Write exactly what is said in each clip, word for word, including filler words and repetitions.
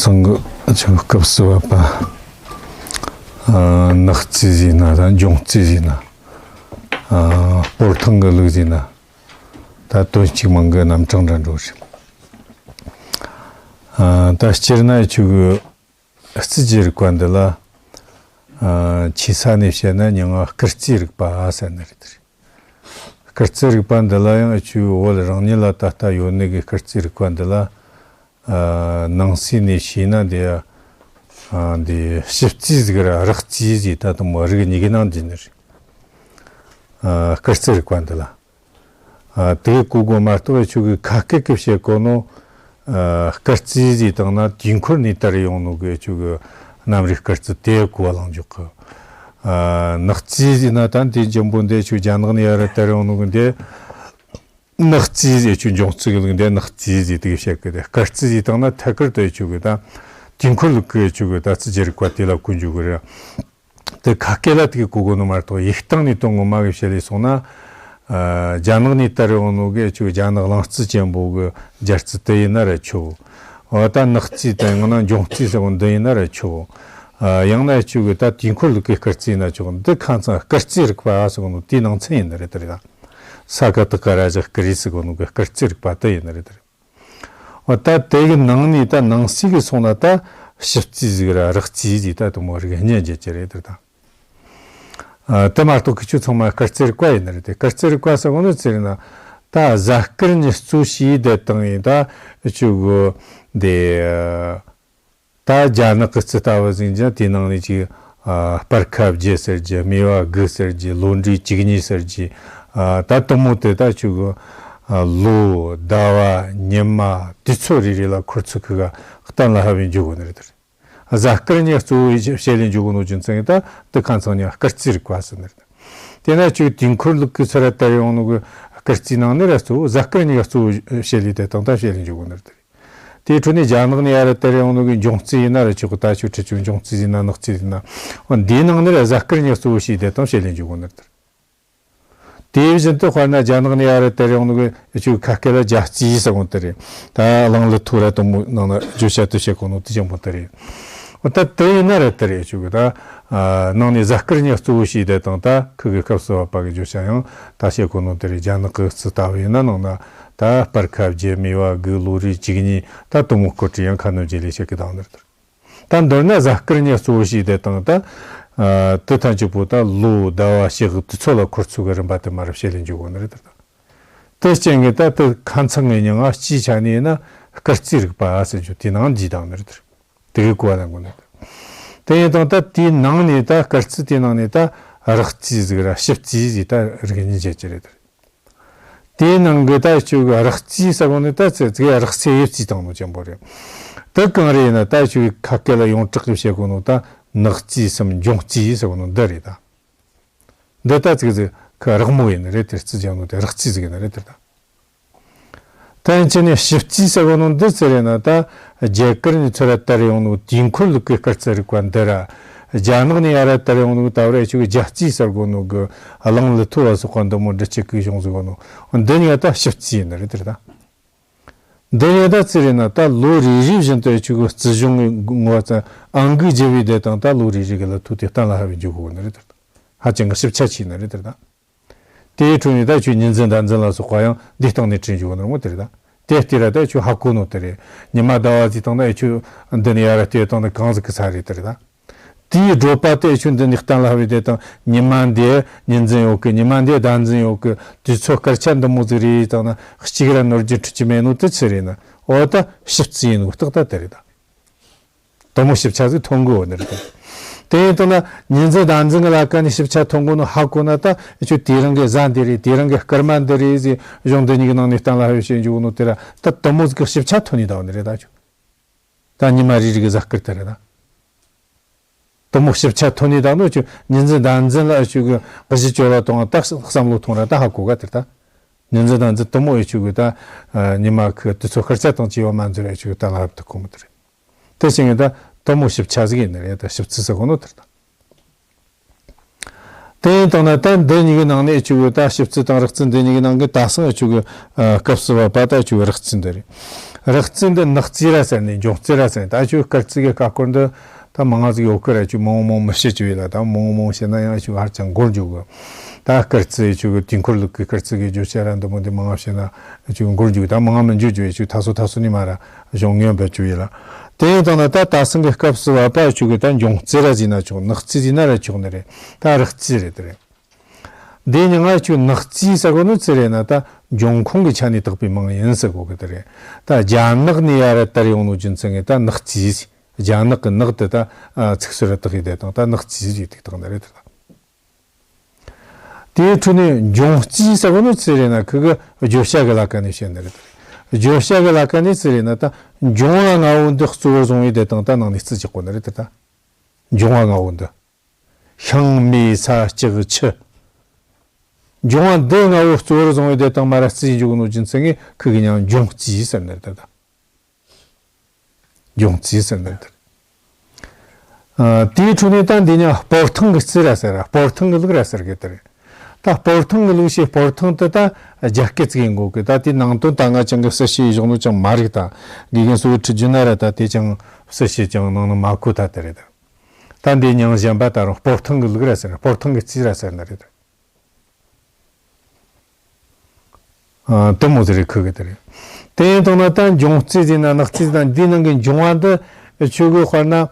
ང་ཚོ་སྐབས་སུ་བབ་པ། ཨ། ནག་རྩིས་ཟེར་ན་དང་འབྱུང་རྩིས་ཟེར་ན། ཨ། སྤོར་ཐང་གི་ལུགས་ཟེར་ན། ད་དོན་གཅིག་མིང་གི་རྣམ་གྲངས་འདྲ་འགྲོ་རེད། ཨ། ད་སྤྱིར་ན་ཆོས་གི་རྩིས་ཀྱི་རིག་པ་འདི་ལ། ཨ། ཆེ་ས་ནས་བཤད་ན་མྱིང་ང་སྐུལ་རྩིས་རིག་པ་ཟེར་ནི་རེད། སྐུལ་རྩིས་རིག་པ་འདི་ལ་ཡང་ཆོས་བོད་རང་ཉིད་ལ་ད་ལྟ་ཡོད་ནི་གི་སྐུལ་རྩིས་རིག་པ་འདི་ལ། ཨ། ནང་གསེས་ནས་བཤད་ན་འདི། ཨ། འདི་ཞིབ་རྩིས་ཟིག་ར་རགས་རྩིས་ཟིག་ད་དུང་མོ་རིགས་གཉིས་ཀྱི་ནང་འདུས་ནི་རེད། ཨ། སྐུལ་རྩིས་རིག་པ་འདི་ལ། ཨ། དེ་གོ་དགོས་མ་གཏོགས་ཆོས་གི་ཁ་སྐད་ཀྱི་བཤད་གོ་ནོ། ཨ། སྐུལ་རྩིས་ཟིག་བཏང་ན་དུས་འཁོར་ནས་དར་ཡོང་ནོ་གི་ཆོས་གི་གནམ་རིག་སྐུལ་རྩིས་དེ་གོ་བ་ལང་འཇོག་གི། ཨ། ནག་རྩིས་ཟིག་ན་ད་འདི་འཇམ་པོ་འདི་ཆོས་རྒྱ་ནག་ནས་ཡར་དར་ཡོང་ནོ་གི་འདི། ནག་རྩིས་ཟེར་ཆོས་འབྱུང་རྩིས་གི་ལུགས་འདི་ནག་རྩིས་ཟེར་དེ་གི་བཤད་གི། དེ་སྐུལ་རྩིས་ཟིག་བཏང་ན་ཐད་ཀར་དུ་ཆོས་གི་ད་དུས་འཁོར་ལུགས་གི་ཆོས་གི་ད་རྩིས་ཀྱི་རིག་པ་དེ་ལ་གོ་འཇུག་གི་རེད། དེ་ཁ་སྐད་ལ་དེ་གི་གོ་དགོས་ནོ་མ་གཏོགས་ཡིག་སྟེང་ནས་དོན་ངོ་མ་གི་བཤད་ལས་སོང་ན། ཨ། རྒྱ་ནག་ནས་དར་ཡོང་ནོ་གི་ཆོས་རྒྱ་ནག་གླིང་རྩིས་ཅན་པོ་གི་སྦྱར་རྩིས་དེ་ཡིན་ན་ར་ཆོག། འོ་ད་ནག་རྩིས་དང་ཡང་ན་འབྱུང་རྩིས་ཟེར་བ་འདི་ཡིན་ན་ར་ཆོག། ཨ། ཡང་ན་ཆོས་གི་ད་དུས་འཁོར་ལུགས་གི་སྐུལ་རྩིས་ཡིན་ན་ཆོག། འདི་ཁ་ཚང་སྐུལ་རྩིས་རིག་པ་ཟེར་གོ་ནོ་དེའི་ནང་ཚན་ཡིན་ནི་རེད་དེ་རེད་ད། ས་ཀ་ཏི་ཀ་ར་ཇ་ཀ་རི་ཟེར་གོ་ནོ་གི་སྐུལ་རྩིས་རིག་པ་དེ་ཡིན་ནི་རེད་དེ་རེད། འོ་ད་དེ་གི་ནང་ནས་ད་ནང་གསེས་གི་སོང་ན་ད་ཞིབ་རྩིས་ཟིག་ར་རགས་རྩིས་ཟིག་ད་དུང་མོ་རིགས་གཉིས་འབྱེད་ཀྱི་རེད་དེ་ད། ཨ། དེ་མ་གཏོགས་ཀི་ཆོས་ཚང་མ་སྐུལ་རྩིས་རིག་པ་ཡིན་ནི་རེད་དེ། སྐུལ་རྩིས་རིག་པ་ཟེར་གོ་ནོ་ཟེར་ན། ད་གཟའ་སྐར་གཉིས་གཙོ་བྱས་དེ་བཏང་ཡིན་ད་ཆོས་གི་འདི། ད་རྒྱ་ནག་གི་རྩིས་ལྟ་བུ་ཟིག་ཀྱང་དེའི་ནང་ནས་ཅིག། ཨ། སྤར་ཁ་བརྒྱད་ཟེར་རྒྱུ། སྨེ་བ་དགུ་ཟེར་རྒྱུ། ལོ་འབྲས་བཅུ་གཉིས་ཟེར་རྒྱུ། ཨ། ད་དེ་མོ་དེ་ད་ཆོས་གི། ཨ། ལོ་ཟླ་བ་ཉི་མ་དུས་ཚོད་རེ་རེ་ལ་ཁོར་ཚུགས་གི་ག་གཏན་ལ་ཕབ་བས་འཇོག་གོ་ནི་རེད་དེ། གཟའ་སྐར་གཉིས་གཙོ་བོ་བྱས་ལས་འཇོག་གོ་ནོ་རྒྱུ་མཚན་གི་ད་དེ་ཁ་ཚང་གཉིས་སྐུལ་རྩིས་རིག་པ་ཟེར་ནི་རེད། དེ་ན་ཆོས་དུས་འཁོར་ལུགས་གི་ཚུར་ར་དར་ཡོང་ནོ་གི་སྐུལ་རྩིས་ནང་ནས་ར་གཙོ་བོ་གཟའ་སྐར་གཉིས་གཙོ་བོ་བྱས་ལས་དེ་དང་ད་བྱས་ལས་འཇོག་གོ་ནི་རེད་དེ། དེའི་ཁྲོད་ནས་རྒྱ་ནག་ནས་ཡར་དར་ཡོང་ནོ་གི་འབྱུང་རྩིས་ཡིན་ན་ར་ཆོག་གི། ད་ཆོས་ཁྲིད་ཆོས་འབྱུང་རྩིས་ཡིན་ན་ནག་རྩིས་ཡིན་ན། འོ་འདིའི་ནང་ནས་ར་གཟའ་སྐར་གཉིས་གཙོ་བོ་བྱས་དེ་དང་བྱས་ལས་འཇོག་གོ་ནི་རེད་དེ། དེ་བཞིན་དུ་དཔེར་ན་རྒྱ་ནག་ནས་ཡར་དར་ཡོང་ནོ་གི་ཆོས་ཁ་སྐད་ལ་རྒྱ་རྩིས་ཟེར་གོ་ནོ་དེ་རེད། ད་གླང་ལི་ཐོ་ར་དེ་མོ་ནང་ན་བརྗོད་བྱ་དེ་བཤད་གོ་ནོ་དེ་ཅན་པོ་དེ་རེད། འོ་ད་དེ་ཡིན་ན་ར་དེ་རེད། ཆོས་གི་ད། ཨ། ནང་ནས་གཟའ་སྐར་གཉིས་གཙོ་བོ་བྱས་དེ་དང་ད་ཁུ་གི་སྐབས་སུ་བབ་པ་གི་བརྗོད་བྱ་ཡང་ད་བཤད་གོ་ནོ་དེ་རེད། རྒྱ་ནག་གི་རྩིས་ལྟ་བུ་ཡིན་ན་ནང་ན་ད་སྤར་ཁ་བརྒྱད། སྨེ་བ་དགུ། ལོ་རེ་བཅུ་གཉིས། ད་དེ་མོ་སྐོར་བྲིས་ཡང་ཁ་སྣོན་བརྗེ་ལས་བྱེད་གི་དང་ནི་རེད། ད་མདོར་ན་གཟའ་སྐར་གཉིས་གཙོ་བོ་བྱས་དེ་དང་ད། ཨ། དེ་ཐམས་ཅད་པོ་ད་ལོ་ཟླ་བ་ཕྱེད་ཀ་དུས་ཚོད་ལ་ཁོར་ཚུགས་གི་རིམ་པ་དེ་མར་བཤད་ལས་འཇོག་གོ་ནི་རེད་དེ། དེ་རྐྱེན་གི་ད་དེ་ཁ་ཚང་གི་མྱིང་ང་སྤྱིའི་ཆ་ནས་ཡིན་ན་སྐུལ་རྩིས་རིག་པ་ཟེར་རྒྱུ་དེའི་ནང་འདུས་དང་ནི་རེད་དེ། དེ་གི་གོ་བ་ལེན་དགོས་ནི་རེད། དེ་ཡིན་དང་ད་དེའི་ནང་ནས་ད་སྐུལ་རྩིས་དེའི་ནང་ནས་ད་རགས་རྩིས་ཟིག་ར་ཞིབ་རྩིས་ཟིག་ད་རིགས་གཉིས་འབྱེད་ཀྱི་རེད་དེ། དེའི་ནང་གི་ད་ཆོས་གི་རགས་རྩིས་ཟེར་གོ་ནི་ད་ཚེ་ཚེ་རགས་ཚེ་ཡི་རྩིས་བཏང་ནོ་ཅན་པོ་རེད། དེ་གང་རེད་ཡིན་ན་ད་ཆོས་གི་ཁ་སྐད་ལ་ཡོངས་གྲགས་ཀྱི་བཤད་གོ་ནོ་ད་ནག་རྩིས་སམ་འབྱུང་རྩིས་ཟེར་གོ་ནོ་འདི་རེད་ད། འདི་ད་ཚིག་ཚིག་གི་རགས་མོ་ཡིན་ནི་རེད་དེ། རྩིས་ཀྱང་ནོ་དེ་རགས་རྩིས་ཟིག་ཡིན་ནི་རེད་དེ་ད། ད་ཡིན་ཕྱིན་ནས་ཞིབ་རྩིས་ཟེར་གོ་ནོ་འདི་ཚེ་རེད་ན་ད་རྒྱ་གར་ནས་ཚུར་ར་དར་ཡོང་ནོ་དུས་འཁོར་ལུགས་ཀྱི་སྐུལ་རྩིས་རིག་པ་འདི་ར། རྒྱ་ནག་ནས་ཡར་ར་དར་ཡོང་ནོ་ད་བར་ཆོས་གི་རྒྱ་རྩིས་ཟེར་གོ་ནོ་གི་གླང་ལི་ཐོ་བ་སོགས་པ་འདི་མོ་འབྲི་ཆུ་གི་གཞུང་ཟེར་གོ་ནོ་འདི་གཉིས་ད་ཞིབ་རྩིས་ཡིན་ནི་རེད་དེ་ད། འདི་ཡང་ད་ཚེ་རེད་ན་ད་ལོ་རེ་རེ་བཞིན་དུ་ཆོས་གི་རྩིས་གཞུང་གི་ངོ་བ་ཙམ་ཨང་ཀི་བརྒྱབ་པའི་དེ་དང་ད་ལོ་རེ་རེ་གི་ལི་ཐོ་དེ་གཏན་ལ་ཕབ་པའི་འཇུག་གོ་ནི་རེད་དེ་ད། ཧ་ཅང་གི་ཞིབ་ཆ་ཆེ་ནི་རེད་དེ་ད། དེའི་ཁྲོད་ནས་ད་ཆོས་ཉི་འཛིན་ཟླ་འཛིན་ལ་སོགས་པ་ཡང་འདི་སྟེང་ནས་བྲིས་འཇུག་ནོ་མོ་དེ་རེད་ད། དེ་ལྟས་ར་ད་ཆོས་ཧ་གོ་ནོ་དེ་རེད། ཉི་མ་ཟླ་བ་ཟེར་དང་ད་ཆོས་འདི་ནས་ཡར་ར་བལྟས་དང་ད་གང་ཟིག་གི་ས་རེད་དེ་རེད་ད། དེའི་བགྲོད་པ་དེ་ཆོས་འདི་ནས་གཏན་ལ་ཕབ་པའི་དེ་དང་ཉི་མ་འདི་ཉི་འཛིན་ཡོད་གི། ཉི་མ་འདི་ཟླ་འཛིན་ཡོད་གི། དུས་ཚོད་སྐར་ཆ་འདི་མོ་ཟིག་རེད་དང་ན་གཅིག་ར་ནོར་རྒྱུ་འཕྲོད་ཀྱི་མེད་ནོ་དེ་ཚེ་རེད་ན། འོ་ད་ཞིབ་རྩིས་ཡིན་ནོ་རྟགས་ད་དེ་རེད་ད། དེ་མོ་ཞིབ་ཆ་ཟིག་ཐོན་གོ་ནི་རེད་དེ། དེ་ཡིན་དང་ན་ཉི་འཛིན་ཟླ་འཛིན་གི་ལ་ཀ་ནས་ཞིབ་ཆ་ཐོན་གོ་ནོ་ཧ་གོ་ན་ད་ཆོས་དེ་རིང་གི་གཟའ་འདི་རེད། དེ་རིང་གི་སྐར་མ་འདི་རེད་ཟེར་གཞུང་འདི་གཉིས་ཀྱི་ནང་ནས་གཏན་ལ་ཕབ་བྱེད་འཇུག་ནོ་དེ་ར་ད་དེ་མོ་ཟིག་གི་ཞིབ་ཆ་ཐོན་ནི་ད་ནི་རེད་ད་ཆོས། ད་ཉི་མ་རེ་རེ་གི་གཟའ་སྐར་དེ་རེད་ད། དེ་མོ་ཞིབ་ཆ་ཐོན་ནི་ད་ནོ་ཆོས་ཉི་འཛིན་ཟླ་འཛིན་ལ་ཆོས་གི་གཞི་བཅོལ་བ་གཏོང་བ་ད་བསམ་བློ་ཐོངས་ར་ད་ཧ་གོ་ག་དེ་ད། ཉི་འཛིན་ཟླ་འཛིན་དེ་མོ་ཡི་ཆོས་གི་ད་ཉི་མ་གི་དུས་ཚོད་སྐར་ཆ་དང་བཅས་པ་མ་འཛིན་ར་ཆོས་གི་གཏན་ལ་ཕབ་ཐུབ་གོ་མོ་དེ་རེད། དེ་བྱས་ངས་ད་དེ་མོ་ཞིབ་ཆ་ཟིག་ཡིན་ནི་རེད་ད། ཞིབ་རྩིས་ཟེར་གོ་ནོ་དེ་རེད་ད། དེ་ཡིན་དང་ན་ད་འདི་གཉིས་ཀྱི་ནང་ནས་ཆོས་གི་ད་ཞིབ་རྩིས་དང་རགས་རྩིས་འདི་གཉིས་ཀྱི་ནང་གི་ད་སང་ཆོས་གི་སྐབས་སུ་བབ་པ་ད་ཆོས་གི་རགས་རྩིས་འདི་རེད། རག་རྩི་འདི་ནག་རྩི་ར་ཟེར་ནས་འབྱུང་རྩི་ར་ཟེར་ནས། ད་ཁྱོད་སྐར་རྩི་གི་ཁ་སྐོར་འདི་ད་མང་ང་ཟིག་ཡོད་གི་ར། ཁྱོད་མང་མང་མི་བཤད་ཀྱི་ཡོད་ལ། ད་མང་མང་བཤད་ན་ཡང་ཁྱོད་ཧར་ཅང་འགོར་འཇུག་གི། ད་སྐར་རྩི་ཁྱོད་གི་དུས་འཁོར་ལུགས་ཀྱི་སྐར་རྩི་གི་བརྗོད་བྱ་ར་འདི་མོ་འདི་མང་ང་བཤད་ན་ཁྱོད་འགོར་འཇུག། ད་མང་ང་མི་འཇུག་རྒྱུ་ཡོད། ཁྱོད་ད་སོ་ད་སོ་ནས་མ་ར་གཞུང་ངོས་འབད་ཀྱི་ཡོད་ལ། དེ་ཡིན་དང་ན་ད་ད་སང་གི་སྐབས་སུ་བབ་པ་ཁྱོད་གི་ད་འབྱུང་རྩི་ར་ཟེར་ན་ཆོག། ནག་རྩི་ཟེར་ན་ར་ཆོག་ནི་རེད། ད་རག་རྩི་རེད་དེ་རེད། འདི་ཉིད་ང་ཆོས་ནག་རྩི་ཟེར་གོ་ནོ་ཅི་རེད་ན། ད་འབྱུང་ཁུངས་ཀྱི་ཆ་ནས་བཏགས་པའི་མིང་ཡིན་ཟེར་གོ་གི་དེ་རེད། ད་རྒྱ་ནག་ནས་ཡར་དར་ཡོང་ནོ་རྒྱུ་མཚན་གྱིས་ད་ནག་རྩི་ཟེར། རྒྱ་ནག་གི་ནག་དེ་ད་ཚིག་ཟུར་ར་བཏགས་ཡི་དེ་དང་ད་ནག་རྩི་ཟེར་ཏིག་བཏགས་ནི་རེད་དེ། དེའི་འཕྲོས་ནས་འབྱུང་རྩི་ཟེར་གོ་ནོ་ཅི་རེད་ན། ཁི་གི་བརྗོད་བྱ་གི་ལ་ཀ་ནས་བཤད་ནི་རེད་དེ། བརྗོད་བྱ་གི་ལ་ཀ་ནས་ཅི་རེད་ན། ད་འབྱུང་བ་ལྔ་བོ་འདི་གཙོ་བོར་བཟུང་ཡི་དེ་དང་ད་ནང་ནས་རྩི་རྒྱག་གོ་ནི་རེད་དེ། ད་འབྱུང་བ་ལྔ་བོ་འདི། ཤིང་མེ་ས་ལྕགས་ཆུ། འབྱུང་བ་འདི་ལྔ་བོ་གཙོ་བོར་བཟུང་བའི་དེ་དང་མ་ར་རྩི་འཇུག་ནོ་རྒྱུ་མཚན་གྱིས་ཁི་གི་མིང་འབྱུང་རྩི་ཟེར་ནི་རེད་ད། འབྱུང་རྩི་ཟེར་ནི་རེད། ཨ། དེའི་འཕྲོས་ནས་ད་འདི་མིང་སྤོར་ཐང་གི་རྩི་ར་ཟེར་ར། སྤོར་ཐང་གི་ལུགས་ར་ཟེར་གི་དེ་རེད། ད་སྤོར་ཐང་གི་ལུགས་ཞེས་སྤོར་ཐང་དེ་ད་རྒྱ་སྐད་ཅིག་ཡིན་དགོས་གི། ད་དེའི་ནང་དོན་ད་ང་ཅང་གི་སུ་ཞིག་གཞུང་ནོ་ཅང་མ་རིག། ད་དགེ་རྒན་སུ་ཁྲིད་རྒྱུ་ན་ར་ད་དེ་ཅང་སུ་ཞིག་ཅང་ནང་ན་མ་གོ་ད་དེ་རེད་ད། ད་འདི་མིང་གཞན་པ་ད་རུང་སྤོར་ཐང་གི་ལུགས་ར་ཟེར། སྤོར་ཐང་གི་རྩི་ར་ཟེར་ནི་རེད། ཨ། དེ་མོ་ཟེར་རེ་ཁུ་གི་དེ་རེད། དེ་ཡིན་དང་ན་ད་འབྱུང་རྩི་ཟེར་ན་ནག་རྩི་ཟེར་ན་འདི་ནང་གི་འབྱུང་བ་འདི་ཆོས་གི་དཔེར་ན་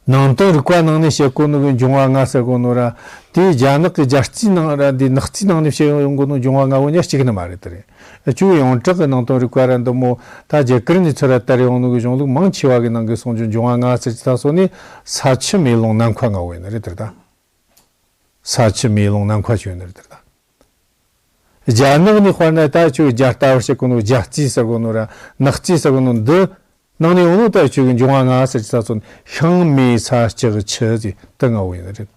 ནང་དོན་རིག་པ་ནང་ནས་བཤད་གོ་ནོ་གི་འབྱུང་བ་ལྔ་ཟེར་གོ་ནོ་ར། དེའི་རྒྱ་ནག་གི་རྒྱལ་རྩིའི་ནང་ར་འདི་ནག་རྩིའི་ནང་ནས་བཤད་ཡོང་གོ་ནོ་འབྱུང་བ་ལྔ་བོ་གཉིས་གཅིག་ནི་མ་རེད་དེ་རེད། ཆོས་ཡོངས་གྲགས་ཀྱི་ནང་དོན་རིག་པ་ར་འདི་མོ་ད་རྒྱ་གར་ནས་ཚུར་ར་དར་ཡོང་ནོ་གི་གཞུང་ལུགས་མང་ཆེ་བ་གི་ནང་གི་གསུང་རྒྱུ་འབྱུང་བ་ལྔ་ཟེར་གྱི་ད་སོ་ནི་ས་ཆུ་མེ་རླུང་ནམ་མཁའ་ལྔ་བོ་ཡིན་ནི་རེད་དེ་ད། ས་ཆུ་མེ་རླུང་ནམ་མཁའ་ཆོས་ཡིན་ནི་རེད་དེ་ད། རྒྱ་ནག་ནས་དཔེར་ན་ད་ཆོས་རྒྱ་ལྟ་བུར་བཤད་གོ་ནོ་རྒྱལ་རྩིས་ཟེར་གོ་ནོ་ར་ནག་རྩིས་ཟེར་གོ་ནོ་འདི་ནང་ནས་ཡོང་ནོ་ད་ཆོས་གི་འབྱུང་བ་ལྔ་ཟེར་གྱི་ད་སོ་ནི་ཤིང་མེ་ས་ལྕགས་ཆུ་ཟེར་དེ་ལྔ་བོ་ཡིན་ནི་རེད།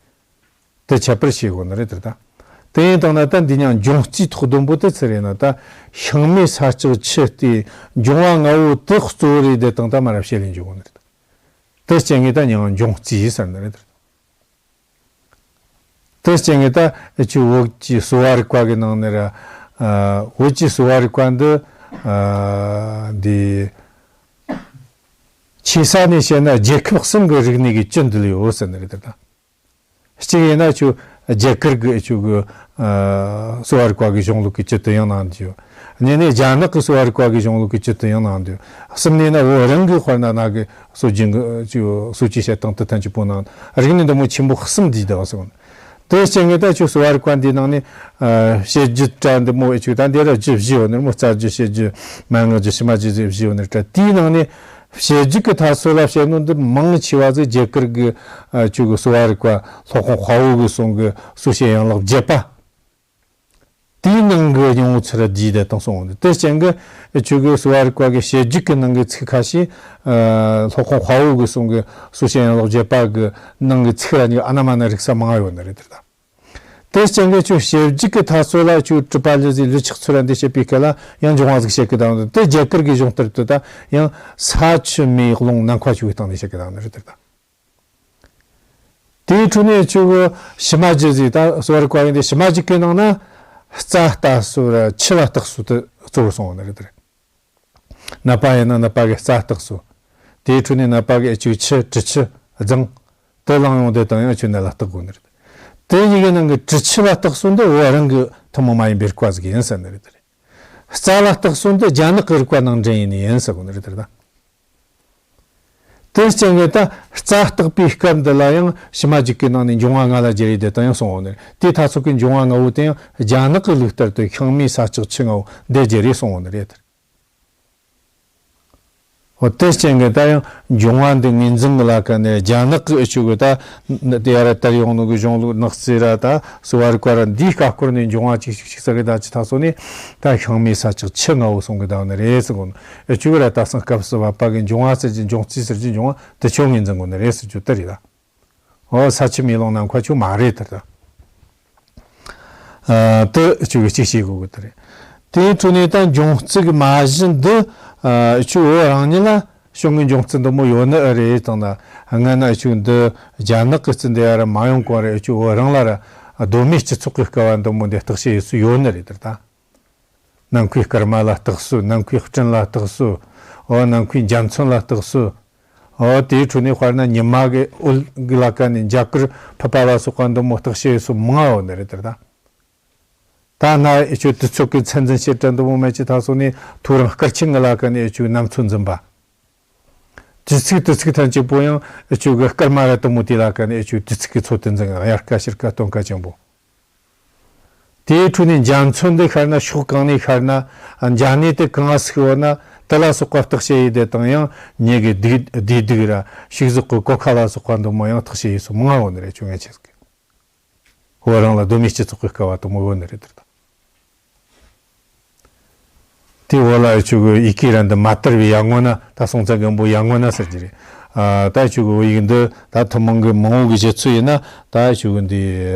དེ་ཁྱད་པར་ཤེས་དགོས་ནི་རེད་དེ་ད། དེ་ཡིན་དང་ན་ད་འདི་མིང་འབྱུང་རྩིས་ཐོག་བདུན་པོ་དེ་ཚུར་རེད་ན། ད་ཤིང་མེ་ས་ལྕགས་ཆུ་དེ་འབྱུང་བ་ལྔ་བོ་དེ་གཙོ་བོ་རེད་དེ་དང་ད་མ་ར་བཤད་ལེན་འཇུག་གོ་ནི་རེད། དེ་རྐྱེན་གྱིས་ད་མིང་འབྱུང་རྩིས་ཟེར་ནི་རེད་དེ། དེ་རྐྱེན་གྱིས་ད་ཆོས་བོད་ཀྱི་གསོ་བ་རིག་པ་གི་ནང་ནས་ར། ཨ། བོད་ཀྱི་གསོ་བ་རིག་པ་འདི། ཨ། འདི་ཆེ་ས་ནས་བཤད་ན་རྒྱལ་ཁབ་གསུམ་གྱི་རིག་གནས་ཀྱི་བཅུད་འདུས་ཡོད་ཟེར་ནི་རེད་དེ་ད། གཅིག་ཡིན་ན་ཆོས་རྒྱ་གར་གི་ཆོས་གི། ཨ། གསོ་བ་རིག་པ་གི་གཞུང་ལུགས་ཀྱི་བཅུད་དུ་ཡང་གནང་འདུག། གཉིས་ནས་རྒྱ་ནག་གི་གསོ་བ་རིག་པ་གི་གཞུང་ལུགས་ཀྱི་བཅུད་དུ་ཡང་གནང་འདུག། གསུམ་ནས་ན་བོད་རང་གི་དཔེར་ན་ན་གི་སྲོལ་རྒྱུན་གྱི་ཆོས་སྲོལ་གྱི་བཤད་སྟངས་དེ་ཐམས་ཅད་པོ་ནང་རིག་གནས་འདི་མོ་ཆེན་པོ་གསུམ་འདུས་བསྡད་པ་སོང་། དེ་རྐྱེན་གྱིས་ད་ཆོས་གསོ་བ་རིག་པ་འདིའི་ནང་ནས། ཨ། བཤད་རྒྱུད་གྲྭ་འདི་མོ་ཆོས་ད་འདི་ར་རྒྱུད་བཞི་ཡོད་ནི་རེད་མོ། རྩ་རྒྱུད་བཤད་རྒྱུད་མན་ངག་རྒྱུད་ཕྱི་མ་རྒྱུད་ཟེར་བཞི་ཡོད་ནི་རེད་དྲ། དེའི་ནང་ནས་བཤད་རྒྱུད་ཀྱི་ཐ་སོ་ལ་བཤད་ནོ་འདི་མང་ཆེ་བ་ཟིག་རྒྱ་གར་གྱི། ཨ། ཆོས་གི་གསོ་བ་རིག་པ་སློབ་དཔོན་དཔའ་བོ་གི་གསུང་གི་སྲོལ་བཤད་ཡན་ལག་བརྒྱད་པ། དེའི་ནང་གི་ཡོང་ཚུལ་ར་བསྡུས་ཏེ་བཏང་སོང་བ་འདི། དེ་རྐྱེན་གྱིས་ཆོས་གི་གསོ་བ་རིག་པ་གི་བཤད་རྒྱུད་ཀྱི་ནང་གི་ཚིག་ཁ་ཤས། ཨ། སློབ་དཔོན་དཔའ་བོ་གི་གསུང་གི་སྲོལ་བཤད་ཡན་ལག་བརྒྱད་པ་གི་ནང་གི་ཚིག་ར་གཉིས་ཀ་ཨ་ན་མ་ན་རིག་ས་མང་ཡོད་ནི་རེད་དེ་ད། དེ་རྐྱེན་གྱིས་ཆོས་བཤད་རྒྱུད་ཀྱི་ཐ་སོ་ལ་ཆོས་གྲུབ་པ་ལེགས་བཤད་ལུས་ཆགས་ཚུལ་ར་འདི་བཤད་པའི་སྐབས་ལ་ཡང་འབྱུང་བ་ཟིག་བཤད་གི་ད་འདི། དེ་རྒྱ་གར་གྱི་གཞུང་ལྟར་དུ་ད་ཡང་ས་ཆུ་མེ་རླུང་ནམ་མཁའ་ཆོས་གི་སྟེང་ནས་བཤད་གི་ད་འདི་རེད་དེ་ད། དེའི་འཕྲོས་ནས་ཆོས་གི་ཕྱི་མ་རྒྱུད་ཟེར། ད་གསོ་བ་རིག་པ་ཡིན་ཏེ་ཕྱི་མ་རྒྱུད་ཀྱི་ནང་ན་རྩ་ལྟ་སྲོལ་ར་ཆུ་ལ་བརྟག་སྲོལ་དེ་གཙོ་བོར་སོང་བ་ནི་རེད་དེ། ནད་པ་ཡིན་ན་ནད་པ་གི་རྩ་བརྟག་སྲོལ། དེའི་འཕྲོས་ནས་ནད་པ་གི་ཨ་ཆུ་ཆུ་དྲི་ཆུ་རྫིང་དེ་བླངས་ཡོང་དེ་དང་ཡང་ཨ་ཆུ་ནད་ལ་བརྟག་དགོས་ནི་རེད། དེ་གཉིས་ཀྱི་ནང་གི་དྲི་ཆུ་ལ་བརྟག་སྲོལ་འདི་བོད་རང་གི་ཐུན་མོང་མ་ཡིན་པའི་རིག་པ་ཟིག་ཡིན་ཟེར་ནི་རེད་དེ། རྩ་ལ་བརྟག་སྲོལ་འདི་རྒྱ་ནག་གི་རིག་པ་ནང་འདྲེན་ཡིན་ནི་ཡིན་ཟེར་གོ་ནི་རེད་དེ་ད། དེ་རྐྱེན་གྱིས་ད་རྩ་བརྟག་པའི་སྐབས་འདི་ལ་ཡང་ཕྱི་མ་རྒྱུད་ཀྱི་ནང་ནས་འབྱུང་བ་ལྔ་ལ་སྦྱར་ཡི་དེ་དང་ཡང་སོང་བ་ནི་རེད། དེའི་ཐ་ཚིག་གི་འབྱུང་བ་ལྔ་བོ་དེ་ཡང་རྒྱ་ནག་གི་ལུགས་ལྟར་དུ་ཤིང་མེ་ས་ལྕགས་ཆུ་ལྔ་བོ་འདི་སྦྱར་ཡི་སོང་བ་ནི་རེད། འོ་དེ་རྐྱེན་གྱིས་ད་ཡང་འབྱུང་བ་འདི་ངོས་འཛིན་གྱི་ལ་ཁ་ནས་རྒྱ་ནག་གི་ཨ་ཆུ་གི་ད་དེ་ཡ་ར་དར་ཡོང་ནོ་གི་གཞུང་ལུགས་ནག་རྩི་ར་ད་གསོ་བ་རིག་པ་ར་འདིའི་ཀ་སྐོར་ནས་འབྱུང་བ་གཅིག་གཅིག་གཅིག་ཟེར་གི་ད་ཅི་ཐ་སོ་ནས་ད་ཤིང་མེ་ས་ལྕགས་ཆུ་ལྔ་བོ་སོང་གི་ད་ནི་རེད་ཟེར་གོ་ནོ། ཨ་ཆུ་གི་ར་ད་སང་སྐབས་སུ་བབ་པ་གི་འབྱུང་བ་ཟེར་གྱི་འབྱུང་རྩི་ཟེར་གྱི་འབྱུང་བ་དེ་ཆོ་ངོས་འཛིན་གོ་ནི་རེད་ཟེར་རྒྱུ་དེ་རེད་ད། འོ་ས་ཆུ་མེ་རླུང་ནམ་མཁའ་ཆོ་མ་རེད་དེ་ད། ཨ་དེ་ཆོ་གི་གཅིག་བྱེད་དགོས་གི་དེ་རེད། དེའི་འཕྲོས་ནས་ད་འབྱུང་རྩི་གི་མ་གཞི་འདི་ཨ་ཆོ་བོད་རང་ཉིད་ལ་བྱུང་གི་འབྱུང་རྩི་འདི་མོ་ཡོད་ནི་ཨེ་རེད་དང་ན། སྔ་ན་ཆོ་འདི་རྒྱ་ནག་གི་རྩི་འདི་ཡ་ར་མ་ཡོང་གོང་རེད། ཨ་ཆོ་བོད་རང་ལ་ར་གདོད་མའི་སྤྱི་ཚོགས་ཀྱི་སྐལ་བ་འདི་མོ་འདི་བརྟག་དཔྱད་ཡེད་སྲོལ་ཡོད་ནི་རེད་དེ་ད། ནམ་མཁའི་སྐར་མ་ལ་བརྟགས་སོ། ནམ་མཁའི་སྤྲིན་ལ་བརྟགས་སོ། འོ་ནམ་མཁའི་འཇའ་ཚོན་ལ་བརྟགས་སོ། འོ་དེའི་ཁྲོད་ནས་དཔེར་ན་ཉི་མ་གི་འོད་གི་ལ་ཀ་ནས་འཇའ་གུར་ཕུབ་པ་ལ་སོགས་པ་འདི་མོ་བརྟག་དཔྱད་ཡེད་སོ་མང་ང་ཡོད་ནི་རེད་དེ་ད། ད་ན་ཨེ་ཆོ་དུས་ཚོད་ཀྱི་ཚད་འཛིན་བྱེད་གྲྭ་འདི་མོ་མེད་ཀྱི་ད་སོ་ནས་ཐོ་རངས་སྐར་ཆེན་གི་ལ་ཀ་ནས་ཨེ་ཆོ་ནམ་ཚོད་འཛིན་པ། དུས་ཚིགས་དུས་ཚིགས་ཐམས་ཅད་པོ་ཡང་ཨེ་ཆོ་གི་སྐར་མ་ར་དེ་མོ་དེ་ལ་ཀ་ནས་ཨེ་ཆོ་དུས་ཚིགས་ཀྱི་ཚོད་དུ་འཛིན་ཡང་དབྱར་ཁ་ཕྱི་ཁ་སྟོན་ཁ་ཆེན་པོ། དེའི་ཁྲོད་ནས་འཇའ་ཚོན་འདི་ཤར་ན་ཕྱོགས་གང་ནས་ཤར་ན། འཇའ་གནས་དེ་གང་ཟིག་ཡོད་ན་དེ་ལ་སོགས་པ་བརྟག་དཔྱད་ཡེད་དེ་དང་ཡང་ཉེ་གི་བདེ་བདེ་སྡུག་ར་ཕྱུགས་ཟོག་གི་གོ་ཁ་ལ་སོགས་པ་འདི་མོ་ཡང་བརྟག་དཔྱད་ཡེད་སོ་མང་ང་ཡོད་ནི་རེད་ཆུ་ངན་ཆེ་ཟིག་བོད་རང་ལ་གདོད་མའི་སྤྱི་ཚོགས་ཀྱི་སྐལ་བ་དེ་མོ་ཡོད་ནི་རེད་དེ་ད། དེའི་འོག་ལ་ཨེ་ཆོ་གི་ཡི་གེ་ར་འདི་མ་དར་བའི་ཡར་ངོ་ན་ད་སྲོང་བཙན་སྒམ་པོ་ཡར་ངོ་ན་ཟེར་གྱི་རེད། ཨ་ད་ཨེ་ཆོ་གི་བོད་ཡིག་འདི་ད་ཐུན་མོང་གི་མང་བོ་གི་བཞེད་ཚུལ་ཡིན་ན་ད་ཨེ་ཆོ་གི་འདི་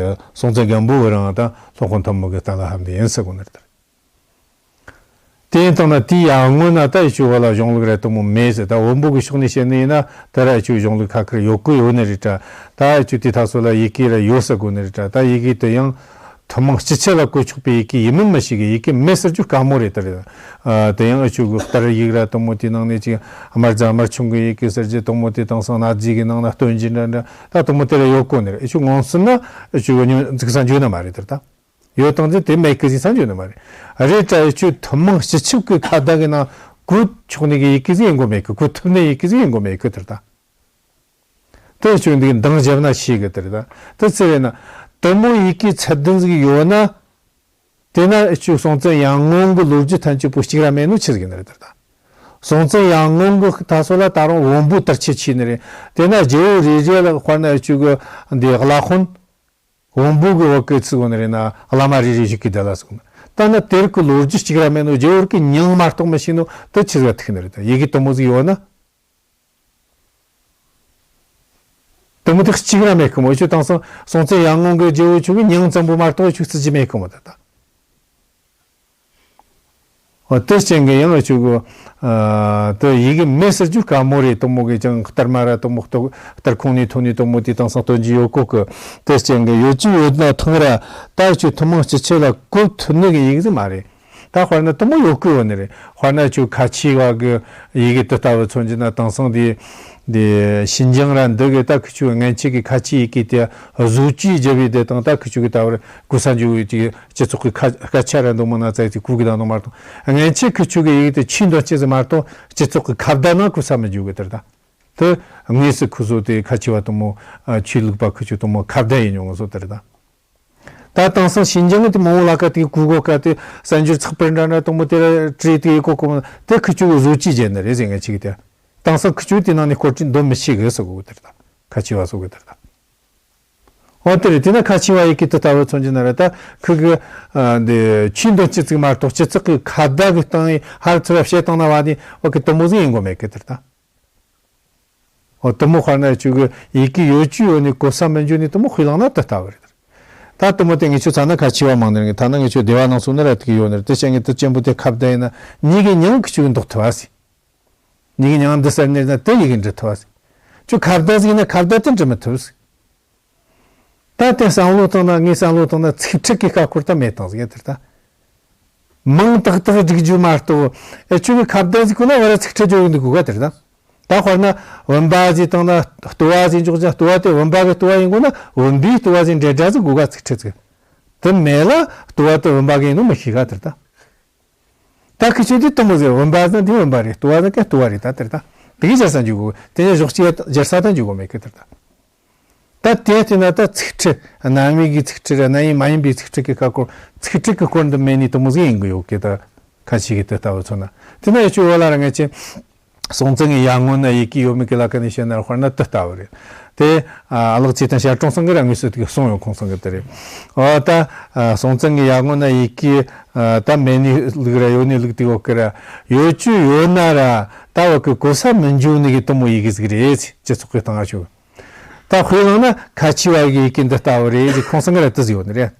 སྲོང་བཙན་སྒམ་པོ་བོད་རང་ད་སློབ་དཔོན་ཐུན་མོང་གི་གཏན་ལ་ཕབ་འདི་ཡིན་ཟེར་གོ་ནི་རེད་དེ། དེ་ཡིན་དང་ན་དེའི་ཡར་ངོ་ན་ད་ཨེ་ཆོ་བོད་ལ་གཞུང་ལུགས་ར་དེ་མོ་མེད་ཟེར། ད་བོན་པོ་གི་ཕྱོགས་ནས་བཤད་ནི་ཡིན་ན་ད་ར་ཨེ་ཆོ་གཞུང་ལུགས་ཁ་ཁར་ཡོད་གི་ཡོད་ནི་རེད་དྲ། ད་ཨེ་ཆོ་དེ་ད་སོ་ལ་ཡི་གེ་ར་ཡོད་ཟེར་གོ་ནི་རེད་དྲ། ད་ཡི་གེ་དེ་ཡང་ཐུན་མོང་སྤྱི་ཁྱབ་ལ་བཀོལ་ཆོག་པའི་ཡི་གེ་ཡིན་མིན་མི་ཤེས་གི། ཡི་གེ་མེད་ཟེར་རྒྱུ་དཀའ་མོ་རེད་དེ་རེད། ཨ་དེ་ཡང་ཨེ་ཆོ་གི་གཏེར་ཡིག་ར་དེ་མོ་དེའི་ནང་ནས་ཅིག་དམར་རྫ་དམར་ཆུང་གི་ཡི་གེ་ཟེར་རྒྱུ་དེ་མོ་དེ་དེང་སང་གནའ་རྫས་ཀྱི་ནང་ན་སྟོན་རྒྱུ་འདྲ་འདྲ་ད་དེ་མོ་དེ་ར་ཡོད་གོ་ནི་རེད། ཨེ་ཆོ་ངོ་སོ་ན་ཨེ་ཆོ་གི་ཉོ་འཛུགས་ས་འཇོག་ནི་མ་རེད་དེ་ད། ཡོད་དང་འཛིན་དེ་མེད་གི་ཟིག་ས་འཇོག་ནི་མ་རེད། རེད་དྲ་ཨེ་ཆོ་ཐུན་མོང་སྤྱི་ཁྱབ་ཀྱི་ཁ་བརྡ་གི་ནང་བཀོལ་ཆོག་ནི་གི་ཡི་གེ་ཟིག་ཡིན་དགོས་མེད་གི། བཀོལ་ཐུབ་ནི་ཡི་གེ་ཟིག་ཡིན་དགོས་མེད་གི་དེ་ད། དེ་ཨེ་ཆོ་འདི་གི་འདང་བརྒྱབ་ན་ཤེས་གི་དེ་རེད་ད། དེ་ཚེ་རེད་ན་དེ་མོ་ཡི་གེ་ཚད་ལྡན་ཟིག་ཡོད་ན། དེ་ན་ཨེ་ཆོ་སྲོང་བཙན་ཡར་སྔོན་གི་ལོ་རྒྱུས་ཐམས་ཅད་པོ་གཅིག་ར་མེད་ནོ་ཆི་ཟིག་ཡིན་ནི་རེད་དེ་ད། སྲོང་བཙན་ཡར་སྔོན་གི་ད་སོ་ལ་ད་རུང་བོན་པོ་དར་ཆེ་ཆེ་ནི་རེད། དེ་ན་རྒྱལ་པོ་རེ་རེ་ལ་དཔེར་ན་ཨེ་ཆོ་གི་འདི་བླ་དཔོན། བོན་པོ་གི་བ་གི་ཚིག་གོ་ནི་རེད་ན་བླ་མ་རེ་རེ་ཞིག་གི་དེ་ལ་སོགས་ན། ད་ནི་དེར་གི་ལོ་རྒྱུས་གཅིག་ར་མེད་ནོ། རྒྱལ་པོ་གི་མྱིང་མ་གཏོགས་མི་ཤེས་ནོ་དེ་ཆི་ཟིག་ཐུག་ནི་རེད་ད། ཡི་གེ་དེ་མོ་ཟིག་ཡོད་ན། དེ་མོ་དེ་གཅིག་ར་མེད་གི་མོ། ཨེ་ཆོ་དེང་སང་སྲོང་བཙན་ཡར་སྔོན་གི་རྒྱལ་པོ་ཆོ་གི་མྱིང་ཙམ་པོ་མ་གཏོགས་ཨེ་ཆོ་བརྩི་རྒྱུ་མེད་གི་མོ་ད་ད། འོ་དེ་རྐྱེན་གྱིས་ཡང་ཨེ་ཆོ་གི་ཨ་དེ་ཡི་གེ་མེད་ཟེར་རྒྱུ་དཀའ་མོ་རེད། དེ་མོ་གི་ཀྱང་གཏེར་མ་ར་དེ་མོ་གཏེར་ཁུང་ནས་ཐོན་ནི་དེ་མོ་དེ་དེང་སང་སྟོན་རྒྱུ་ཡོད་གོ་གི། དེ་རྐྱེན་གྱིས་ཡོད་རྒྱུ་ཡོད་ན་ཐང་ར་ད་ཨེ་ཆོ་ཐུན་མོང་སྤྱི་ཁྱབ་ལ་བཀོལ་ཐུབ་ནི་གི་ཡི་གེ་ཟིག་མ་རེད། ད་དཔེར་ན་དེ་མོ་ཡོད་གི་ཡོད་ནི་རེད། དཔེར་ན་ཨེ་ཆོ་ཁ་ཆེ་བ་གི་ཡི་གེ་དེ་ལྟ་བུ་མཚོན་རྒྱུ་ན་དེང་སང་དེ་དེ་ཞིན་ཅང་ར་འདི་གི་ད་ཁི་ཆོ་སྔན་ཆད་ཀྱི་ཁ་ཆེ་ཡི་གེ་དེ་བཟོ་བཅོས་བརྒྱབ་པའི་དེ་དང་ད་ཁི་ཆོ་གི་ད་བར་གོ་ས་འཇུག་གི་སྤྱི་ཚོགས་ཀྱི་ཁ་སྐད་ཆ་ར་འདུག་མ་ན་ཙག་ཙིག་གོ་གི་ད་འདུག་མ་གཏོགས། སྔན་ཆད་ཁི་ཆོ་གི་ཡི་གེ་དེ་ཆོས་འདོན་སྤྱི་ཟིག་མ་གཏོགས་སྤྱི་ཚོགས་ཀྱི་ཁ་བརྡ་ན་གོ་ས་མི་འཇུག་གི་དེ་རེད་ད། དེ་དངོས་སུ་ཁོ་ཚོ་དེ་ཁ་ཆེ་བ་དེ་མོ་ཨ་ཆོས་ལུགས་པ་ཁི་ཆོ་དེ་མོ་ཁ་བརྡ་ཡེད་མྱོང་ངོ་སོ་དེ་རེད་ད། ད་དེང་སང་ཞིན་ཅང་གི་དེ་མང་བོ་ལ་ཀ་དེ་གོ་གོ་ཀ་དེ་གསར་འགྱུར་ཚགས་པར་འདྲ་འདྲ་དེ་མོ་དེ་ར་བྲིས་དེ་གོ་གོ་མ་དེ་ཁི་ཆོ་གི་བཟོ་བཅོས་བྱས་ནི་རེད་ཟེར་ངེས་ཅིག་དེ། དེང་སང་ཁི་ཆོ་དེ་ནང་ནས་སྐོར་བྲིས་འདོན་མི་ཤེས་གི་སོ་གོ་དེ་རེད་ད། ཁ་ཆེ་བ་སོ་གོ་དེ་རེད་ད། འོ་དེ་རེད། དེ་ན་ཁ་ཆེ་བ་ཡི་གེ་དེ་ལྟ་བུ་མཚོན་རྒྱུ་ན་རེད་ད། ཁི་གི་ཨ་འདི་ཆོས་འདོན་སྤྱི་ཚིག་མ་གཏོགས་སྤྱི་ཚོགས་ཀྱི་ཁ་བརྡ་གི་སྟེང་ཧར་ཚུར་བཤད་སྟངས་ན་བ་དེ་འོ་གི་དེ་མོ་ཟིག་ཡིན་དགོས་མེད་གི་དེ་རེད་ད། འོ་དེ་མོ་དཔེར་ན་ཁྱོད་ཀྱི་ཡི་གེ་ཡོད་ཅི་ཡོད་ནི་གོ་ས་མི་འཇུག་ནི་དེ་མོ་དཔེ་བླངས་ན་དེ་ལྟ་བུ་རེད། ད་དེ་མོ་དེ་ངས་ཁྱོད་ཚ་ན་ཁ་ཆེ་བ་མང་ནི་རེད། ཐ་ན་ངས་ཁྱོད་སྡེ་བ་ནང་སོང་ན་ར་དེ་གི་ཡོད་ནི་རེད། དེ་བྱས་ངས་དེ་ཅན་པོ་དེ་ཁ་བརྡ་ཡིན་ན་ཉིད་ཀྱི་མྱིང་གི་ཁྱོད་འདོགས་ཐུབ་བ་ཟིག་ཉིད་ཀྱི་མྱིང་འདི་ཟེར་ནི་རེད་ན་དེ་ཡི་གེ་འབྲི་ཐུབ་བ་ཟིག་ཁྱོད་ཁ་བརྡ་ཟིག་ཡིན་ན་ཁ་བརྡ་དེ་འབྲི་མི་ཐུབ་ཟིག་ད་དེ་བསམ་བློ་བཏང་ན་ངས་བསམ་བློ་བཏང་ན་ཚིག་ཁྲིད་ཀྱི་ཁ་སྐོར་ད་མེད་བཏང་ཟིག་ཡ་དེར་ད། མིང་ཏག་ཏག་བསྒྲིག་རྒྱུ་མ་གཏོགས་ཨེ་ཁྱོད་ཀྱི་ཁ་བརྡ་ཟིག་ཁོ་ན་བར་ཚིག་ཁྲིད་བརྗོད་ཡོང་འདུག་གོ་ག་དེར་ད། ད་དཔེར་ན་བུམ་པ་ཟིག་བཏང་ན་ལྟོ་བ་ཟིག་འཇོག་ཅིང་ལྟོ་བ་དེ་བུམ་པ་གི་ལྟོ་བ་ཡིན་གོ་ན་བུམ་པའི་ལྟོ་བ་ཟིག་འབྲེལ་སྒྲ་ཟིག་གོ་ག་ཚིག་ཁྲིད་ཟིག་དེ་མེད་ལ་ལྟོ་བ་དེ་བུམ་པ་གི་ཡིན་ནོ་མི་ཤེས་ག་དེར་ད། ད་ཁི་ཆོས་དེ་གཏུམ་མོ་ཟེར་བུམ་པ་ཟེར་དེ་བུམ་པ་རེད། ལྟོ་བ་ཟེར་ཀ་ལྟོ་བ་རེད། ད་དེར་ད་དེ་གི་སྦྱར་ས་འཇུག་གོ་དེ་ནས་གཞོགས་གཅིག་སྦྱར་ས་ད་འཇུག་གོ་མེད་གི་དེར་ད། ད་དེ་བལྟས་ན་ད་ཚིག་ཁྲིད་རྣམ་དབྱེ་གི་ཚིག་ཁྲིད་རྣམ་དབྱེ་མ་ཡིན་པའི་ཚིག་ཁྲིད་ཀྱི་ཁ་སྐོར་ཚིག་ཁྲིད་ཀྱི་སྐོར་འདི་མེད་ནི་དེ་མོ་ཟིག་ཡིན་གི་ཡོད་གི་ད། ཁ་ཆེ་གི་དེ་ལྟ་བུ་མཚོན་ན་དེ་ན་ཡ་ཆོས་བོད་ལ་ར་ངེས་ཅན། སྲོང་བཙན་གྱི་ཡར་སྔོན་ན་ཡི་གེ་ཡོད་མེད་ཀྱི་ལ་ཀ་ནས་བཤད་ན་དཔེར་ན་དེ་ལྟ་བུ་རེད། དེ་ཨ་ལགས་ཚེ་བརྟན་ཞལ་དྲུང་ཚང་གི་ར་དངོས་སུ་དེ་གསུངས་ཡོད་ཁོང་ཚང་གི་དེ་རེད། འོ་ད་སྲོང་བཙན་གྱི་ཡར་སྔོན་ན་ཡི་གེ་ད་མེད་ནི་ལུགས་ར་ཡོད་ནི་ལུགས་དེ་ཡོད་ཀི་ར། ཡོད་ཅུ་ཡོད་ན་ར་ད་བ་གི་གོ་ས་མི་འཇུག་ནི་གི་དེ་མོ་ཡི་གེ་ཟིག་རེད། སྤྱི་ཚོགས་ཀྱི་སྟེང་ང་ཆོག་ད་དཔེ་བླངས་ན་ཁ་ཆེ་བ་གི་ཡི་གེ་འདི་ལྟ་བུ་རེད་ཟེར་ཁོང་ཚང་གི་ར་དེ་ཟིག་ཡོད་ནི་རེད།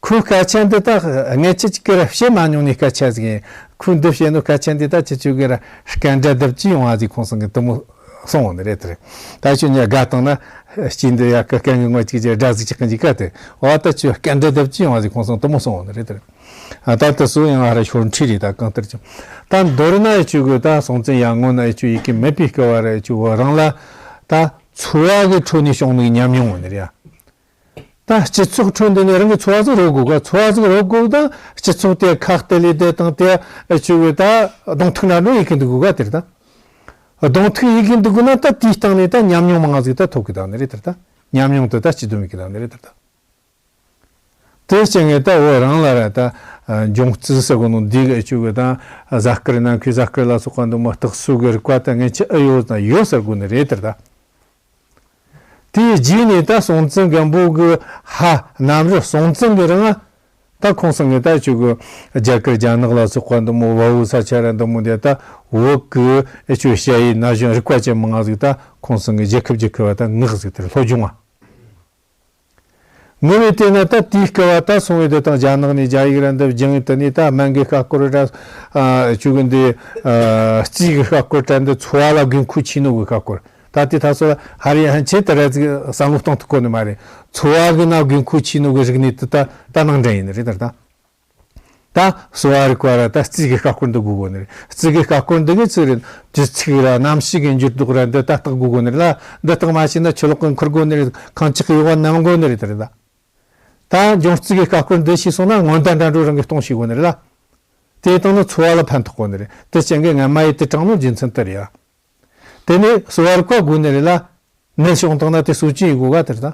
ཁོའི་སྐད་ཆ་འདི་ད་སྔན་ཆད་ཅིག་གི་ར་བཤད་མ་མྱོང་ནི་སྐད་ཆ་ཟིག་ཡིན། ཁོས་འདི་བཤད་ནོ་སྐད་ཆ་འདི་ད་ཁྱེད་ཆོ་གི་ར་སྐད་འདྲ་བརྡབ་ཀྱི་ཡོང་བ་ཟིག་ཁོང་ཚང་གི་དེ་མོ་གསུངས་ཡོད་ནི་རེད་དེ་རེད། ད་ཁྱོད་ཉལ་དགའ་བཏང་ན་སྐྱིད་འདི་ཡ་སྐད་སྐད་ངན་ངོ་ཅིག་ཅིག་སྒྲ་ཟིག་ཅིག་གི་འཇིག་ག་དེ་འོ་ད་ཁྱོད་སྐད་འདྲ་བརྡབ་ཀྱི་ཡོང་བ་ཟིག་ཁོང་ཚང་དེ་མོ་གསུངས་ཡོད་ནི་རེད་དེ་རེད། ཨ་ད་ལྟ་སུ་ཡང་ཧ་ར་ཤོར་འཁྲིས་རེད། ད་གང་ལྟར་ཀྱང་ད་མདོར་ན་ཡི་ཆུ་གི་ད་སྲོང་བཙན་ཡར་ངོ་ན་ཡི་ཆུ་ཡི་གེ་མེད་པའི་སྐབས་བ་ར་ཡི་ཆུ་བོ་རང་ལ་ད་འཚོ་བ་གི་ཁྲོད་ནས་བྱུང་ནས་ཉམས་མྱོང་ཡོད་ནི་རེད་ཡ། ད་སྤྱི་ཚོགས་ཁྲོད་འདི་ནས་རང་གི་འཚོ་བ་ཟིག་རོལ་དགོས་ག་འཚོ་བ་ཟིག་རོལ་དགོས་ད་སྤྱི་ཚོགས་དེ་ཁག་དེ་ལས་དེ་དང་དེ་ཡི་ཆུ་གི་ད་གདོང་ཐུག་ན་འགྲོ་ཡི་གི་འདུག་ག་དེར་ད་གདོང་ཐུག་ཡི་གི་འདུག་ག་ན་ད་དེའི་སྟེང་ནས་ད་ཉམས་མྱོང་མང་ང་ཟིག་ད་ཐོབ་གི་ད་ནི་རེད་དེར་ད་ཉམས་མྱོང་དེ་ད་སྤྱི་བསྡོམས་ཡི་གི་ད་ནི་རེད་དེར་ད། དེ་སྤྱི་ངས་ད་བོད་རང་ལ་ར་ད་འབྱུང་རྩིས་ཟེར་གོ་ནོ་འདི་གི་ཨེ་ཆུ་གི་ད་གཟའ་སྐར་ནམ་མཁའི་གཟའ་སྐར་ལ་སོགས་པ་འདི་མོ་རྟགས་སུ་གི་རིག་པ་ད་ངས་ཅི་ཨེ་ཡོད་ད་ཡོད་ཟེར་གོ་ནི་རེད་དེར་ད། དེའི་རྗེས་ནས་ད་སྲོང་བཙན་སྒམ་པོ་གི་ཧ་གནམ་རི་སྲོང་བཙན་གི་རིང་ད་ཁོང་ཚང་གི་ད་ཨེ་ཆུ་གི་རྒྱ་གར་རྒྱ་ནག་ལ་སོགས་པ་འདི་མོ་བལ་པོ་ས་ཆ་ར་འདི་མོ་དེ་ད་བོད་གི་ཨེ་ཆུ་ཞ་ཡི་ན་གཞོན་རིག་པ་ཅན་མང་ང་ཟིག་ད་ཁོང་ཚང་གི་རྒྱལ་ཁབ་རྒྱལ་ཁབ་བ་ད་ངག་ཟིག་དེར་སློབ་སྦྱོང་བ། ངས་བལྟས་ན་ད་དེའི་སྐབས་བ་ད་སོང་བའི་དེ་དང་རྒྱ་ནག་ནས་རྒྱ་ཡིག་ར་འདི་སྦྱང་ཡིན་དེ་ནས་ད་སྨན་གི་ཤ་སྐོར་ར་ཨ་ཆུ་གི་འདི་ཨ་རྩིས་གི་ཤ་སྐོར་དྲ་འདི་འཚོ་བ་ལ་དགོས་མཁོ་ཆེ་ནོ་གི་ཤ་སྐོར་ད་དེ་ད་སོ་ཧ་རི་ཧན་ཆེ་དེ་ར་ཅིག་བསམ་བློ་གཏོང་ཐུབ་གོ་ནི་མ་རེད། འཚོ་བ་གི་ན་དགོས་མཁོ་ཆེ་ནོ་གི་རིག་གནས་དེ་ད་ད་ནང་འདྲེན་ཡིན་ནི་རེད་ད་ད། ད་གསོ་བ་རིག་པ་ར་ད་རྩིས་ཀྱི་ཤ་སྐོར་འདི་དགོས་གོ་ནི་རེད། རྩིས་ཀྱི་ཤ་སྐོར་འདི་གི་ཚིག་རེད། དུས་ཚིགས་ར་གནམ་གཤིས་ཀྱི་འགྱུར་ལྡོག་ར་འདི་ད་བརྟག་དགོས་གོ་ནི་རེད་ལ། འདི་བརྟག་མ་ཤེས་ན་ཆུ་ལོག་གི་འཁུར་དགོ་ནི་རེད། ཁང་ཆག་གི་ཡོག་བ་ནམ་དགོ་ནི་རེད་དེ་རེད་ད། ད་འབྱུང་རྩིས་ཀྱི་ཤ་སྐོར་འདི་ཤེས་སོང་ན་སྔོན་བརྡ་འདྲ་འགྲོ་རང་གི་གཏོང་ཤེས་གོ་ནི་རེད་ལ། དེ་བཏང་ན་འཚོ་བ་ལ་ཕན་ཐོགས་གོ་ནི་རེད། དེ་ཅན་གྱི་སྔ་མ་ཡི་དེ་དྲང་ནོ་རྒྱུ་མཚན་དེ་རེད་ཡ། དེ་ནས་གསོ་བ་རིག་པ་དགོས་ནི་རེད་ལ། ནད་བྱུང་བཏང་ན་དེ་གསོ་བཅོས་ཡི་དགོས་ག་དེར་ད།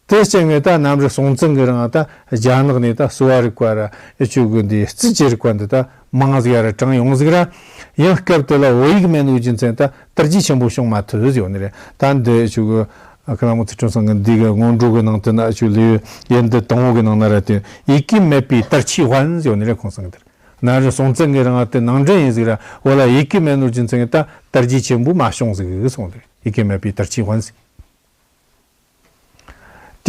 དེ་སྤྱི་ངས་ད་གནམ་རི་སྲོང་བཙན་གི་རིང་ད་རྒྱ་ནག་ནས་ད་གསོ་བ་རིག་པ་ར་ཨེ་ཆུ་གི་འདི་རྩིས་ཀྱི་རིག་པ་འདི་ད་མང་ཟིག་ཡ་ར་དྲངས་ཡོང་ཟིག་ར། ཡང་སྐབས་དེ་ལ་བོད་ཡིག་མེད་ནོ་རྒྱུ་མཚན་ད་དར་རྒྱས་ཆེན་པོ་བྱུང་མ་ཐུབ་ཟིག་ཡོད་ནི་རེད། ད་འདི་ཨེ་ཆུ་གི་ཁ་ལ་མོ་ཚུལ་ཁྲིམས་ཚང་གི་འདི་གི་སྔོན་འགྲོ་གི་ནང་དུ་ན་ཨེ་ཆུ་ལུས་ཡིན་འདི་དང་བོ་གི་ནང་ན་ར་དེ་ཡི་གེ་མེད་པའི་དར་ཆའི་དབང་ཟིག་ཡོད་ནི་རེད། ཁོང་ཚང་གི་དེར་གནམ་རི་སྲོང་བཙན་གི་རིང་དེ་ནང་འདྲེན་ཡིན་ཟིག་ར། འོ་ལ་ཡི་གེ་མེད་ནོ་རྒྱུ་མཚན་གི་ད་དར་རྒྱས་ཆེན་པོ་མ་བྱུང་ཟིག་གི་སོང་དེ་ཡི་གེ་མེད་པའི་དར་ཆའི་དབང་ཟིག་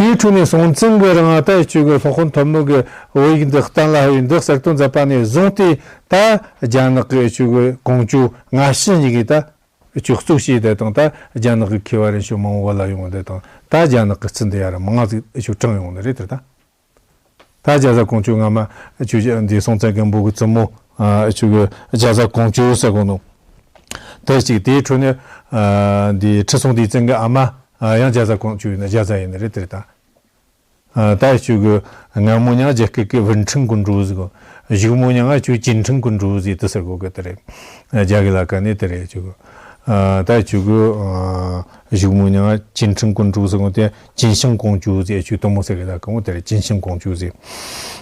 དེའི་འཕྲོ་ནས་སྲོང་བཙན་གྱི་རིང་ད་ཨེ་ཆུ་གི་སློབ་དཔོན་ཐོན་མི་གི་བོད་ཡིག་འདི་གཏན་ལ་ཕབ་པའི་འདི་གསར་གཏོད་མཛད་པ་ནས་བཟུང་སྟེ་ད་རྒྱ་ནག་གི་ཨེ་ཆུ་གི་ཀོང་ཇོ་སྔ་ཕྱི་གཉིས་ཀྱིས་ད་ཨེ་ཆུ་གཙོ་བྱས་དེ་དང་ད་རྒྱ་ནག་གི་མཁས་པ་རིན་ཆེན་མང་བོ་ལ་ཡོང་དེ་དང་ད་རྒྱ་ནག་གི་རྩིས་འདི་ཡ་ར་མང་ཟིག་ཨེ་ཆུ་དྲངས་ཡོང་ནི་རེད་དེ་ད། ད་རྒྱ་བཟའ་ཀོང་ཇོ་སྔ་མ་ཆུ་འདི་སྲོང་བཙན་སྒམ་པོ་གི་བཙུན་མོ་ཨ་ཆུ་གི་རྒྱ་བཟའ་ཀོང་ཇོ་ཟེར་གོ་ནོ། དེ་གཅིག་དེའི་འཕྲོ་ནས་ཨ་འདི་ཁྲི་སྲོང་ལྡེ་བཙན་གི་ཨ་མ་ཨ་ཡང་རྒྱ་བཟའ་ཀོང་ཇོ་ཡིན་ན་རྒྱ་བཟའ་ཡིན་ནི་རེད་དེ་རེད་ད། ཨ་ད་ཆུ་གི་སྔ་མོ་མྱང་རྒྱ་སྐད་ཀྱི་ཝུན་ཁྲིན་ཀུན་ཀྲུའུ་ཟེར་གོ། གཞུག་མོ་མྱང་ཨ་ཆུ་ཅིན་ཁྲིན་ཀུན་ཀྲུའུ་ཟེར་དེ་ཟེར་གོ་གི་དེ་རེད། ཨ་རྒྱ་གི་ལ་ཀ་ནས་དེ་རེད་ཆུ་གི། ཨ་ད་ཆུ་གི་ཨ་གཞུག་མོ་མྱང་ཨ་ཅིན་ཁྲིན་ཀུན་ཀྲུའུ་ཟེར་གོ་དེ། ཅིན་ཤང་ཀོང་ཇོ་ཟེར་ཨེ་ཆུ་དེ་མོ་ཟེར་གི་ད་གང་མོ་དེ་རེད། ཅིན་ཤང་ཀོང་ཇོ་ཟེར།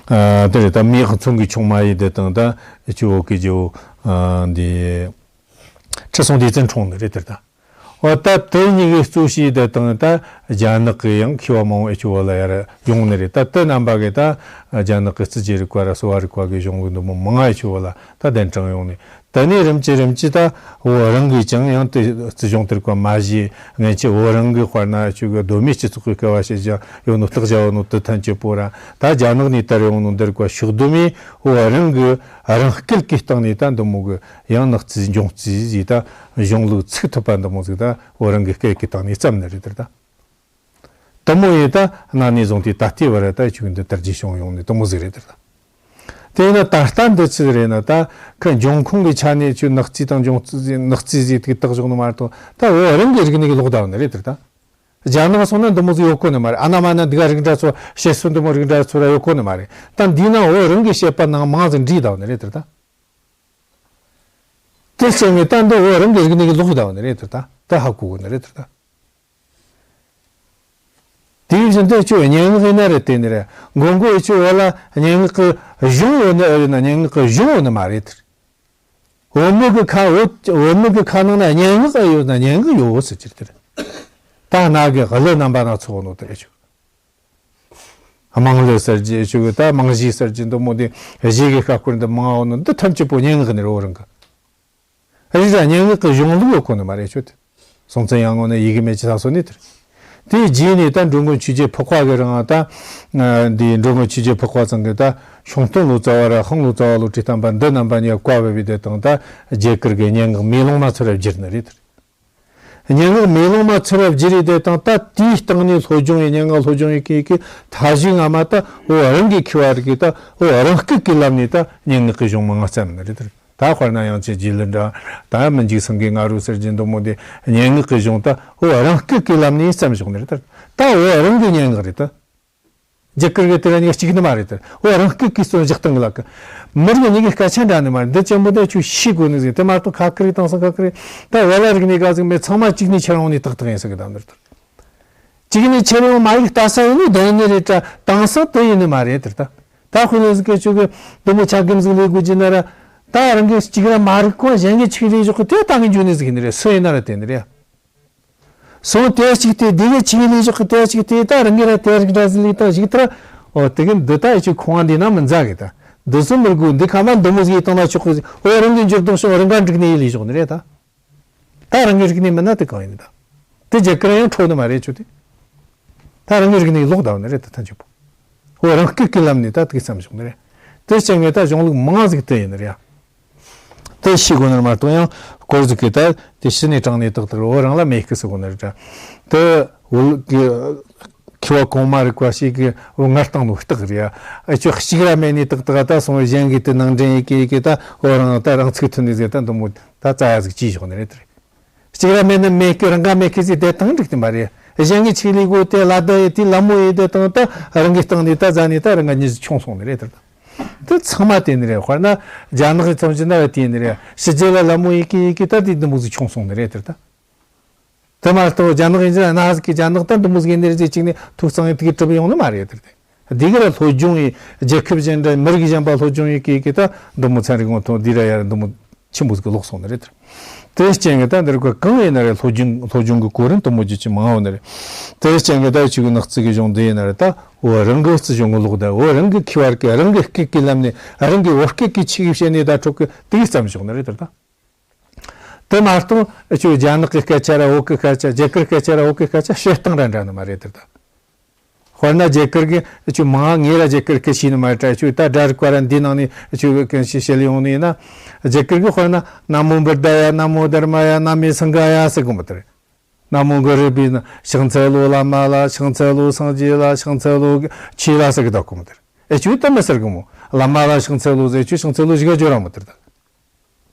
ཨ་དེ་རེད། ད་མི་ཧ་ཚོང་གི་ཆུང་མ་ཡི་དེ་དང་ད་ཨེ་ཆུ་འོ་གི་ཇོ་ཨ་འདི་ཁྲི་སྲོང་ལྡེ་བཙན་འཁྲུངས་ནི་རེད་དེ་ད། འོ་ད་དེ་གཉིས་ཀྱི་གཙོ་བྱས་དེ་དང་ད་རྒྱ་ནག་གི་ཡང་མཁས་པ་མང་བོ་ཨེ་ཆུ་བོ་ལ་ཡར་ཡོང་ནི་རེད། ད་དེ་རྣམ་པ་གི་ད་རྒྱ་ནག་གི་རྩིས་ཀྱི་རིག་པ་ར་གསོ་བ་རིག་པ་གི་གཞུང་ལུགས་འདི་མོ་མང་ང་ཨེ་ཆུ་བོ་ལ་ད་གདན་དྲངས་ཡོང་ནི། དེ་ནས་རིམ་གྱིས་རིམ་གྱིས་ད་བོད་རང་གིས་ཀྱང་ཡང་དེ་རྩིས་གཞུང་དེར་བཀའ་མ་བཞེས་ངན་ཆེ་བོད་རང་གི་དཔེར་ན་ཆུ་གི་གདོད་མའི་སྤྱི་ཚོགས་ཀྱི་སྐལ་བ་ཞེས་ཀྱང་ཡོད་ནོ་རྟགས་བྱ་བ་ནོ་དེ་ཐམས་ཅད་པོ་ར་ད་རྒྱ་ནག་ནས་དར་ཡོང་ནོ་འདིར་བཀའ་ཕྱོགས་བསྡོམས་བོད་རང་གི་རང་སྐད་ཀྱི་སྟེང་ནས་ད་འདི་མོ་གི་ཡང་ནག་རྩིས་འབྱུང་རྩིས་ཟིག་ད་གཞུང་ལུགས་ཚུགས་ཐུབ་པ་འདི་མོ་ཟིག་ད་བོད་རང་གི་སྐད་ཀྱི་སྟེང་ནས་བརྩམས་ནི་རེད་དེ་ད། དེ་མོ་ཡིན་ད་གནའ་ནས་བཟུང་སྟེ་ད་ལྟའི་བར་ད་ཆུ་འདི་དར་རྒྱས་བྱུང་ཡོང་ནི་དེ་མོ་ཟིག་རེད་དེ་ད། དེས་ན་ད་ལྟ་འདི་ཆི་རེད་ན་ད་ཁ་འབྱུང་ཁུངས་ཀྱི་ཆ་ནས་ཆུ་ནག་རྩིས་དང་འབྱུང་རྩིས་ནག་རྩིས་ཟིག་དེ་བཏགས་བཞག་ནི་མ་གཏོགས་ད་བོད་རང་གི་རིག་གནས་ཀྱི་ལོག་ད་བ་ནི་རེད་དེ་ད། རྒྱ་ནག་སོང་ན་འདི་མོ་ཟིག་ཡོད་གོ་ནི་མ་རེད། ཨ་ན་མ་ན་འདི་ག་རིགས་འདྲ་ཚོ་བཤད་སྲོལ་འདི་མོ་རིགས་འདྲ་ཚོ་ར་ཡོད་གོ་ནི་མ་རེད། ད་འདི་ན་བོད་རང་གི་བཤད་པ་ནང་མང་ཟིག་འདྲིས་ད་བ་ནི་རེད་དེ་ད། དེ་བྱས་ནས་ད་འདི་བོད་རང་གི་རིག་གནས་ཀྱི་ལོག་ད་བ་ནི་རེད་དེ་ད། ད་ཧ་གོ་གོ་ནི་རེད་དེ་ད། དེའི་བཞིན་དུ་ཁྱོད་སྙན་ངག་ཡིན་ན་རེད་དེ་ནི་རེད། མགོ་མགོ་ཡི་ཁྱོད་བོད་ལ་སྙན་ངག་གི་གཞུང་ཡོད་ནི་ཨེ་ཡོད་ན་སྙན་ངག་གི་གཞུང་ཡོད་ནི་མ་རེད་དེ། བོད་མི་གི་ཁ་བོད་བོད་མི་གི་ཁ་ནང་ན་སྙན་ངག་ཨེ་ཡོད་ན་སྙན་ངག་ཡོད་ཟེར་གྱི་རེད་དེ་རེད། ད་ན་གི་གླུ་རྣམ་པ་སྣ་ཚོགས་ནོ་དེ་རེད་ཆོག་དམངས་གླུ་གསར་བརྗེ་ཆོག་གི་ད་རྨང་གཞི་གསར་བརྗེ་འདི་མོ་དེ་གཞས་ཀྱི་ཁ་སྐོར་འདི་མང་བ་ནོ་འདི་ཐམས་ཅད་པོ་སྙན་ངག་ནི་རེད་བོད་རང་གི། རེད་ར་སྙན་ངག་གི་གཞུང་ལུགས་ཡོད་གོ་ནི་མ་རེད་ཆོག་དེ། སྲོང་བཙན་ཡར་ངོ་ནས་ཡི་གེ་མེད་ཀྱི་ས་སོ་ནི་དེར། དེའི་རྗེས་ནས་ད་འགྲོ་མགོན་ཆོས་རྒྱལ་འཕགས་པ་གི་རིང་ད་འདི་འགྲོ་མགོན་ཆོས་རྒྱལ་འཕགས་པ་ཚང་གི་ད་ཤིང་སྟོན་ལོ་ཙཱ་བ་ར་ཤིང་ལོ་ཙཱ་བ་ལོ་ཀྲི་བསྟན་པ་འདི་རྣམ་པ་གཉིས་བཀའ་ཕེབས་པའི་དེ་དང་ད་རྒྱ་གར་གི་སྙན་ངག་མེ་ལོང་མ་ཚུར་བསྒྱུར་ནི་རེད་དེར། སྙན་ངག་མེ་ལོང་མ་ཚུར་བརྗེ་རེས་དེ་དང་ད་དེའི་སྟེང་ནས་སློབ་སྦྱོང་ཡི་སྙན་ངག་སློབ་སྦྱོང་ཡི་གི་གི་མཐའ་གཞུག་སྔ་མ་ད་འོ་རང་གི་མཁས་པ་རིགས་ཀྱི་ད་འོ་རང་སྐད་ཀྱི་ལམ་ནས་ད་སྙན་ངག་གི་གཞུང་མང་ང་བརྩམས་ནི་རེད། ད་དཔེར་ན་དབྱངས་ཅན་རྗེས་ལུས་འདྲ། ད་མི་འཇིགས་སེང་གེའི་ང་རོ་གསལ་བྱེད་འདི་མོ་དེ་སྙན་ངག་གི་གཞུང་ད་འོ་རང་སྐད་ཀྱི་ལམ་ནས་བརྩམས་བཞག་ནི་རེད། ད་ད་འོ་རང་གི་སྙན་ངག་རེད་ད། རྒྱ་གར་གི་དེ་ར་གཉིས་གཅིག་ནི་མ་རེད་དེ། འོ་རང་སྐད་ཀྱི་རྩོམ་བཞག་སྟངས་ལ་གི། མི་རིགས་གཉིས་ཀྱི་སྐད་ཆ་འདྲ་ནི་མ་རེད། འདི་ཅན་པོ་དེ་ཆུ་ཤི་དགོས་ནི་ཟིག་དེ་མ་གཏོགས་ཁ་ཁ་རེ་དང་སང་ཁ་ཁ་རེ། ད་བ་ལ་རིག་གནས་ག་ཟིག་མེད། ཚང་མ་གཅིག་ནས་ཁྱེར་ཡོང་ནས་ཏག་ཏག་ཡིན་ཟིག་གི་ད་འདིར་དེ། གཅིག་ནས་ཁྱེར་ཡོང་མ་ཡིག་ལྟ་ས་ཡིན་ནི་དོན་ནི་རེད་དྲ་དེང་སང་དེ་ཡིན་ནི་མ་རེད་དེར་ད། ད་དཔེ་ལ་ཟིག་གི་ཆུ་གི་དུ་མོ་ཆ་གིམ་ཟིག་ལས་དགོས་ཀྱི་ན་ར། ད་རང་གི་གཅིག་ར་མ་རིག་གོ་གཞན་གི་ཆིག་ལས་ཞོག་གི་དེ་ད་གི་འཇུ་ནི་ཟིག་ཡིན་ནི་རེད། སུ་ཡིན་ན་ར་དེ་ནི་རེད། སོང་དེ་གཅིག་དེ་དེ་གི་ཆིག་ལས་ཞོག་གི་དེ་གཅིག་དེ་ད་རང་གི་ར་དེ་རིག་འདྲ་ཟིག་ལས་ད་ཞིག་ད་ར། འོ་དེ་གི་འདི་ད་ཡི་ཆུ་ཁོང་འདི་ན་མི་མཛའ་གི་ད། འདི་སུ་མི་དགོས། འདི་ཁ་མ་འདི་མོ་ཟིག་ཡི་དང་ན་ཆོག་གི་ཟིག་འོ་རང་གི་འགྱུར་ལྡོག་བྱུང་རང་ག་འགྲིག་ནས་ཡི་ལས་ཞོག་ནི་རེད་ད། ད་རང་གི་རིག་གནས་མིན་ན་དེ་གང་ཡིན་ད། དེ་རྒྱ་གར་ཡང་འཕྲོ་ནི་མ་རེད་ཆུ་དེ། ད་རང་གི་རིག་གནས་ལོག་ད་བ་ནི་རེད་ད་ཐན་ཆུ་པོ། འོ་རང་སྐད་ཀྱི་ལམ་ནས་ད་དེ་གི་བརྩམས་ཞོག་ནི་རེད། དེ་ཅན་གི་ད་གཞུང་ལུགས་མང་ཟིག་དེ་ཡིན་ནི་རེད། དེ་ཤི་དགོས་ནི་མ་གཏོགས་ཡང་སྐོར་ཟིག་གི་ད་དེ་ཤི་ནས་དྲངས་ནས་ཏག་ཏག་འོ་རང་ལ་མེད་སྐུ་སུ་དགོས་ནི་རེད་ད། དེ་འོ་གི་མཁས་པ་གོང་མ་རིག་པ་ཞིག་གི་འོ་ངར་བཏང་ནོ་རྟགས་རེད་ཡ། ཨ་ཅོ་གཅིག་ར་མེད་ནས་ཏག་ཏག་ད་སོང་གཞན་གི་དེ་ནང་འདྲེན་ཡི་གི་ཡི་གི་ད་འོ་རང་ད་རང་ཚུགས་ཐུབ་ནི་ཟེར་ད་འདི་མོ་ད་རྩ་ཡ་ཟིག་ཅིས་ཞོག་ནི་རེད་དེ་རེད། གཅིག་ར་མེད་ན་མེད་ཀི་རང་ག་མེད་ཀི་ཟིག་དེ་དང་འགྲིག་ཏུ་མ་རེད། གཞན་གི་ཆིག་ལས་གོ་དེ་ལ་ད་ཡི་དེ་ལ་མོ་ཡི་དེ་དང་ད་རང་གི་སྟེང་ནས་ད་ཟ་ནས་ད་རང་ག་ཉིད་ཆུང་སོང་ནི་རེད་དེ། དེ་ཚང་མ་དེ་ནི་རེད། དཔེར་ན་རྒྱ་ནག་གི་ཚོམས་ཅི་ན་ར་དེ་ནི་རེད། ཕྱི་རྒྱལ་ལ་ལ་མོ་ཡི་གི་ཡི་གི་ད་དེ་འདི་མོ་ཟིག་ཆུང་སོང་ནི་རེད་དེ་ད། དེ་མ་གཏོགས་རྒྱ་ནག་ཡིན་ཅི་ན་ཧ་ཟིག་གི་རྒྱ་ནག་ད་འདི་མོ་ཟིག་ཡིན་ནི་རེད་ཟེར་གཅིག་ནས་ཐུག་ཚང་ཡི་དེ་གི་གྲུབ་ཡོང་ནི་མ་རེད་དེ་དེ། འདི་ག་ར་སློབ་སྦྱོང་ཡི་རྒྱལ་ཁབ་གཞན་འདྲ་མི་རིགས་གཞན་པ་སློབ་སྦྱོང་ཡི་གི་གི་ད་འདི་མོ་ཚན་རིག་ངོ་ཐོག་འདི་ར་ཡ་ར་འདི་མོ་ཆེན་པོ་ཟིག་ལོག་སོང་ནི་རེད་དེ། དེ་རྐྱེན་གི་ད་འདི་རུ་ག་གང་ཡིན་ན་རེད། སློབ་སྦྱོང་སློབ་སྦྱོང་གི་གོ་རིམ་དུ་མོ་རྒྱུ་ཅི་མང་བ་ནི་རེད། དེ་རྐྱེན་གི་ད་ཆུ་གི་ནག་རྩི་གི་གཞུང་འདི་ཡིན་ན་རེད། ད་འོ་རང་གི་རྩི་གཞུང་གི་ལོག་ད་འོ་རང་གི་མཁས་པ་གི་རང་གི་སྐད་ཀྱི་ལམ་ནས་རང་གི་བོད་སྐད་ཀྱི་ཆི་གི་བཤད་ནས་ད་འཕྲོ་གི་དེ་གི་བརྩམས་བཞག་ནི་རེད་དེ་ད། དེ་མ་གཏོགས་ཆུ་རྒྱ་ནག་གི་སྐད་ཆ་ར་བོད་གི་སྐད་ཆ་རྒྱ་གར་སྐད་ཆ་ར་བོད་གི་སྐད་ཆ་བཤད་སྟངས་ར་འདྲ་ནི་མ་རེད་དེ་ད། དཔེར་ན་རྒྱ་གར་གི་ཆུ་མང་ང་ར་རྒྱ་གར་སྐད་ཤེས་ནི་མ་རེད་དྲ། ཆུ་ད་སྒྲ་རིག་པ་ར་འདི་ནང་ནས་ཆུ་གི་གང་ཞིག་བཤད་ཡོང་ནི་ཡིན་ན། རྒྱ་གར་གི་དཔེར་ན་ན་མོ་བུདྡྷ་ཡ་ན་མོ་དྷརྨ་ཡ་ན་མེ་སངྒྷ་ཡ་ཟེར་གོ་མི་དེ་རེད། ན་མོ་གུ་རུ་བྷྱོ་ན་ཕྱག་འཚལ་ལོ་བླ་མ་ལ། ཕྱག་འཚལ་ལོ་སངས་རྒྱས་ལ། ཕྱག་འཚལ་ལོ་ཆོས་ལ་ཟེར་གི་ད་གོ་མི་དེ་རེད། ཨེ་ཆུ་ད་མི་ཟེར་གི་མོ། བླ་མ་ལ་ཕྱག་འཚལ་ལོ་ཟེར་ཆུ་ཕྱག་འཚལ་ལོ་ཞིག་ག་བརྗོད་ར་མི་དེ་རེད་ད།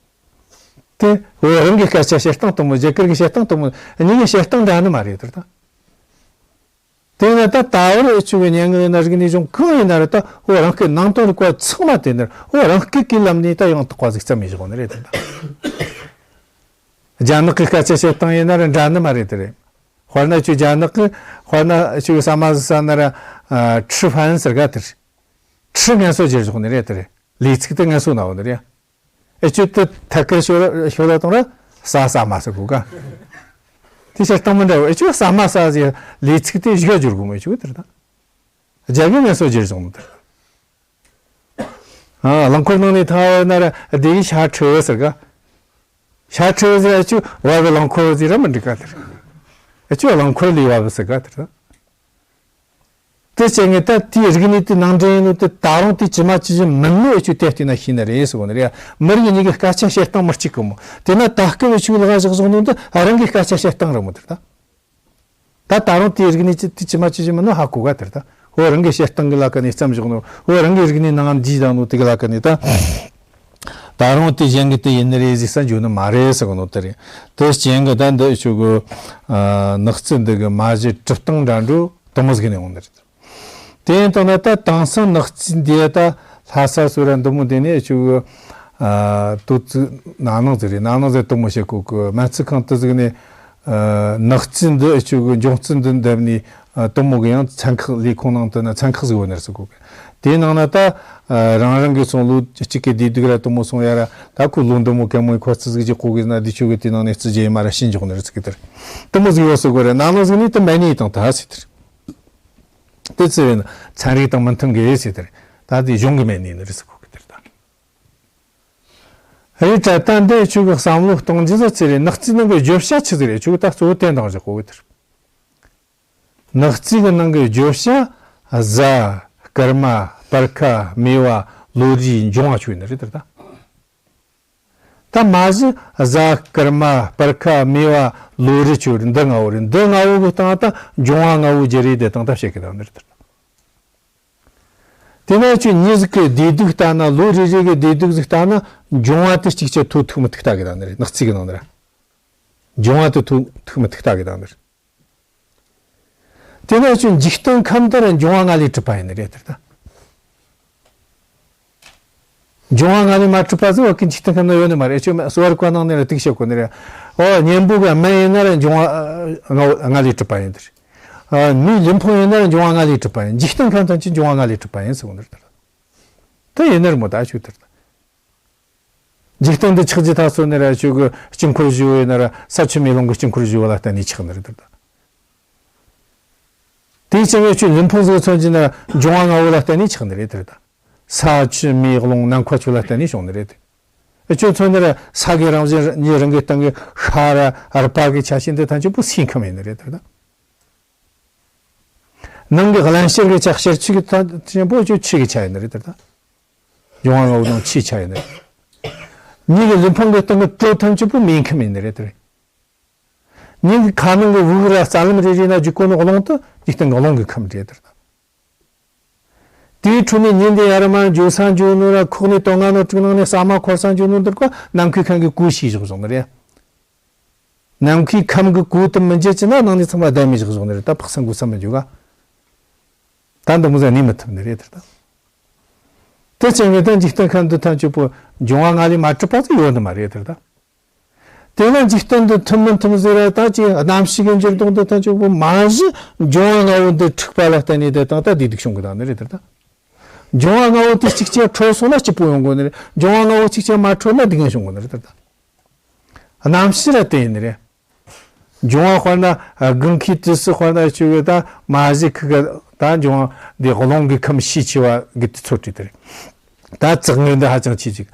དེ་འོ་རང་གི་སྐད་ཆ་བཤད་སྟངས་དུ་མོ་རྒྱ་གར་གི་བཤད་སྟངས་དུ་མོ་གཉིས་ཀའི་བཤད་སྟངས་འདྲ་ནི་མ་རེད་དེ་ད། དེ་ན་ད་ད་བར་ཨེ་ཆུ་གི་སྙན་ངག་ཡིན་ན་རིག་གནས་གཞུང་གང་ཡིན་ན་རེད། ད་འོ་རང་སྐད་ནང་དོན་རིག་པ་ཚང་མ་དེ་ནི་འོ་རང་སྐད་ཀྱི་ལམ་ནས་ད་ཡང་དག་པ་ཟིག་བརྩམས་ཡོད་ཞོག་ནི་རེད་དེ་ད། རྒྱ་ནག་གི་སྐད་ཆ་བཤད་སྟངས་ཡིན་ན་རེད་འདྲ་ནི་མ་རེད་དེ་རེད། དཔེར་ན་ཆུ་རྒྱ་ནག་གི་དཔེར་ན་ཆུ་གི་ས་མ་ཟི་ས་ན་ར་ཁྲི་ཧྥན་ཟེར་ག་དེ་རེད། ཁྲི་ངན་སོ་བརྗེར་ཞོག་ནི་རེད་དེ་རེད། ལས་ཚིག་དེ་ངན་སོ་ན་འོ་ནི་རེད། ཨེ་ཆུ་དེ་ཐད་ཀར་ཤོད་ཤོད་ལ་གཏོང་ར་ས་ས་མ་ཟེར་གོ་ག་དེ་བཤད་སྟངས་མི་འདྲ་བོ། ཨེ་ཆུ་ས་མ་ས་ཟེར་ལས་ཚིག་དེ་བཞི་ག་བསྒྱུར་གོ་མོ། ཨེ་ཆུ་དེར་ད་རྒྱ་གི་ངན་སོ་བརྗེར་སོང་ནི་དེར། ཨ་རླངས་འཁོར་ནང་ནས་ཐང་བ་ན་ར་དེ་གི་ཤ་ཁྲི་བོ་ཟེར་ག་ཤ་ཁྲི་བོ་ཟེར་ཨེ་ཆུ་བ་གི་རླངས་འཁོར་བོ་ཟེར་ར་མི་འགྲིག་ག་དེར། ཨེ་ཆུ་རླངས་འཁོར་ལས་བ་བུ་ཟེར་ག་དེར་ད། དེ་བྱས་ངས་ད་དེའི་རིག་གནས་དེ་ནང་འདྲེན་ཡིན་ནོ་དེ་ད་རུང་དེ་ཇི་མ་ཇི་བཞིན་མིན་ནོ་ཨེ་ཆུ་དེ་བལྟས་ན་ཤེས་ནི་རེད་ཟེར་གོ་ནི་རེད། མི་རིགས་གཉིས་ཀྱི་སྐད་ཆ་བཤད་སྟངས་མི་གཅིག་གི་མོ། དེ་ན་ད་སྐབས་ཨེ་ཆུ་ལག་བཞག་བཞག་ནོ་འདི་རང་གི་སྐད་ཆ་བཤད་སྟངས་རེད་མོ་དེར་ད། ད་ད་རུང་དེའི་རིག་གནས་ཀྱི་དེ་ཇི་མ་ཇི་བཞིན་མིན་ནོ་ཧ་གོ་ག་དེར་ད། འོ་རང་གི་བཤད་སྟངས་གི་ལ་ཀ་ནས་བརྩམས་བཞག་ནོ། འོ་རང་གི་རིག་གནས་ནང་འཇིག་དང་ནོ་དེ་གི་ལ་ཀ་ནས་ད། ད་རུང་དེ་གཞན་གི་དེ་ཡིན་ནི་རེད་ཟེར་ས་འཇོག་ནི་མ་རེད་ཟེར་གོ་ནོ་དེ་རེད། དེ་རྐྱེན་གི་ད་འདི་ཨེ་ཆུ་གི་ནག་རྩི་འདི་གི་མ་གཞི་གྲུབ་སྟངས་འདྲ་འགྲོ་དུ་མོ་ཟིག་ནས་འོང་ནི་རེད། དེ་ཡིན་དང་ན་ད་དེང་སང་ནག་རྩི་འདི་ད་ལྷ་ས་སུ་ར་འདི་མོ་དེ་ནས་ཨེ་ཆུ་གི་དུ་ཙི་ན་ནང་ཟིག་རེད། ན་ནང་ཟིག་དུ་མོ་བྱེད་གོ་གི་སྨན་རྩིས་ཁང་དུ་ཟིག་ནས། ནག་རྩི་འདི་ཨེ་ཆུ་གི་འབྱུང་རྩི་འདི་འདེབས་ནས་དུ་མོ་གི་ཡང་ཚན་ཁག་ལས་ཁུངས་ནང་དུ་ན་ཚན་ཁག་ཟིག་ཡོད་ནི་རེད་ཟེར་གོ་གི་དེའི་ནང་ན་ད་རང་རང་གི་སོང་ལོ་གཅིག་གི་དུས་དུས་ར་དུ་མོ་སོང་ཡ་ར་ད་ཁོ་ལོ་འདི་མོ་གད་མོ་ཁོ་རྩི་ཟིག་ཅིག་གོ་གི་ན་འདི་ཆུ་གི་དེ་ནང་ནས་རྩི་རྒྱུ་ཡི་མ་ར་ཤེས་འཇོག་ནི་རེད་ཟེར་གི་དེར། དུ་མོ་ཟིག་ཡོད་ཟེར་གོ་རེད། ན་ནང་ཟིག་ནས་དུ་མེད་ནི་དང་ད་ཟེར་དེར། དེ་ཚེ་བས་ན་ཚན་རིག་དང་མི་མཐུན་གི་ཟེར་དེར། ད་དེ་གཞུང་གི་མེད་ནི་ནི་རེད་ཟེར་གོ་གི་དེར་ད། རེད་དྲ་ད་འདི་ཆུ་གི་བསམ་བློ་གཏོང་རྒྱུ་ཟ་ཚེ་རེད། ནག་རྩི་ནང་གི་བརྗོད་བྱ་ཆི་ཟིག་རེད། ཆུ་གི་ད་གཙོ་བོ་དེ་འདང་བཞག་གོ་གི་དེར། ནག་རྩི་གི་ནང་གི་བརྗོད་བྱ་གཟའ་སྐར་མ་སྤར་ཁ་མེ་བ་ལོ་རྒྱུས་འབྱུང་བ་ཆུ་ཡིན་ནི་རེད་དེར་ད། ད་མ་གཞི་གཟའ་སྐར་མ་སྤར་ཁ་མེ་བ་ལོ་རེ་ཆོ་རེ་འདི་ལྔ་བོ་རེ། འདི་ལྔ་བོ་གི་སྟེང་ད་འབྱུང་བ་ལྔ་བོ་བརྒྱུད་རེ་དེ་སྟེང་ད་བཤད་གི་ད་འདིར་དེར། དེ་ན་ཆོས་ཉིད་ཟིག་གི་བདེ་སྡུག་ལྟ་ན། ལོ་རེ་རེ་གི་བདེ་སྡུག་ཟིག་ལྟ་ན། འབྱུང་བ་དེ་གཅིག་ཆ་ཐོ་ཐུག་མི་ཐུག་ལྟ་གི་ད་འདིར། ནག་རྩིས་གི་ནང་འདིར། འབྱུང་བ་དེ་ཐོ་ཐུག་མི་ཐུག་ལྟ་གི་ད་འདིར། དེ་ནས་ཁྱོད་འཇིག་རྟེན་ཁམས་དེར་འབྱུང་བ་ལྔ་ལས་གྲུབ་པ་ཡིན་ནི་རེད་དེར་ད། འབྱུང་བ་ལྔ་ལས་མ་གྲུབ་པ་ཟིག་བ་ཀི་འཇིག་རྟེན་ཁམས་ན་ཡོད་ནི་མ་རེད། ཁྱོད་གསོ་བ་རིག་པ་ནང་ནས་ར་དེ་བཤད་གོ་ནི་རེད། ཨོ་གཉེན་པོ་གི་སྨན་ཡིན་ན་ར་འབྱུང་བ་ལྔ་བོ་ལྔ་ལས་གྲུབ་པ་ཡིན་དེར། མིའི་ལུས་ཕུང་ཡིན་ན་ར་འབྱུང་བ་ལྔ་ལས་གྲུབ་པ་ཡིན། འཇིག་རྟེན་ཁམས་ཐམས་ཅད་འབྱུང་བ་ལྔ་ལས་གྲུབ་པ་ཡིན་ཟེར་གོ་ནི་རེད་དེར། དེ་ཡིན་ནི་རེད་མོ་ད་ཁྱོད་དེར་ད། འཇིག་རྟེན་འདི་ཆགས་ཀྱི་ད་སོ་ནི་ར་ཁྱོད་གི་དཀྱིལ་འཁོར་བཞི་བོ་ཡིན་ན་ར་ས་ཆུ་མེ་རླུང་གི་དཀྱིལ་འཁོར་བཞི་བོ་ལ་བརྟེན་ནས་ཆགས་ནི་རེད་དེར་ད། དེའི་ཕྱིར་ངས་ཁྱོད་ལུས་ཕུང་ཟིག་མཚོན་གྱི་ན་འབྱུང་བ་ལྔ་བོ་ལ་བརྟེན་ནས་ཆགས་ནི་རེད་དེར་ད། ས་ཆུ་མེ་རླུང་ནམ་མཁའ་ཆུ་ལ་བརྟེན་ནས་བྱུང་ནི་རེད་དེ། ཁྱོད་མཚོན་ནི་ར་ས་གི་རང་བཞིན་ཉིད་རང་གི་སྟེང་གི་ཤ་ར་རུས་པ་གི་ཆ་ཤས་འདི་ཐམས་ཅད་པོ་སའི་ཁམས་ཡིན་ནི་རེད་དེར་ད། ནང་གི་རླན་གཤེར་གི་ཆ་གཤེར་ཆུ་གི་ཐམས་ཅད་པོ་ཁྱོད་ཆུ་གི་ཆ་ཡིན་ནི་རེད་དེར་ད། འབྱུང་བ་ལྔ་བོ་དང་ཆུའི་ཆ་ཡིན་ནི་རེད། མྱི་གི་ལུས་ཕུང་གི་སྟེང་གི་དྲོད་ཐམས་ཅད་པོ་མེའི་ཁམས་ཡིན་ནི་རེད་དེ། མྱི་གི་ཁ་ནང་གི་དབུགས་ར་རྩ་ལམ་རེ་རེ་ན་རྒྱུག་གོ་ནོ་རླུང་དེ་འཇིག་རྟེན་གི་རླུང་གི་ཁམས་རེད་དེར་ད། དེའི་འཕྲོ་ནས་ཉིན་དེ་ཡར་མར་འགྱོ་ས་འགྱོ་ནོ་ར་ཁོག་ནས་དོན་ལྔ་ནོ་དྲུག་ནང་ནས་ཟ་མ་འཁོར་ས་འགྱོ་ནོ་འདིར་ཀ་ནམ་མཁའི་ཁམས་གི་གོས་ཞིག་བཞག་བཞག་ནི་རེད། ནམ་མཁའི་ཁམས་གི་གོས་དེ་མི་འཇལ་གྱི་ན་ནང་ནས་ཚང་མ་བསྡད་མི་བཞག་བཞག་ནི་རེད། ད་འཕགས་སེང་གོས་ས་མི་འཇུག་ག་ད་འདི་མོ་ཟ་ནས་མི་ཐུབ་ནི་རེད་དེར་ད། དེ་ཅན་གི་ད་འཇིག་རྟེན་ཁམས་འདི་ཐམས་ཅད་པོ་འབྱུང་བ་ལྔ་ལས་མ་གྲུབ་པ་ཟིག་ཡོད་ནི་མ་རེད་དེར་ད། དེ་ན་འཇིག་རྟེན་འདི་ཐུབ་མི་ཐུབ་ཟེར་ར་ད་ཅིག་རྣམ་ཤེས་ཀྱི་འགྱུར་ལྡོག་འདི་ཐམས་ཅད་པོ་མ་གཞི་འབྱུང་བ་ལྔ་བོ་འདི་འཁྲུགས་པ་ལ་བརྟེན་ནས་དེ་དང་ད་བདེ་སྡུག་བྱུང་གི་ད་ནི་རེད་དེར་ད། འབྱུང་བ་ལྔ་བོ་དེ་གཅིག་ཅན་འཕྲོད་སོང་ན་སྐྱིད་པོ་ཡོང་གོ་ནི་རེད། འབྱུང་བ་ལྔ་བོ་གཅིག་ཅན་མ་འཕྲོད་ན་སྡུག་བསྔལ་བྱུང་གོ་ནི་རེད་དེར་ད། རྣམ་ཤེས་ར་དེ་ཡིན་ནི་རེད། འབྱུང་བ་དཔེར་ན་དགུན་ཁའི་དུས་སུ་དཔེར་ན་ཆུ་བོ་ད་མ་གཞི་ཁུ་གི་ད་འབྱུང་བ་འདི་རླུང་གི་ཁམས་ཤས་ཆེ་བ་གི་དུས་ཚོད་བྲིས་ཏེ་རེད། ད་ཙག་ངོས་འདི་ཧ་ཅང་ཆེ་ཅིག་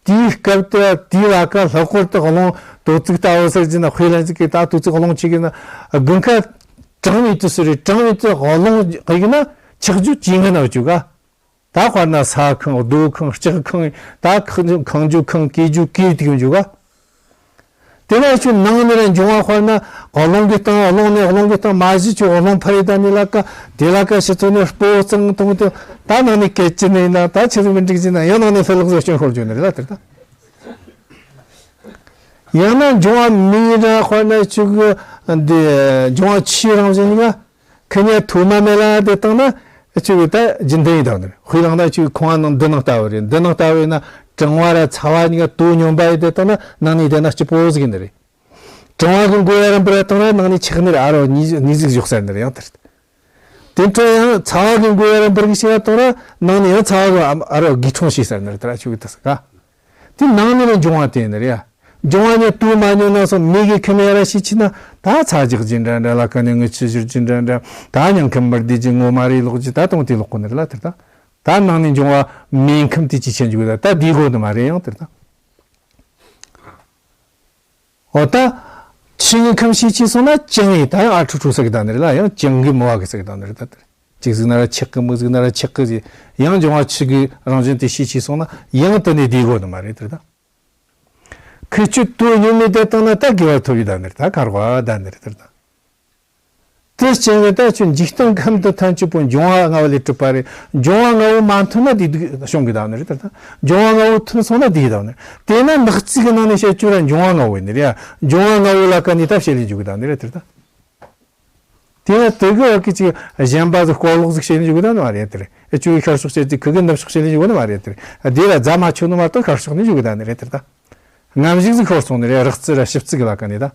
དེའི་སྐབས་དེ་དེའི་ལ་ཀ་ལྷག་པར་དུ་རླུང་དོ་ཙིག་ལྟ་བུ་ཟེར་གྱི་ན་དཔེ་ལེན་ཅིག་གི་ད་དོ་ཙིག་རླུང་ཆེ་གི་ན་དགུན་ཁ་གྲང་བའི་དུས་སུ་རེད། གྲང་བའི་དུས་རླུང་གི་ན་ཆག་རྒྱུ་ཇེ་ངན་ན་བཅུག་ག་ད་དཔེར་ན་ས་ཁང་རྡོ་ཁང་ལྕགས་ཁང་ད་ཁང་ཁང་རྒྱུ་ཁང་གི་རྒྱུ་གི་དེ་གི་འཇུག་ག་དེ་ལ་ཆུ་ནང་ནས་ར་འབྱུང་བ་དཔེར་ན་རླུང་གི་སྟེང་རླུང་ནས་རླུང་གི་སྟེང་མ་གཞི་ཆུ་རླུང་འཕར་རེ་ད་ནི་ལ་ཀ་དེ་ལ་ཀ་ཕྱི་ཚོ་ནས་སྤོ་གཙང་གཏོང་དེ་ད་ནང་ནས་སྐད་ཅི་ནས་ན་ད་ཆི་ཟིག་མི་འགྲིག་ཅི་ན་ཡང་ནང་ནས་ཧྥེ་ལག་བཟོ་སྐྱོན་ཤོར་རྒྱུ་ནི་རེད་ལ་དེར་ད། ཡང་ན་འབྱུང་བ་མི་ར་དཔེར་ན་ཆུ་གི་འདི་འབྱུང་བ་ཆུའི་རང་བཞིན་ནི་ང་ཁི་ཉ་ཐོ་མ་མེ་ལ་དེ་བཏང་ན་ཆུ་གི་ད་རྒྱུན་ལྡན་ཡིན་ད་ནི་དཔེ་བླངས་ན་ཆུ་གི་ཁོང་བ་ནང་འདི་ནང་ལྟ་བུ་རེད། འདི་ནང་ལྟ་བུ་ཡིན་ན་གྲང་བ་ར་ཚ་བ་གཉིས་ཀ་དོ་སྙོམས་པ་ཡི་དེ་བཏང་ན་ནང་ནས་བསྡད་ན་སྐྱིད་པོ་ཟིག་ཡིན་ནི་རེད། གྲང་བ་གི་མགོ་ཡར་འབུར་བ་བཏང་ན་ནང་ནས་ཆག་ནི་རེད། ཨ་རོ་ནི་ནི་ཟིག་ཞོག་ཟེར་ནི་རེད་ཡང་དེར། དེ་འཕྲོ་ཡང་ཚ་བ་གི་མགོ་ཡར་འབུར་གི་ཤེས་བཏང་ན་ནང་ནས་ཡང་ཚ་བ་གི་ཨ་རོ་གི་ཁྲོང་ཤེས་ཟེར་ནི་རེད། དེ་ར་ཆུ་གི་དེ་ས་ག་དེ་ནང་ནས་ལ་འབྱུང་བ་དེ་ནི་རེད། འབྱུང་བ་ནི་དུ་མ་ཉོ་ན་སོ་མི་གི་ཁི་མེ་ར་ཤི་ཆི་ན་ད་ཚ་རྒྱག་ཅིན་འདྲ་འདྲ་ལ་ཀ་ནས་ངུ་ཆི་ཞུར་ཅིན་འདྲ་འདྲ་ད་ཉང་ཁམ་མར་དེ་ཅི་ངོ་མ་རེ་ལོག་ཅི་ད་དང་དེ་ལོག་གོ་ནི་རེད་ལ་དེར་ད། ད་ནང་ནས་འབྱུང་བ་མེ་ཁམས་དེ་ཅི་ཆེན་འཇུག་ད་ད་དེ་གོ་ནི་མ་རེད་ཡང་དེར་ད། འོ་ད། ཆུ་གི་ཁམས་ཤས་ཆེ་སོང་ན་ཅང་ཡིན་ད་ཡང་ཨ་ཁྲུ་ཁྲུ་ཟེར་གི་ད་ནི་རེད་ལ་ཡང་ཅང་གི་མི་བ་གི་ཟེར་གི་ད་ནི་རེད་ད་དེར། གཅིག་ཟིག་ན་ར་ཆག་གི་མི་ཟིག་ན་ར་ཆག་གི་ཟིག་ཡང་འབྱུང་བ་ཆུ་གི་རང་བཞིན་དེ་ཤས་ཆེ་སོང་ན་ཡང་དེ་ནས་བསྡུས་དགོས་ནི་མ་རེད་དེར་ད། ཁི་ཆུ་དུ་ཉུང་མེད་དེ་བཏང་ན་ད་དགེ་བ་ཐོབ་ཡི་ད་ནི་རེད་ད་གར་བ་ད་ནི་རེད་དེར་ད། དེ་སྐྱེ་བའི་ད་ཆུ་འཇིག་རྟེན་ཁམས་དུ་ཐམས་ཅད་པོ་འབྱུང་བ་ལྔ་བ་ལས་གྲུབ་པ་རེད། འབྱུང་བ་ལྔ་བོ་མ་མཐུན་ན་དེ་སྡུག་བྱུང་གི་ད་ནི་རེད་དེར་ད། འབྱུང་བ་ལྔ་བོ་མཐུན་སོང་ན་དེ་ཡི་ད་ནི་རེད། དེ་ན་ནག་རྩིས་གི་ནང་ནས་བཤད་རྒྱུ་ར་འབྱུང་བ་ལྔ་བོ་ཡིན་ནི་རེད། འབྱུང་བ་ལྔ་བོ་ལ་ཀ་ནི་ད་བཤད་ལེ་འཇུག་གི་ད་ནི་རེད་དེར་ད། དེ་ཡང་དེ་གི་བ་གི་ཅིག་གཞན་པ་ཟིག་སྐོར་ལོག་ཟིག་བྱེད་ནི་ཞིག་ད་ནི་མ་རེད་དེ་རེད། ཨེ་ཅུ་གི་ཤར་ཕྱོགས་བྱེད་ཅིག་ཁི་གི་ནུབ་ཕྱོགས་བྱེད་ནི་ཞིག་ད་ནི་མ་རེད་དེ་རེད། དེ་ལ་རྫ་མ་ཆུ་ནི་མ་གཏོགས་ཤར་ཕྱོགས་ནི་ཞིག་ད་ནི་རེད་དེ་རེད་ད། ངམ་ཞིག་ཟིག་ཤོར་སོང་ནི་རེད། རག་རྩི་ར་ཞིབ་རྩི་གི་ལ་ཀ་ནི་ད།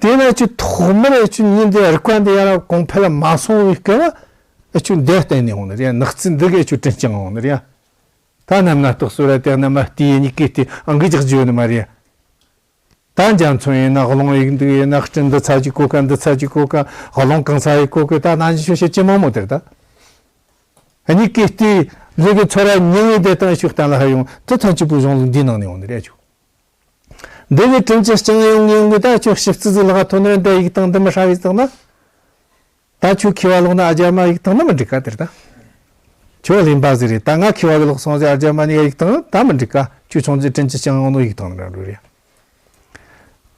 དེ་ན་ཨེ་ཅུ་ཐོག་མར་ཨེ་ཅུ་ཉིན་དེ་རིག་པ་འདི་ཡ་ར་གོང་འཕེལ་ལ་མ་སོང་བའི་སྐབས་ཨེ་ཅུ་འདི་བསྟན་ནས་འོང་ནི་རེད། ནག་རྩི་འདི་གི་ཨེ་ཅུ་དྲིན་ཅང་འོང་ནི་རེད། ད་ནམ་ན་རྟགས་སོ་ར་དེ་ནམ་ལྟས་ཉིད་ཀྱི་ལྟས་ཨང་གི་རྒྱག་རྒྱུ་ཡོད་ནི་མ་རེད། ད་འཇའ་ཚོན་ཡིན་ན་རླུང་ཡིག་འདུག་ཡིན་ན་སྤྲིན་འདི་ཚ་གཅིག་གོ་ཀ་འདི་ཚ་གཅིག་གོ་ཀ་རླུང་གང་ཚ་ཡིག་གོ་ཀ་ད་ན་འཇི་ཤོ་ཤེ་ཅི་མང་མོ་དེར་ད། གཉིས་ཀའི་ལྟས་ལུས་ཀྱི་ཚོར་བ་མྱང་ངེས་དེ་དང་ཤུགས་བསྟན་ལ་ཧ་ཡོང་དེ་ཐམས་ཅད་པོ་གཞུང་ལུགས་འདིའི་ནང་ནས་ཡོང་ནི་རེད་ཆུ། འདི་གི་དྲིན་ཅི་ཅང་ཡོང་ངེས་ཡོང་གི་ད་ཆུ་ཞིབ་རྩི་ཟིག་ལ་ཐོན་ནི་རེད། འདི་ཡིག་དང་འདི་མི་ཧྲ་བའི་དང་ན། ད་ཁྱོད་མཁས་པ་ལོག་ན་ཨ་ཅག་མ་ཡིག་བཏང་ན་མི་འགྲིག་ག་དེར་ད། ཁྱོད་གླེན་པ་ཟིག་རེད། ད་ང་མཁས་པ་གི་ལོག་སོང་ཟིག་ཨ་ཅག་མ་ནི་ཡིག་བཏང་ད་མི་འགྲིག་ག་ཁྱོད་ཆུང་ཙེ་དྲིན་ཅི་ཅང་ཡོང་ནོ་ཡིག་བཏང་ར་འགྲོ་རེད།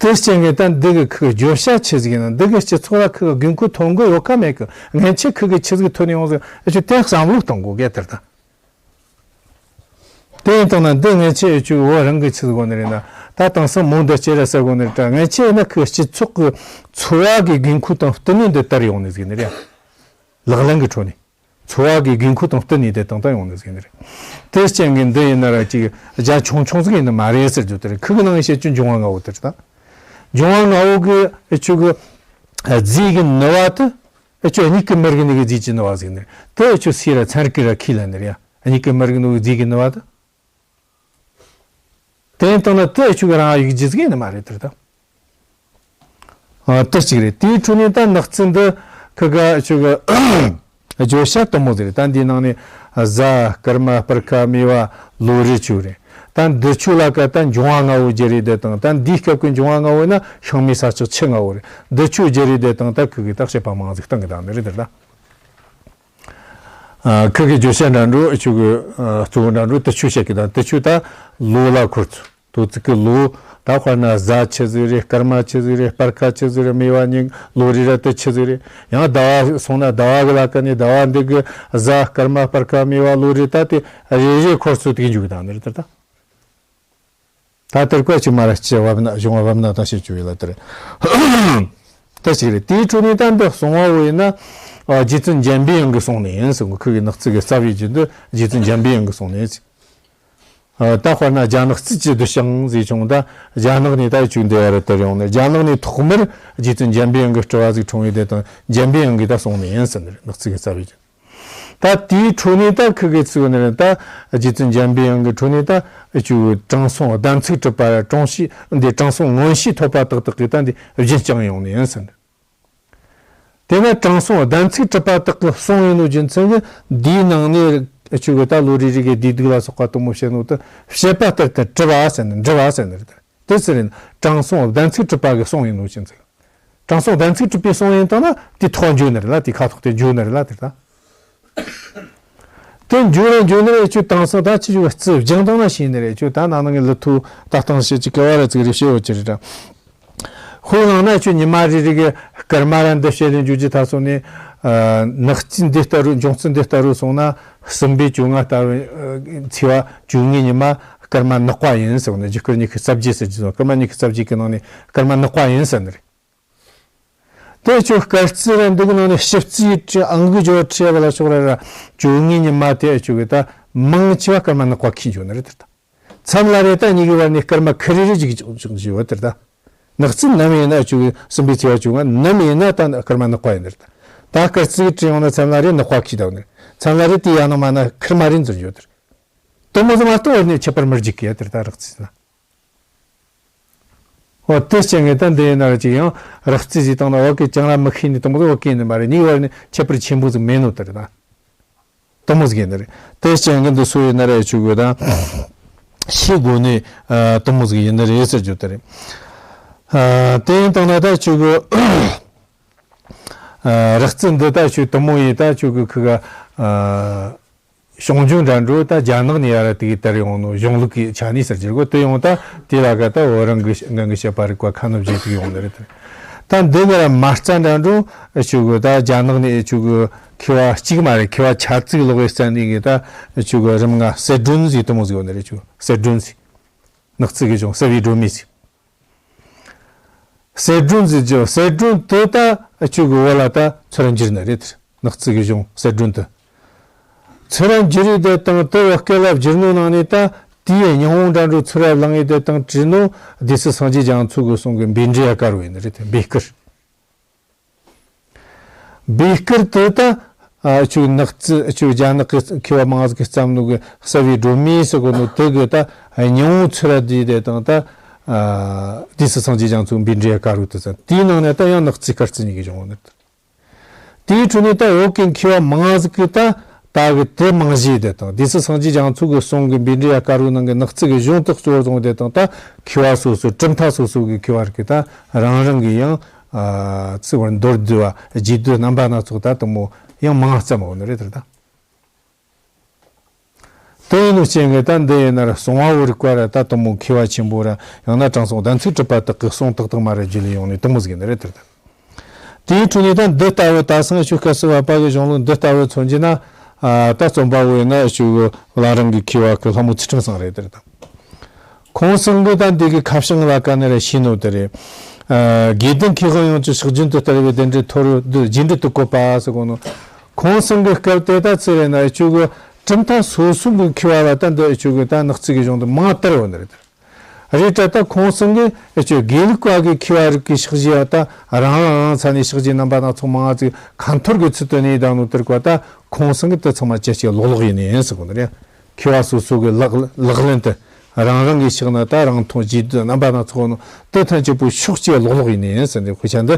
དེ་རྐྱེན་གྱིས་ད་འདི་གི་ཁུ་བརྗོད་བྱ་ཆི་ཟིག་ཡིན་ན། འདི་གི་སྤྱི་ཚོགས་ལ་ཁུ་གི་དགོས་མཁོ་ཐོན་གི་ཡོད་ཀ་མེད་གི། སྔན་ཆད་ཁུ་གི་ཆི་ཟིག་ཐོན་ཡོང་ཟིག་ཨ་ཆུ་དེ་བསམ་བློ་གཏོང་དགོས་གལ་ལྟར་ད། དེ་ཡིན་དང་ན་འདི་སྔན་ཆད་ཨ་ཆུ་བོད་རང་གི་ཆི་ཟིག་གོ་ནི་རེད་ན། ད་དེང་སང་མོ་འདི་ཅི་ར་ཟེར་གོ་ནི་རེད་ད། སྔན་ཆད་ཡིན་ན་ཁུ་སྤྱི་ཚོགས་གི་འཚོ་བ་གི་དགོས་མཁོ་དང་བསྟུན་ནས་འདི་དར་ཡོང་ནི་ཟིག་ནི་རེད། ལག་ལེན་གི་ཁྲོད་ནས། འཚོ་བ་གི་དགོས་མཁོ་དང་བསྟུན་ནས་དེ་དང་ད་ཡོང་ནི་ཟིག་ནི་རེད། དེ་རྐྱེན་གྱིས་འདི་ཡིན་ན་ར་ཅིག་རྒྱ་ཆུང་ཆུང་ཟིག་ཡིན་ནི་མ་རེད་ཟེར་རྒྱུ་དེ་རེད། ཁུ་གི་ནང་ཡིན་བཤད་རྒྱུ་འབྱུང་བ་ལྔ་བོ་དེ་རེད་ད། འབྱུང་བ་ལྔ་བོ་གི་ཨ་ཆུ་གི་རྫས་གི་ནུས་པ་དེ་ཨ་ཆུ་མྱིག་གིས་མི་རིག་ནི་གི་རྫས་ཀྱི་ནུས་པ་ཟིག་ནི་རེད། དེ་ཨ་ཆུ་སུས་ར་ཚན་རིག་གིས་ར་ཁས་ལེན་ནི་རེད་ཡ། མྱིག་གིས་མི་རིག་ནི་གི་རྫས་གི་ནུས་པ་དེ། དེ་ཡིན་དང་ན་དེ་ཨ་ཆུ་གི་རང་ཡིག་རྒྱུ་ཟིག་ཡིན་ནི་མ་རེད་དེ་རེད་ད། ཨ། དེ་གཅིག་རེད། དེའི་འཕྲོ་ནས་ད་ནག་རྩི་འདི་ཁི་ག་ཆུ་གི་བརྗོད་བྱ་དུ་མོ་ཟེར། ད་འདིའི་ནང་ནས་གཟའ་སྐར་མ་སྤར་ཁ་མེ་བ་ལོ་རེ་ཆུ་རེད། ད་འདི་ཆུ་ལ་ཀ་ད་འབྱུང་བ་ལྔ་བོ་བརྗེ་རེས་དེ་དང་། ད་འདིའི་སྐབས་ཀྱི་འབྱུང་བ་ལྔ་བོ་ན་ཤིང་མེ་ས་ལྕགས་ཆུ་ལྔ་བོ་རེད། འདི་ཆུ་བརྗེ་རེས་དེ་དང་ད་ཁི་གི་ད་བཤད་པ་མང་ཟིག་བཏང་གི་ད་འདི་རེད་དེ་ད། ཨ། ཁི་གི་བརྗོད་བྱ་འདྲ་འགྲོ་ཆུ་གི་ཨ་གཙོ་བོ་འདྲ་འགྲོ་དུ་ཆུ་བཤད་གི་ད་དུ་ཆུ་ད་ལོ་ལ་འཁོར་ཚུལ། དོ་ཚིགས་ཀྱི་ལོ། ད་དཔེར་ན་གཟའ་ཆི་ཟིག་རེད། སྐར་མ་ཆི་ཟིག་རེད། སྤར་ཁ་ཆི་ཟིག་རེད། མེ་བ་ཉིན་ལོ་རེ་ར་དུ་ཆི་ཟིག་རེད། ཡང་ཟླ་བ་སོང་ན་ཟླ་བ་གི་ལ་ཀ་ནས་ཟླ་བ་འདི་གི་གཟའ་སྐར་མ་སྤར་ཁ་མེ་བ་ལོ་རེ་ད་དེ་རེ་རེ་འཁོར་ཚུལ་དེ་འཇུག་གི་ད་ནི་རེད་ད། ད་དེར་བཀོད་ཅིག་མ་ར་སྤྱི་བབ་ན་གཞུང་བབ་ན་དང་བཤད་བཅུག་ཡོད་ལ་དེར། དེ་ཞིག་རེད། དེའི་འཕྲོ་ནས་ད་འདི་གསུང་བ་བོ་ཡིན་ན། ཨ། རྗེ་བཙུན་འཇམ་པའི་དབྱངས་ཀྱིས་གསུངས་ནི་ཡིན་གསུང་གི། ཁུ་གི་ནག་རྩི་གི་རྩ་བའི་རྒྱུད་འདི་རྗེ་བཙུན་འཇམ་པའི་དབྱངས་ཀྱིས་གསུངས་ནི་ཡིན། ཨ། ད་དཔེར་ན་རྒྱ་ནག་རྩིས་ཀྱི་བསྡུས་བྱང་ཟེར་བྱུང་ད། རྒྱ་ནག་ནས་ད་བཅུག་འདི་བ་རུ་དར་ཡོང་ནི། རྒྱ་ནག་ནས་ཐོག་མར་རྗེ་བཙུན་འཇམ་པའི་དབྱངས་ཀྱི་སྤྲུལ་བ་ཟིག་འཁྲུངས་ཡོད་དེ་དང་། འཇམ་པའི་དབྱངས་ཀྱིས་ད་གསུངས་ནི་ཡིན་ཟེར་ནི་རེད། ནག་རྩི་གི་རྩ་བའི་རྒྱུད། ད་དེའི་འཕྲོ་ནས་ད་ཁི་གེ་ཚིག་ནི་རེད། ད་རྗེ་བཙུན་འཇམ་པའི་དབྱངས་ཀྱི་འཕྲོ་ནས་ད་ཅིག་དྲང་སྲོང་གདན་ཚིགས་གྲུབ་པ་དྲང་ཤེས་འདི་དྲང་སྲོང་མངོན་ཤེས་ཐོབ་པ་ཏག་ཏག་གིས་ད་འདི་རྒྱུན་བསྐྱངས་ཡོང་ནི་ཡིན་ཟེར། དེ་ན་དྲང་སྲོང་གདན་ཚིགས་གྲུབ་པ་དག་གི་གསུང་ཡིན་ནོ་རྒྱུ་མཚན་གྱིས་འདིའི་ནང་ནས་ཅིག་ད་ལོ་རེ་རེ་གི་བདེ་སྡུག་ལ་སོགས་པ་དུ་མོ་བཤད་ནོ་དེ་བཤད་པ་ལྟར་དུ་གྲུབ་པ་ཟེར་ནི་འགྲུབ་པ་ཟེར་ནི་རེད། དེ་ཟེར་ན་དྲང་སྲོང་གདན་ཚིགས་གྲུབ་པ་གི་གསུང་ཡིན་ནོ་རྒྱུ་མཚན། དྲང་སྲོང་གདན་ཚིགས་གྲུབ་པའི་གསུང་ཡིན་དང་ན་དེ་ཐོག་འཇུ་ནི་རེད་ལ། དེ་ཁ་ཐོག་དེ་འཇུ་ནི་རེད་ལ། དེ་ད་དེ་འཇུ་རེད། འཇུ་ནི་རེད། ཁྱོད་དེང་སང་ད་ཅི་ཞིག་རྩི་སྦྱང་དང་ན་ཤེས་ནི་རེད། ཁྱོད་ད་ན་ནང་གི་ལི་ཐུ་ད་སྟངས་ཤེས་ཀྱི་ཀ་བ་ར་ཚིག་རེ་ཤེས་འོ་ཅི་རེད་ད། ཁོའི་ནང་ན་ཁྱོད་ཉི་མ་རེ་རེ་གི་སྐར་མ་ར་འདི་བཤད་ལས་འཇུ་རྒྱུ་ད་སོང་ནས། ཨ། ནག་རྩི་འདི་ལྟ་རུ་འབྱུང་རྩི་འདི་ལྟ་རུ་སོང་ན་སྲིན་པོའི་བཅོ་ལྔ་ལྟ་བུ་ཚེས་པ་བཅོ་ལྔའི་ཉི་མ་སྐར་མ་ནག་པ་ཡིན་ཟེར་ནས། རྒྱུ་སྐར་ཉི་ཤུ་རྩ་བརྒྱད་ཟེར་རྒྱུ་དང་། སྐར་མ་ཉི་ཤུ་རྩ་བརྒྱད་ཀྱི་ནང་ནས་སྐར་མ་ནག་པ་ཡིན་ཟེར་ནི་རེད། དེ་ཁྱོད་སྐར་རྩིས་ར་འདི་གི་ནང་ནས་ཞིབ་རྩིས་ཁྲི་ཨང་གི་སྦྱོར་ཁྲི་བ་ལ་ཕྱོགས་ར་ར་བཅོ་ལྔའི་ཉི་མ་དེ་ཁྱོད་གི་ད་མང་ཆེ་བ་སྐར་མ་ནག་པ་ཁྱི་འཇོག་ནི་རེད་དེར་ད། མཚམས་ལ་རེ་ད་གཉིས་ཀྱི་བར་ནས་སྐར་མ་ཁི་རེ་རེ་ཅིག་ཅིག་ཅིག་ཡོད་དེར་ད། ནག་རྩིས་ནམ་ཡིན་ན་ཁྱོད་གི་སྲིན་པོའི་ཚེས་པ་བཅོ་ལྔ། ནམ་ཡིན་ན་ད་སྐར་མ་ནག་པ་ཡིན་དེར་ད། ད་སྐར་རྩིས་ཁྲི་ཡོང་ན་མཚམས་ལ་རེ་ནག་པ་ཁྱི་ད་ནི། མཚམས་ལ་རེ་དེ་ཡང་ན་མ་ན་ཁིར་མ་རེ་འཛིན་ཡོད་དེར། དུ་མོ་ཟི་མ་གཏོགས་བར་ནས་ཁྱད་པར་མི་རྒྱུག་གི་ཡ་དེར་ད་རག་རྩིས་ན། འོ་དེ་སྤྱན་གི་ད་འདི་ཡིན་ན་ར་ཅིག་ཡང་རག་རྩིས་ཟིག་བཏང་ན་འོ་གི་ཅང་ར་མི་ཤེས་ནི་དུ་མོ་ཟི་འོ་གི་ནི་མ་རེད། གཉིས་བར་ནས་ཁྱད་པར་ཆེན་པོ་ཟིག་མེད་ནོ་དེར་ད། དུ་མོ་ཟིག་ཡིན་ནི་རེད། དེ་སྤྱན་གི་འདི་སུ་ཡིན་ན་ར་ཆུ་གི་ད་ཤེས་དགོས་ནི་དུ་མོ་ཟིག་ཡིན་ནི་རེད་ཟེར་རྒྱུ་དེ་རེད། དེ་ཡིན་བཏང་ན་ད་ཆུ་གི་རག་རྩིས་འདི་ད་ཆུ་དུ་མོ་ཡིན། ད་ཆུ་གི་ཁི་ག་ཞང་ཞུང་འདྲ་འགྲོ་ད་རྒྱ་ནག་ནས་ཡ་ར་དེ་གི་དར་ཡོང་ནོ་གཞུང་ལུགས་ཀྱི་ཆ་ནས་ཟེར་རྒྱུ་གོ། དེ་ཡོང་ད་དེ་ལ་ག་ད་བོད་རང་གི་ངང་གི་བཤད་པ་རིག་པ་ཁ་ནུབ་བྱེད་ཐུག་ཡོང་ནི་རེད། ད་འདི་ག་ར་མ་རྩ་འདྲ་འགྲོ་ཆུ་གི་ད་རྒྱ་ནག་ནས་ཆུ་གི་མཁས་པ་གཅིག་མ་རེད། མཁས་པ་ཆ་ཙིག་ལོག་གི་རྩ་ནས་གི་ད་ཆུ་གི་རིམ་ལྔ་གསལ་སྒྲོན་ཟིག་དུ་མོ་ཟིག་ཡོད་ནི་རེད། ཆུ་གསལ་སྒྲོན་ཟིག་ནག་རྩིས་གི་གཞུང་གསལ་བའི་སྒྲོན་མེ་ཟིག་གསལ་སྒྲོན་ཟེར་རྒྱུ། གསལ་སྒྲོན་དེ་ད་ཨ་ཆུ་གི་བོད་ལ་ད་ཚུར་འགྱུར་ནི་རེད། ནག་རྩིས་གི་གཞུང་གསལ་སྒྲོན་དེ་ཚུར་འགྱུར་ཡི་དེ་དང་དེ་བོད་སྐད་ལ་བསྒྱུར་ནོ་ནང་ནས་ད་དེའི་སྙིང་བོ་འདྲ་འགྲོ་ཚུར་བླངས་ཡི་དེ་དང་བྲིས་ནོ་སྡེ་སྲིད་སངས་རྒྱས་རྒྱ་མཚོ་གི་གསུང་གི་འབུལ་འབྲས་ཡ་དཀར་བོ་ཡིན་ནི་རེད། དེ་འབུལ་སྐུར། འབུལ་སྐུར་དེ་ད་ཨ་ཆུ་ནག་རྩིས་ཆུ་རྒྱ་ནག་གི་མཁས་པ་མང་ཟིག་གིས་བརྩམས་ནོ་གི་གསལ་བའི་སྒྲོན་མེ་ཟེར་གོ་ནོ་དེ་གི་ད་སྙིང་བོ་ཚུར་ར་བསྡུས་དེ་དང་ད་ཨ་སྡེ་སྲིད་སངས་རྒྱས་རྒྱ་མཚོ་འབུལ་འབྲས་དཀར་བོ་དེ་ཚང་དེའི་ནང་ནས་ད་ཡང་ནག་རྩིས་སྐར་རྩིས་གཉིས་ཀྱི་གཞུང་ནི། དེའི་ཁྲོད་ནས་ད་བོད་ཀྱི་མཁས་པ་མང་ཟིག་གིས་ད་ད་གི་དེ་རྨང་གཞི་དེ་དང་སྡེ་སྲིད་སངས་རྒྱས་རྒྱ་མཚོ་གི་གསུང་གི་འབུལ་འབྲས་ཡ་དཀར་བོའི་ནང་གི་ནག་རྩིས་གི་གཞུང་དེ་གཙོ་བོར་བཟུང་དེ་དང་ད་མཁས་པ་སོ་སོ་གྲུབ་མཐའ་སོ་སོ་གི་མཁས་པ་རིགས་ཀྱིས་ད་རང་རང་གི་ཡང་ཨ་ཚིག་བར་མདོར་བསྡུས་པ་རྒྱས་བསྡུས་རྣམ་པ་སྣ་ཚོགས་ད་དུ་མོ་ཡང་མང་བརྩམས་ཡོད་ནི་རེད་དེར་ད། དེ་ཡིན་ནོ་ཅན་གི་ད་འདི་ཡིན་ན་ར་གསང་བ་བོ་རིག་པ་ར་ད་དེ་མོ་མཁས་པ་ཆེན་པོ་ར་ཡང་ན་དྲང་སྲོང་གདན་ཚིག་གྲུབ་པ་དག་གི་གསུང་ཏག་ཏག་མ་ར་བརྒྱུད་ལས་ཡོང་ནས་དེ་མོ་ཟིག་ཡིན་ནི་རེད་དེ་ད། དེའི་ཁྲོད་ནས་ད་འདི་ལྟ་བུ་ད་སང་ཆོས་སྐལ་བཟང་བ་པ་གི་གཞུང་ལུགས་འདི་ལྟ་བུ་མཚོན་རྒྱུ་ན། ཨ། ད་རྩོམ་པ་བོ་ཡིན་ན་ཆོས་གི་བླ་རང་གི་མཁས་པ་གི་ལྷ་མོ་ཚུལ་ཁྲིམས་སང་རེད་དེ་ད། ཁོང་སང་གི་ད་འདི་གི་ཁ་བྱང་ལ་ཀ་ནས་ར་ཤེས་ནོ་དེ་རེད། ཨ། དགེ་ལྡན་མཁས་དབང་ཡོངས་ཀྱི་ཕྱག་རྒྱུན་དུ་དར་བའི་གདན་འདྲེན་མཐོ་རུ་འདི་རྗེས་འགྲོ་དུ་བཀོད་པ་ཟེར་གོ་ནོ། ཁོང་སང་གི་སྐབས་དེ་ད་ཚེ་རེད་ན་ཆོས་གི་གྲུབ་མཐའ་སོ་སོ་གི་མཁས་པ་ལ་ད་འདི་ཆོས་གི་ད་ནག་རྩིས་གི་གཞུང་དུ་མང་དར་བ་ནི་རེད། རེད་ད་ད་ཁོང་སང་གི་ཆོས་དགེ་ལུགས་པ་གི་མཁས་པ་རིགས་ཀྱི་ཕྱག་རྗེས་ད་རང་རང་རང་ས་ནས་ཕྱག་རྗེས་རྣམ་པ་སྣ་ཚོགས་མང་ཙིག་ཁ་འཐོར་གི་ཚུལ་དུ་གནས་དང་ནོ་དེར་བཀོད་ད་ཁོང་སང་གི་དེ་ཚང་མ་ཅི་ཞིག་ལོག་ལོག་ཡིན་ནི་ཡིན་ཟེར་གོ་ནི་རེད། མཁས་པ་སོ་སོ་གི་ལག་ལག་ལེན་དུ་རང་རང་གི་ཕྱག་ན་ད་རང་མཐོང་རྗེས་ཟློས་རྣམ་པ་སྣ་ཚོགས་ནོ་དེ་ཐམས་ཅད་པོ་ཕྱོགས་གཅིག་ལོག་ལོག་ཡིན་ནི་ཡིན་ཟེར་ནས་དཔེ་ཆ་འདི།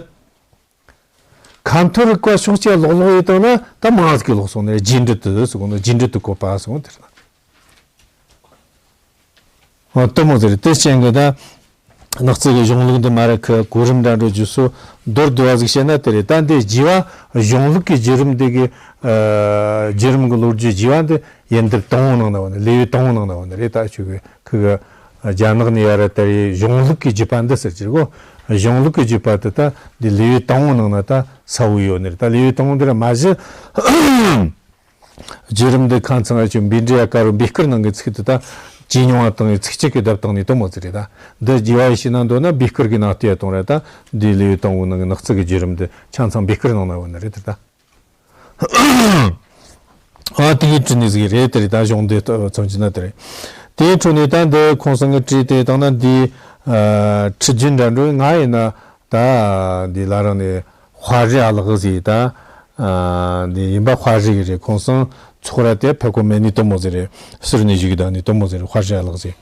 ཁ་འཐོར་རིག་པ་ཕྱོགས་གཅིག་ལོག་ལོག་ཡིན་དང་ན་ད་མང་ཟིག་གི་ལོག་སོང་ནས་རྗེས་འགྲོ་དུ་ཟེར་གོ་ནོ་རྗེས་འགྲོ་དུ་བཀོད་པ་ཟེར་གོ་དེར་ན། འོ་དེ་མོ་ཟེར་དེ་ཅན་གི་ད། ནག་རྩིས་ཀྱི་གཞུང་ལུགས་འདི་མ་ར་ཁི་གོ་རིམ་འདྲ་འགྲོ་རྒྱུ་སོ་མདོར་བསྡུས་པ་ཟིག་བཤད་ན་དེ་རེད། ད་འདི་རྒྱས་པ་གཞུང་ལུགས་ཀྱི་བརྒྱུད་རིམ་འདི་གི་ཨ། བརྒྱུད་རིམ་གྱི་ལོ་རྒྱུས་རྒྱས་པ་འདི་ཡོན་ཏན་དང་པོ་ནང་ན་བ་ནི་ལེའུ་དང་པོ་ནང་ན་བ་ནི་རེད། ད་ཆོས་གི་ཁི་གི་རྒྱ་ནག་ནས་ཡ་ར་དེ་རེད། གཞུང་ལུགས་ཀྱི་བརྒྱུད་པ་འདི་ཟེར་གྱི་གོ། གཞུང་ལུགས་ཀྱི་བརྒྱུད་པ་དེ་ད་འདི་ལེའུ་དང་པོ་ནང་ན་ད་ས་བོ་ཡོད་ནི་རེད། ད་ལེའུ་དང་པོ་འདི་ར་མ་གཞི། བརྒྱུད་རིམ་འདི་ཁ་ཚང་ཨ་ཆོས་བཻ་ཌཱི་ཡ་ཀ་རུ་བཻ་སྐུར་ནང་གི་ཚིག་ཏུ་ད་ཇེ་ཉུང་བ་དང་ཚིགས་བཅད་ཀྱི་ལྡབ་བཏང་ནས་དེ་མོ་ཟིག་རེད། ད་འདི་རྒྱས་པ་ཡི་ཤེས་ན་འདོད་ན་བཻ་སྐུར་གྱི་ནང་བལྟས་གཏོང་ར། ད་འདི་ལེའུ་དང་པོ་ནང་གི་ནག་རྩིས་ཀྱི་བརྒྱུད་རིམ་འདི་ཆ་ཚང་བཻ་སྐུར་ནང་ན་ཡོད་ནི་རེད་དེ་ད། ཨ་དེ་གི་བྲིས་ནི་ཟིག་རེད་དེ་རེད། ད་གཞུང་འདི་མཚོན་གྱི་ན་དེ་རེད། དེའི་ཁྲོད་ནས་ད་འདི་ཁོང་ཚང་གི་བྲིས་དེ་དང་ན་འདི་ཨ་ཁྲིད་རྒྱུན་འདྲ་འགྲོ་ང་ཡིན་ན། ད་འདི་ལ་རང་ནས་དཔའ་རི་ཨ་ལགས་ཟེར་ད། ཨ་འདི་ཡིན་པ་དཔའ་རི་གི་རེད། ཁོང་སང་ཚོགས་ར་དེ་ཕེབས་གོ་མེད་ནི་དེ་མོ་ཟིག་རེད། ཟུར་ནས་བཞུགས་གི་ད་ནི་དེ་མོ་ཟིག་རེད། དཔའ་རི་ཨ་ལགས་ཟེར།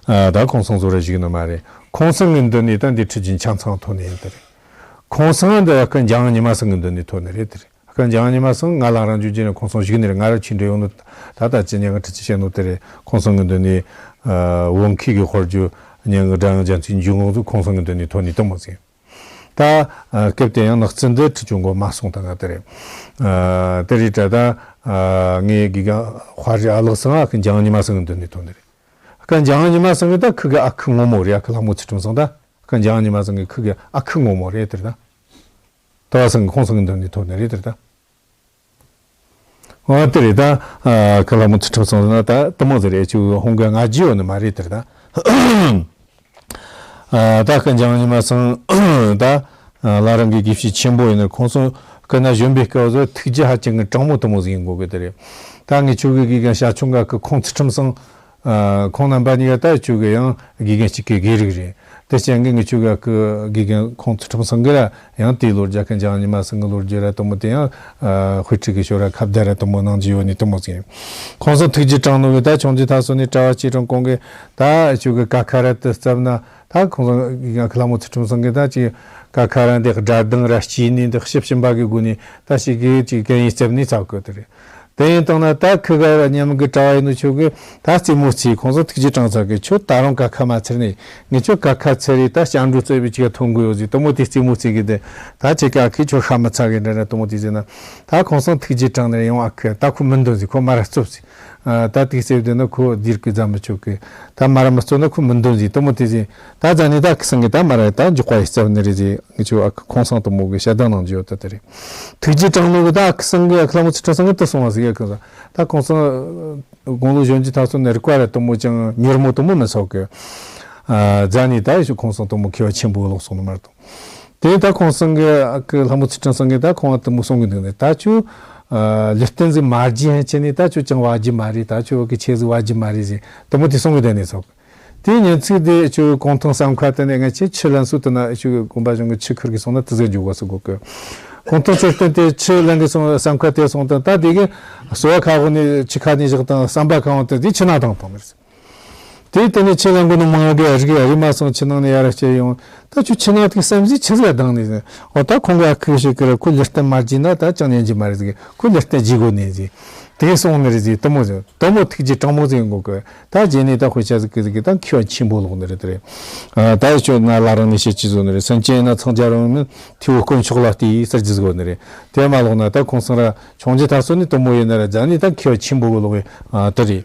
ཨ་ད་ཁོང་སང་ཚོགས་ར་བཞུགས་ནི་མ་རེད། ཁོང་སང་གི་མདུན་ནས་ད་འདི་ཁྲིད་རྒྱུན་ཆ་ཚང་ཐོན་ནི་ཡིན་དེ་རེད། ཁོང་སང་འདི་ཀ་འཇང་ཉི་མ་སང་གི་མདུན་ནས་ཐོན་ནི་རེད་དེ་རེད། ཁ་འཇང་ཉི་མ་སང་ང་ལ་རང་རྒྱུ་རྒྱུ་ནས་ཁོང་སང་བཞུགས་ནི་རེད། ང་ར་ཆིག་འདྲ་ཡོང་ནི་ད་ད་ཅི་ཉན་གི་ཁྲིད་ཅི་བྱས་ནོ་དེ་རེད། ཁོང་སང་གི་མདུན་ནས་ཨ་བོད་མཁས་གི་དཔལ་འབྱོར་ཉན་གི་སྒྲ་དབྱངས་རྒྱ་མཚོའི་འཇུག་ངོགས་སུ་ཁོང་སང་གི་མདུན་ནས་ཐོན་ནི་དེ་མོ་ཟིག་ད་ཨ་སྐབས་དེ་ཡང་ནག་རྩིས་འདི་ཁྲིད་རྒྱུ་འགོ་མ་སོང་ད་ང་དེ་རེད། ཨ་དེ་རེད་དྲ་ད་ཨ་ངའི་དགེ་རྒན་དཔའ་རི་ཨ་ལགས་སང་ཨ་ཁི་འཇང་ཉི་མ་སང་གི་མདུན་ནས་ཐོན་ནི་རེད། ཁ་འཇང་ཉི་མ་སང་གི་ད་ཁི་གི་ཨ་ཁུ་ངོ་མ་རེད། ཨ་ཁུ་ལྷ་མོ་ཚུལ་ཁྲིམས་སང་ད་ཁ་འཇང་ཉི་མ་སང་གི་ཁི་གི་ཨ་ཁུ་ངོ་མ་རེད་དེ་རེད་ད། ད་བ་སང་གི་ཁོང་སང་གི་མདུན་ནས་ཐོན་ནི་རེད་དེ་རེད་ད། འོ་དེ་རེད་ད། ཨ་ཁི་ལྷ་མོ་ཚུལ་ཁྲིམས་སང་ན་ད་དེ་མོ་ཟིག་རེད། ཆུ་ཧོང་གི་ང་རྒྱུ་ཡོད་ནི་མ་རེད་དེ་རེད་ད། ཨ་ད་ཁ་འཇང་ཉི་མ་སང་ད་ཨ་བླ་རང་གི་དགེ་བཤེས་ཆེན་པོ་ཡིན་ན་ཁོང་སང་སྐུ་ན་གཞོན་པའི་སྐབས་སུ་ཐུགས་རྒྱུད་ཧ་ཅང་གི་དྲང་མོ་དེ་མོ་ཟིག་ཡིན་དགོས་གི་དེ་རེད། ད་ངེད་ཆོ་གི་དགེ་རྒན་ཞྭ་ཆུང་ག་གི་ཁོང་ཚུལ་ཁྲིམས་སང་ཨ་ཁོང་རྣམ་པ་གཉིས་ཀ་ད་ཆོ་གི་ཡང་དགེ་རྒན་གཅིག་གི་དགེ་རིགས་རེད། དེ་རྐྱེན་གྱིས་ངེད་ཆོ་ག་གི་དགེ་རྒན་ཁོང་ཚུལ་ཁྲིམས་སང་གི་ར་ཡང་དེའི་ལོ་རྒྱུས་ཁ་འཇང་ཉི་མ་སང་གི་ལོ་རྒྱུས་ར་དེ་མོ་དེ་ཡང་ཨ་དཔེ་ཁྲིད་གི་ཞོར་ར་ཁ་བརྡ་ར་དེ་མོ་གནང་རྒྱུ་ཡོད་ནི་དེ་མོ་ཟིག་ཡིན། ཁོང་སང་ཐུགས་རྒྱུད་དྲང་ནོ་གི་ད་ཆུང་དུས་ད་སོ་ནས་གྲྭ་བ་སྐྱིད་གྲོང་གོང་གི་ད་ཆོ་གི་ཀ་ཁ་ར་དེ་བརྩམས་ན། ད་ཁོང་ཚོ་གི་ཁ་ལྷ་མོ་ཚུལ་ཁྲིམས་སང་གི་ད་ཅིག་ཀ་ཁ་ར་འདི་སྒྲ་གདངས་ར་སྐྱེས་ནི་འདི་ཞིབ་ཞིབ་འབའ་གི་སྒོ་ནས་ད་ཞིག་གི་ཅིག་གན་ཡིན་རྩབ་ནི་ཚ་གི་དེ་རེད། དེ་ཡིན་དང་ན་ད་ཁི་ག་ར་མཉམ་གི་གྲྭ་བ་ཡིན་ནོ་ཆོ་གི་ད་རྩེད་མོ་རྩེ། ཁོང་ཚོ་ཐུགས་རྒྱུད་དྲང་ཚ་གི་ཁྱོད་ད་རུང་ཀ་ཁ་མ་ཚར་ནི། ངས་ཁྱོད་ཀ་ཁ་ཚར་རེད། ད་སྐྱབས་འགྲོ་རྩོད་པའི་ཅིག་ཐོན་གི་ཡོད་ཟིག་དེ་མོ་དེ་རྩེད་མོ་རྩེ་གི་དེ་ད་ཅིག་ཀ་ཁི་ཁྱོད་ཤ་མི་ཚ་གི་འདྲ་འདྲ་དེ་མོ་དེ་ཟེར་ན། ད་ཁོང་ཚོ་ཐུགས་རྒྱུད་དྲང་ནས་ཡོང་ཨ་ཁི་ད་ཁོ་མི་འདོན་ཟིག་ཁོ་མ་ར་རྩོབ་ཟིག་ཨ་ད་དེ་རྩེ་བསྡད་ན་ཁོ་སྡིར་གི་རྫ་མི་ཆོག་གི་ད་མ་ར་མི་རྩོད་ན་ཁོ་མི་འདོན་ཟིག་དེ་མོ་དེ་ཟིག་ད་ཛ་ནི་ད་ཁི་སང་གི་ད་མ་ར་ད་འཇོག་པ་ཡི་རྩབ་ནི་རེད་ཟིག་ངི་ཆོ་ཨ་ཁོང་སང་དེ་མོ་གི་ཞལ་གདམས་གནང་རྒྱུ་ཡོད་ད་དེ་རེད། ཐུགས་རྒྱུད་དྲང་ནོ་གི་ད་ཁི་སང་གི་ཨ་ཁི་ལྷ་མོ་ཚུལ་ཁྲིམས་སང་གི་དེ་སོང་བ་ཟིག་ཡ་ཁི་ད་ཁོང་སང་དགུང་ལོ་གཞོན་གྱི་ད་སོང་ནི་རིག་པ་ར་དེ་མོ་ཅང་མྱུར་མོ་དེ་མོ་མི་ཚོགས་གི་ཨ་ཛ་ནི་ད་ཡི་ཆོ་ཁོང་སང་དེ་མོ་མཁས་པ་ཆེན་པོ་ལོག་སོང་ནི་མ་རེད་དོ། དེ་ད་ཁོང་སང་གི་ཨ་ཁི་ལྷ་མོ་ཚུལ་ཁྲིམས་སང་གི་ད་ཁོང་ཨ་དེ་མོ་སོང་གི་འདུག་ནི་ད་ཆོ་ཨ་ལུས་རྟེན་ཟིག་མ་རྒྱས་ཧན་ཆེ་ནི་ད་ཆོ་ཅང་བ་རྒྱུ་མ་རེད། ད་ཆོ་གི་ཆེ་ཟིག་བ་རྒྱུ་མ་རེད་ཟིག་དེ་མོ་དེ་སོང་གི་དེ་ནི་ཚོགས། དེའི་ཉིན་ཚིག་དེ་ཆོ་གོང་ཐང་བསམ་ཁ་དེ་ནས་ང་ཆེ་ཆུ་ལེན་སུ་དེ་ན་ཆོ་གི་དགོན་པ་གཞུང་གི་ཆུ་ཁུར་གི་སོང་ན་དེ་ཟིག་འཇུག་གོ་སུ་གོ་གི་གོང་ཐང་ཚེ་བརྟན་དེ་ཆུ་ལེན་གི་སོང་བསམ་ཁ་དེ་སོང་དང་ད་དེ་གི་སོ་བ་ཁ་གོ་ནས་ཆུ་ཁ་ནས་བཞག་དང་བསམ་པ་ཁ་འོང་དེ་དེ་ཆུ་ནང་དང་དང་མེར། དེ་དེ་ནས་ཆེ་ལ་མགོ་ནས་མང་གི་རིག་རིག་མ་སོང་ཆུ་ནང་ནས་ཡར་སྐྱེ་ཡོང་། ད་ཆུ་ཆུ་ནང་དེ་བསམ་གཟས་ཆི་ཟིག་ལྡང་ནས་ཟིན། འོ་ད་ཁོང་ག་ཁུ་ཞིག་གི་ར་ཁོ་ལུས་རྟེན་མ་བརྗེས་ན་ད་ཅང་ཉན་གྱི་མ་རེད་ཟིག་ཁོ་ལུས་རྟེན་བརྗེ་དགོས་ནས་ཟིག་དེ་སོང་ནི་རེད་ཟིག་དེ་མོ་ཟིག་དེ་མོ་ཐུགས་རྗེ་དྲང་མོ་ཟིག་ཡོང་གོ་གི་ད་རྗེས་ནས་ད་དཔེ་ཆ་ཟིག་གི་ཟིག་གི་ད་མཁས་པ་ཆེན་པོ་ལོག་ནི་རེད་དེ་རེད། ད་ཡི་ཆོ་ན་ལ་རང་ནས་བཤད་ཀྱི་བཟོ་ནི་རེད། སེམས་ཅན་ཡིན་ན་འཚང་རྒྱ་རུང་མིན་ཐེའུ་དཀོན་མཆོག་ལ་ལྟོས་ཟེར་གྱི་བཟོ་ནི་རེད། དེ་མ་ལོག་ན་ད་ཁོང་སང་ར་ཆུང་ཆེ་ད་སོ་ནི་དེ་མོ་ཡིན་ན་ར་རྗེས་ནས་ད་མཁས་པ་ཆེན་པོ་གི་ལོག་གི་དེ་རེད།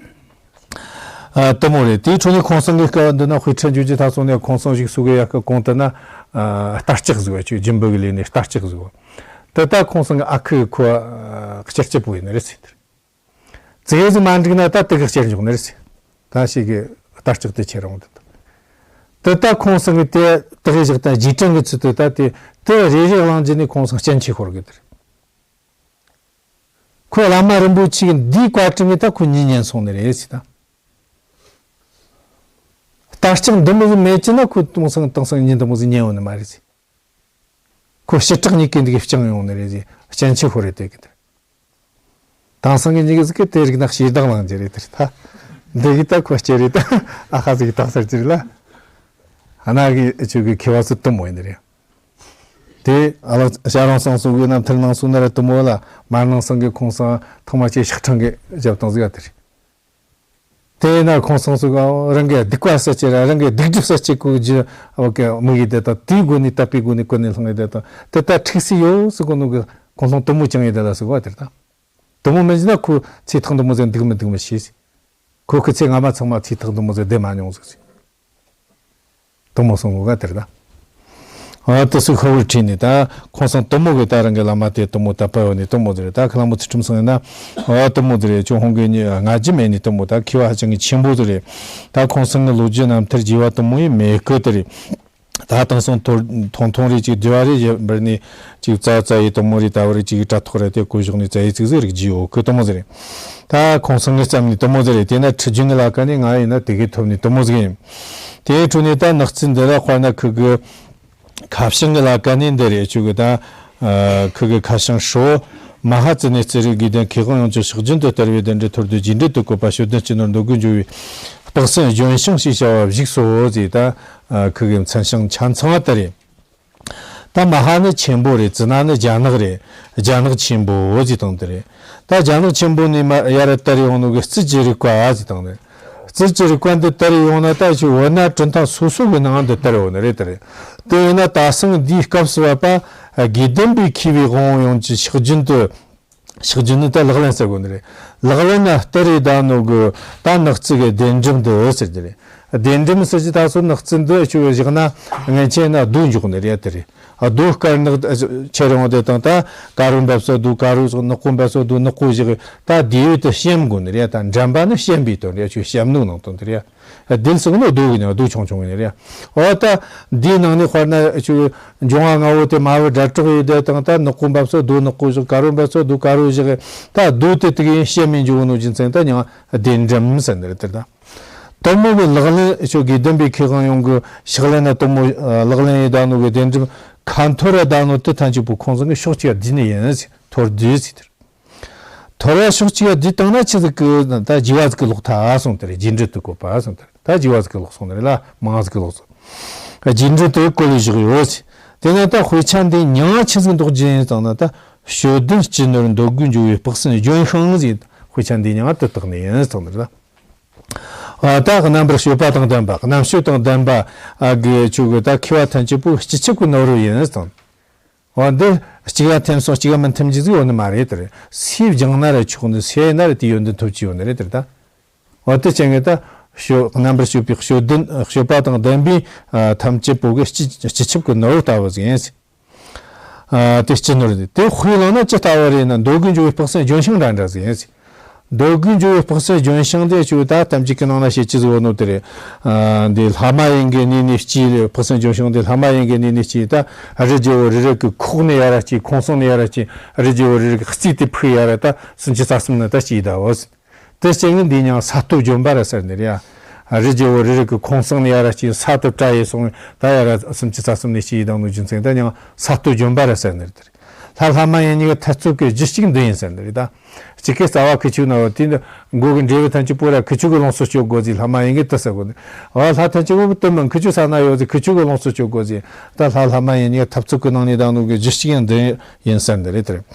ཨ། དེ་མོ་རེད། དེའི་འཕྲོ་ནས་ཁོང་ཚང་གི་སྐབས་འདི་ན་དཔེ་ཁྲིད་འཇུག་རྒྱུ་ད་སོང་ནས་ཁོང་ཚང་ཞིག་སུ་གི་ཡ་གི་གོང་དུ་ན། ཨ། རྟ་ལྕག་ཟིག་བ་ཅིག་ཇིམ་བུ་གི་ལས་ནས་རྟ་ལྕག་ཟིག་བ། དེ་ད་ཁོང་ཚང་གི་ཨ་ཁུ་ཁོ་ཨ་སྐྱེལ་སྐྱེལ་པོ་ཡིན་ནི་རེད་ཟེར། དེར་ཙེ་ཟིག་མ་འགྲིག་ན་ད་དེ་གི་སྐྱེལ་འཇོག་ནི་རེད་ཟེར། ད་ཞིག་གི་རྟ་ལྕག་དེ་ཁྱེར་རུང་དེ་དེ་ད་ཁོང་ཚང་གི་དེ་དེ་གི་བཞག་ད་རྗེས་དྲན་གི་ཚུལ་དུ་ད་དེ་དེ་རེ་རེ་གླེང་རྒྱུ་ནི་ཁོང་ཚང་སྐྱེལ་འཆི་ཤོར་གི་དེར། ཁོ་བླ་མ་རིན་པོ་ཆེ་གི་འདིའི་བཀའ་དྲིན་གི་ད་ཁོ་ཉིད་ཉན་སོང་ནི་རེད་ཟེར་ད། རྟ་ལྕག་འདི་མོ་ཟིག་མེད་ཀྱི་ན་ཁོ་དེང་སང་དེང་སང་ཉིན་འདི་མོ་ཟིག་ཉན་ཡོང་ནི་མ་རེད་ཟེར། ཁོ་ཞི་དྲག་གཉིས་ཀའི་འདི་གི་བསྐྱངས་ཡོང་ནི་རེད་ཟེར། སྐྱེལ་འཆི་ཤོར་རེད་དེ་གི་དེ། དེང་སང་གི་མྱི་གི་ཟིག་གི་དེ་རིགས་ན་ཞེ་སྡང་ལངས་རྒྱུ་རེད་དེ་ད། འདི་གི་ད་ཁོ་སྐྱེལ་རེད་ད། ཨ་ཁ་ཟིག་གི་ད་ཟེར་རྒྱུ་རེད་ལ། ཨ་ན་གི་ཆུ་གི་ཁེ་བ་སུ་དུ་མོ་ཡིན་ནི་རེད། དེ་ཨ་ལ་ཞྭ་རང་སང་སོང་གི་རྣམ་ཐར་ནང་སོང་ན་ར་དུ་མོ་ལ་མར་ནང་སང་གི་ཁོང་སང་ཐང་མ་ཆེ་ཤག་ཁྲང་གི་རྒྱབ་དང་ཟིག་ཨ་དེ་རེད། དེ་ན་ཁོང་སང་སུ་ག་རང་གི་སྡིག་པ་བསལ་བྱེད་ར་རང་གི་སྡིག་སྒྲིབ་བསལ་བྱེད་ཀུ་ཇི་ཨོ་ཀེ་དམིགས་ཡི་དེ་དང་དེའི་སྒོ་ནས་དད་པའི་སྒོ་ནས་ཀུན་ནས་བསླངས་ཡི་དེ་དང་དེ་ལྟར་ཁྲིག་སི་ཡོད་སུ་གོ་ནུ་གི་ཁོང་སང་དུ་མོ་ཅང་ཡི་དེ་ལ་སུ་གོ་དེར་དང་། དུ་མོ་མི་འཇི་ན་ཁོ་ཚེ་ཐང་དུ་མོ་ཟེར་འདུག་མི་འདུག་མི་ཤེས། ཁོ་ཁི་ཚེ་སྔ་མ་ཚང་མ་ཚེ་ཐང་དུ་མོ་ཟེར་བསྡད་མ་མྱོང་ཟིག་ཟིག་དུ་མོ་སོང་གོ་ག་དེར་ད། ཨ་དུ་སུ་ཁ་བུར་ཁྲིད་ནས་ད་ཁོང་སང་དུ་མོ་གི་ད་རང་གི་བླ་མ་དེ་དུ་མོ་ད་པ་ཡོད་ནས་དུ་མོ་ཟེར་ད་ཁ་ལ་མོ་ཚུལ་ཁྲིམས་སང་ཡིན་ན། ཨ་དུ་མོ་ཟེར་ཅུང་ཧོང་གི་ཉི་ང་ཅི་མེད་ནས་དུ་མོ་ད་ཁི་བ་ཧ་ཅང་གི་ཆེན་པོ་ཟེར་རེད། ད་ཁོང་སང་གི་ལོ་རྒྱུས་རྣམ་ཐར་རྒྱས་བ་དུ་མོ་ཡི་མེད་གི་དེ་རེད། ད་དང་སང་ཐོར་ཐོང་ཐོང་རེ་ཅིག་དེ་བ་རེ་ཡ་འབར་ནས་ཅིག་རྩ་རྩ་ཡི་དུ་མོ་རེ་ད་བ་རེ་ཅིག་དྲ་ཐོག་རེ་དེ་བཀོད་གཞོག་ནས་རྩ་ཡི་ཚིག་ཟིག་རིག་རྒྱུ་ཡོད་ཁུ་དུ་མོ་ཟེར་རེད། ད་ཁོང་སང་ངི་བརྩམས་ནས་དུ་མོ་ཟེར་རེད། དེ་ན་ཁྲི་རྒྱུན་གི་ལ་ཀ་ནས་ང་ཡིན་ན་དེ་གི་ཐོབ་ནས་དུ་མོ་ཟིག་ཡིན། དེའི་འཕྲོ་ནས་ད་ནག་རྩིས་འདི་ལ་དཔེར་ན་ཁུ་གི་ཁ་བྱང་གི་ལ་ཀ་ནས་འདི་རེད་ཆུ་གི་ད། ཁུ་གི་ཁ་བྱང་ཧྲོ། མ་ཧཱ་ཙི་ནས་རྩེ་རིག་དགེ་ལྡན་མཁས་དབང་ཡོངས་ཀྱི་ཕྱག་རྒྱུན་དུ་དར་བའི་གདན་འདྲེན་ཐོར་འདུ་རྗེས་འདྲེན་དུ་བཀོད་པ་ཞོ་ལྡན་སྤྱི་ནོར་འདོད་དགུ་འཇུག་པའི་སྤགས་སེན་ལྗོན་ཤིང་ཞེས་བྱ་བ་བཞུགས་སོ་ཟེར་ད། ཁུ་གི་མཚན་བྱང་ཆ་ཚང་བ་ལྟར་རེད། ད་མ་ཧཱ་ནི་ཆེན་པོ་རེད། ཙི་ན་ནི་རྒྱ་ནག་རེད། རྒྱ་ནག་ཆེན་པོ་ཟེར་དང་དེ་རེད། ད་རྒྱ་ནག་ཆེན་པོ་ནས་མ་ཡར་དར་ཡོང་ནོ་གི་རྩིས་ཀྱི་རིག་པ་ཟེར་དང་དེ་རེད། རྩིས་ཀྱི་རིག་པ་འདི་དར་ཡོང་ན་ད་ཅིག་བོད་ན་གྲུབ་མཐའ་སོ་སོ་གི་ནང་འདི་དར་ཡོང་ནི་རེད་དེ་རེད། དེ་ཡིན་ན་ད་སང་འདིའི་སྐབས་སུ་བབ་པ་དགེ་ལྡན་པའི་མཁས་པའི་དབང་པོ་ཡོངས་ཀྱི་ཕྱག་རྒྱུན་དུ། ཕྱག་རྒྱུན་ནི་ད་ལག་ལེན་ཟེར་དགོས་ནི་རེད། ལག་ལེན་ན་གཏེར་རེ་བདག་ནོ་གི་ད་ནག་རྩིས་གི་གདན་འདྲེན་འདི་ཟེར་གྱི་རེད། གདན་འདྲེན་ཟེར་གྱི་ད་སོ་ནག་རྩིས་འདི་ཆུ་བཞག་ན་ངན་ཆེ་ན་རྡོ་འཇོག་ནི་རེད་དེ་རེད། རྡོ་དཀར་ནག་ཁྱེར་ཡོང་དེ་དང་ད་དཀར་རོ་འབབ་ས་རྡོ་དཀར་རོ་ནག་པོ་འབབ་ས་རྡོ་ནག་པོ་བཞག་ད་དེ་ཡོད་དུ་ཤེམ་དགོས་ནི་རེད། ད་འགྲམ་པ་ནི་ཤེམ་པའི་དོན་རེད། ཆུ་ཤེམ་ནུག་ནང་དོན་དེ་རེད། ལྡན་ཟེར་གི་ནོ་རྡོ་གི་ནི་རྡོ་ཆུང་ཆུང་གི་ནི་རེད། འོ་ད་འདིའི་ནང་ནས་དཔེར་ན་ཆུ་འབྱུང་བ་ལྔ་བོ་དེ་མ་བུ་སྒྲ་གྲགས་ཡོད་དེ་དང་ད་ནག་པོ་འབབ་ས་རྡོ་ནག་པོ་བཞག་དཀར་རོ་འབབ་ས་རྡོ་དཀར་རོ་བཞག་ད་རྡོ་དེ་དེ་གི་ཡིན་ཤེམ་མིན་འཇུག་ནོ་རྒྱུ་མཚན་ད་ཉང་གདན་འདྲེན་ཟེར་ནི་རེད་དེ་ད། དུ་མོ་གི་ལག་ལེན་ཆོ་དགེ་ལྡན་པའི་མཁས་དབང་ཡོངས་གི་ཕྱག་ལེན་ན་དུ་མོ་ལག་ལེན་ཡི་ད་ནོ་གི་གདན་འདྲེན་ཁ་འཐོར་ར་ད་ནོ་དེ་ཐམས་ཅད་པོ་ཁོང་ཚང་གི་ཕྱོགས་གཅིག་བསྡུས་ནི་ཡིན་ཐོར་བསྡུས་ཟེར་དེ། ཐོར་བ་ཕྱོགས་གཅིག་ཡ་འདི་བཏང་ན་ཆི་ཟིག་གི་ད་རྒྱས་པ་ཟིག་གི་ལོག་ཐལ་སོང་དེ་རེད། རྗེས་འདྲེན་དུ་བཀོད་པ་སོང་དེ་རེད། ད་རྒྱས་པ་ཟིག་གི་ལོག་སོང་དེ་རེད་ལ་མང་ཟིག་གི་ལོག་སོང་། རྗེས་འདྲེན་དུ་བཀོད་ལས་བཞག་ཡོད། དེ་ན་ད་དཔེ་ཆ་འདི་མྱིང་ཆི་ཟིག་འདོགས་རྒྱུ་ཡིན་བཏང་ན་ད་ཞོ་ལྡན་སྤྱི་ནོར་འདོད་དགུ་འཇུག་པའི་སྤགས་སེན་ལྗོན་ཤིང་ཟིག་དཔེ་ཆ་འདི་མྱིང་དུ་བཏགས་ནས་ཡིན་བཏང་ནི་རེད། ད་རྣམ་པར་དཔྱོད་པ་དང་ལྡན་པ་རྣམ་དཔྱོད་དང་ལྡན་པ་གི་ཆོ་གི་ད་མཁས་པ་ཐམས་ཅད་པོ་སྤྱི་ཁྱབ་ཀྱི་ནོར་བུ་ཡིན་བཏང་། འོ་འདི་གཅིག་ལ་ཐེམ་སོང་གཅིག་ལ་མི་ཐེམ་རྒྱུ་ཟིག་ཡོད་ནི་མ་རེད་དེ་རེད། སུས་སྦྱངས་ན་ར་ཆོག་ནི་སུ་ཡིན་ན་ར་དེ་ཡོན་ཏན་ཐོབ་ཀྱི་ཡོད་ནི་རེད་དེ་རེད་ད། འོ་དེ་ཅན་གི་ད་ཞོ་རྣམ་པར་དཔྱོད་པའི་ཞོ་ལྡན་སྤྱོད་པ་དང་ལྡན་པའི་ཨ་ཐམས་ཅད་པོ་གི་སྤྱི་སྤྱི་ཁྱབ་ཀྱི་ནོར་བུ་ལྟ་བུ་ཟིག་ཡིན། ཨ་དེ་སྤྱི་ནོར་དེ་དེ་དཔེ་བླངས་ན་ཅི་ལྟ་བུ་རེད་ན་འདོད་དགུ་འཇུག་པའི་སྤགས་སེན་ལྗོན་ཤིང་འདྲ་འདྲ་ཟིག་ཡིན། འདོད་དགུ་འཇུག་པའི་སྤགས་སེན་ལྗོན་ཤིང་དེ་ཆུ་ད་ཐམས་ཅད་ཀྱི་ནང་ན་བཤད་ཀྱི་ཟིག་ཡོད་ནོ་དེ་རེད། ཨ་འདི་ལྷ་མ་ཡིན་གྱི་གནས་ནས་སྐྱེས་སྤགས་སེན་ལྗོན་ཤིང་དེ་ལྷ་མ་ཡིན་གྱི་གནས་ནས་སྐྱེས་ད་རི་རྒྱལ་པོ་རི་རབ་ཀྱི་ཁོག་ནས་ཡར་སྐྱེས་ཁོང་སོང་ནས་ཡར་སྐྱེས་རི་རྒྱལ་པོ་རི་རབ་ཀྱི་རྩིས་དེ་ཕུག་ཡར་ད་སུམ་ཅུ་རྩ་གསུམ་ནས་ད་སྐྱེས་ད་འོ། དེ་སྐྱེ་ནི་འདི་ཡང་ས་སྟོད་ལྗོན་པ་ར་ཟེར་ནི་རེད། རི་རྒྱལ་པོ་རི་རབ་ཀྱི་ཁོང་སོང་ནས་ཡར་སྐྱེས་ས་སྟོད་བཀྲ་ཡི་སོང་ད་ཡར་སུམ་ཅུ་རྩ་གསུམ་ནས་སྐྱེས་ཡི་དང་ནུ་རྒྱུ་མཚན་ད་ཡང་ས་སྟོད་ལྗོན་པ་ར་ཟེར་ནི་རེད། ལྷ་ལྷ་མ་ཡིན་གཉིས་ཀྱི་འཐབ་རྩོད་ཀྱི་རྒྱུ་གཅིག་འདི་ཡིན་ཟེར་འདི་རེད་ད། གཅིག་གི་རྩ་བ་ཁུ་ཆུ་ན་བ་དེ་འདི་མགོ་གི་འབྲས་བུ་ཐམས་ཅད་པོ་ར་ཁུ་ཆུ་གི་ལོངས་སུ་སྤྱོད་དགོས་ཟེར་ལྷ་མ་ཡིན་གྱི་དེ་ཟེར་དགོས་ནི། བ་ལྷ་ཐམས་ཅད་པོ་དེ་མིན་ཁུ་ཆུ་ས་ན་ཡོད་ཟེར་ཁུ་ཆུ་གི་ལོངས་སུ་སྤྱོད་དགོས་ཟེར་ད་ལྷ་ལྷ་མ་ཡིན་གཉིས་ཀྱི་འཐབ་རྩོད་ཀྱི་ནང་ནས་ད་ནུ་གི་རྒྱུ་གཅིག་ཡིན་འདི་ཡིན་ཟེར་འདི་རེད་དེ་རེད།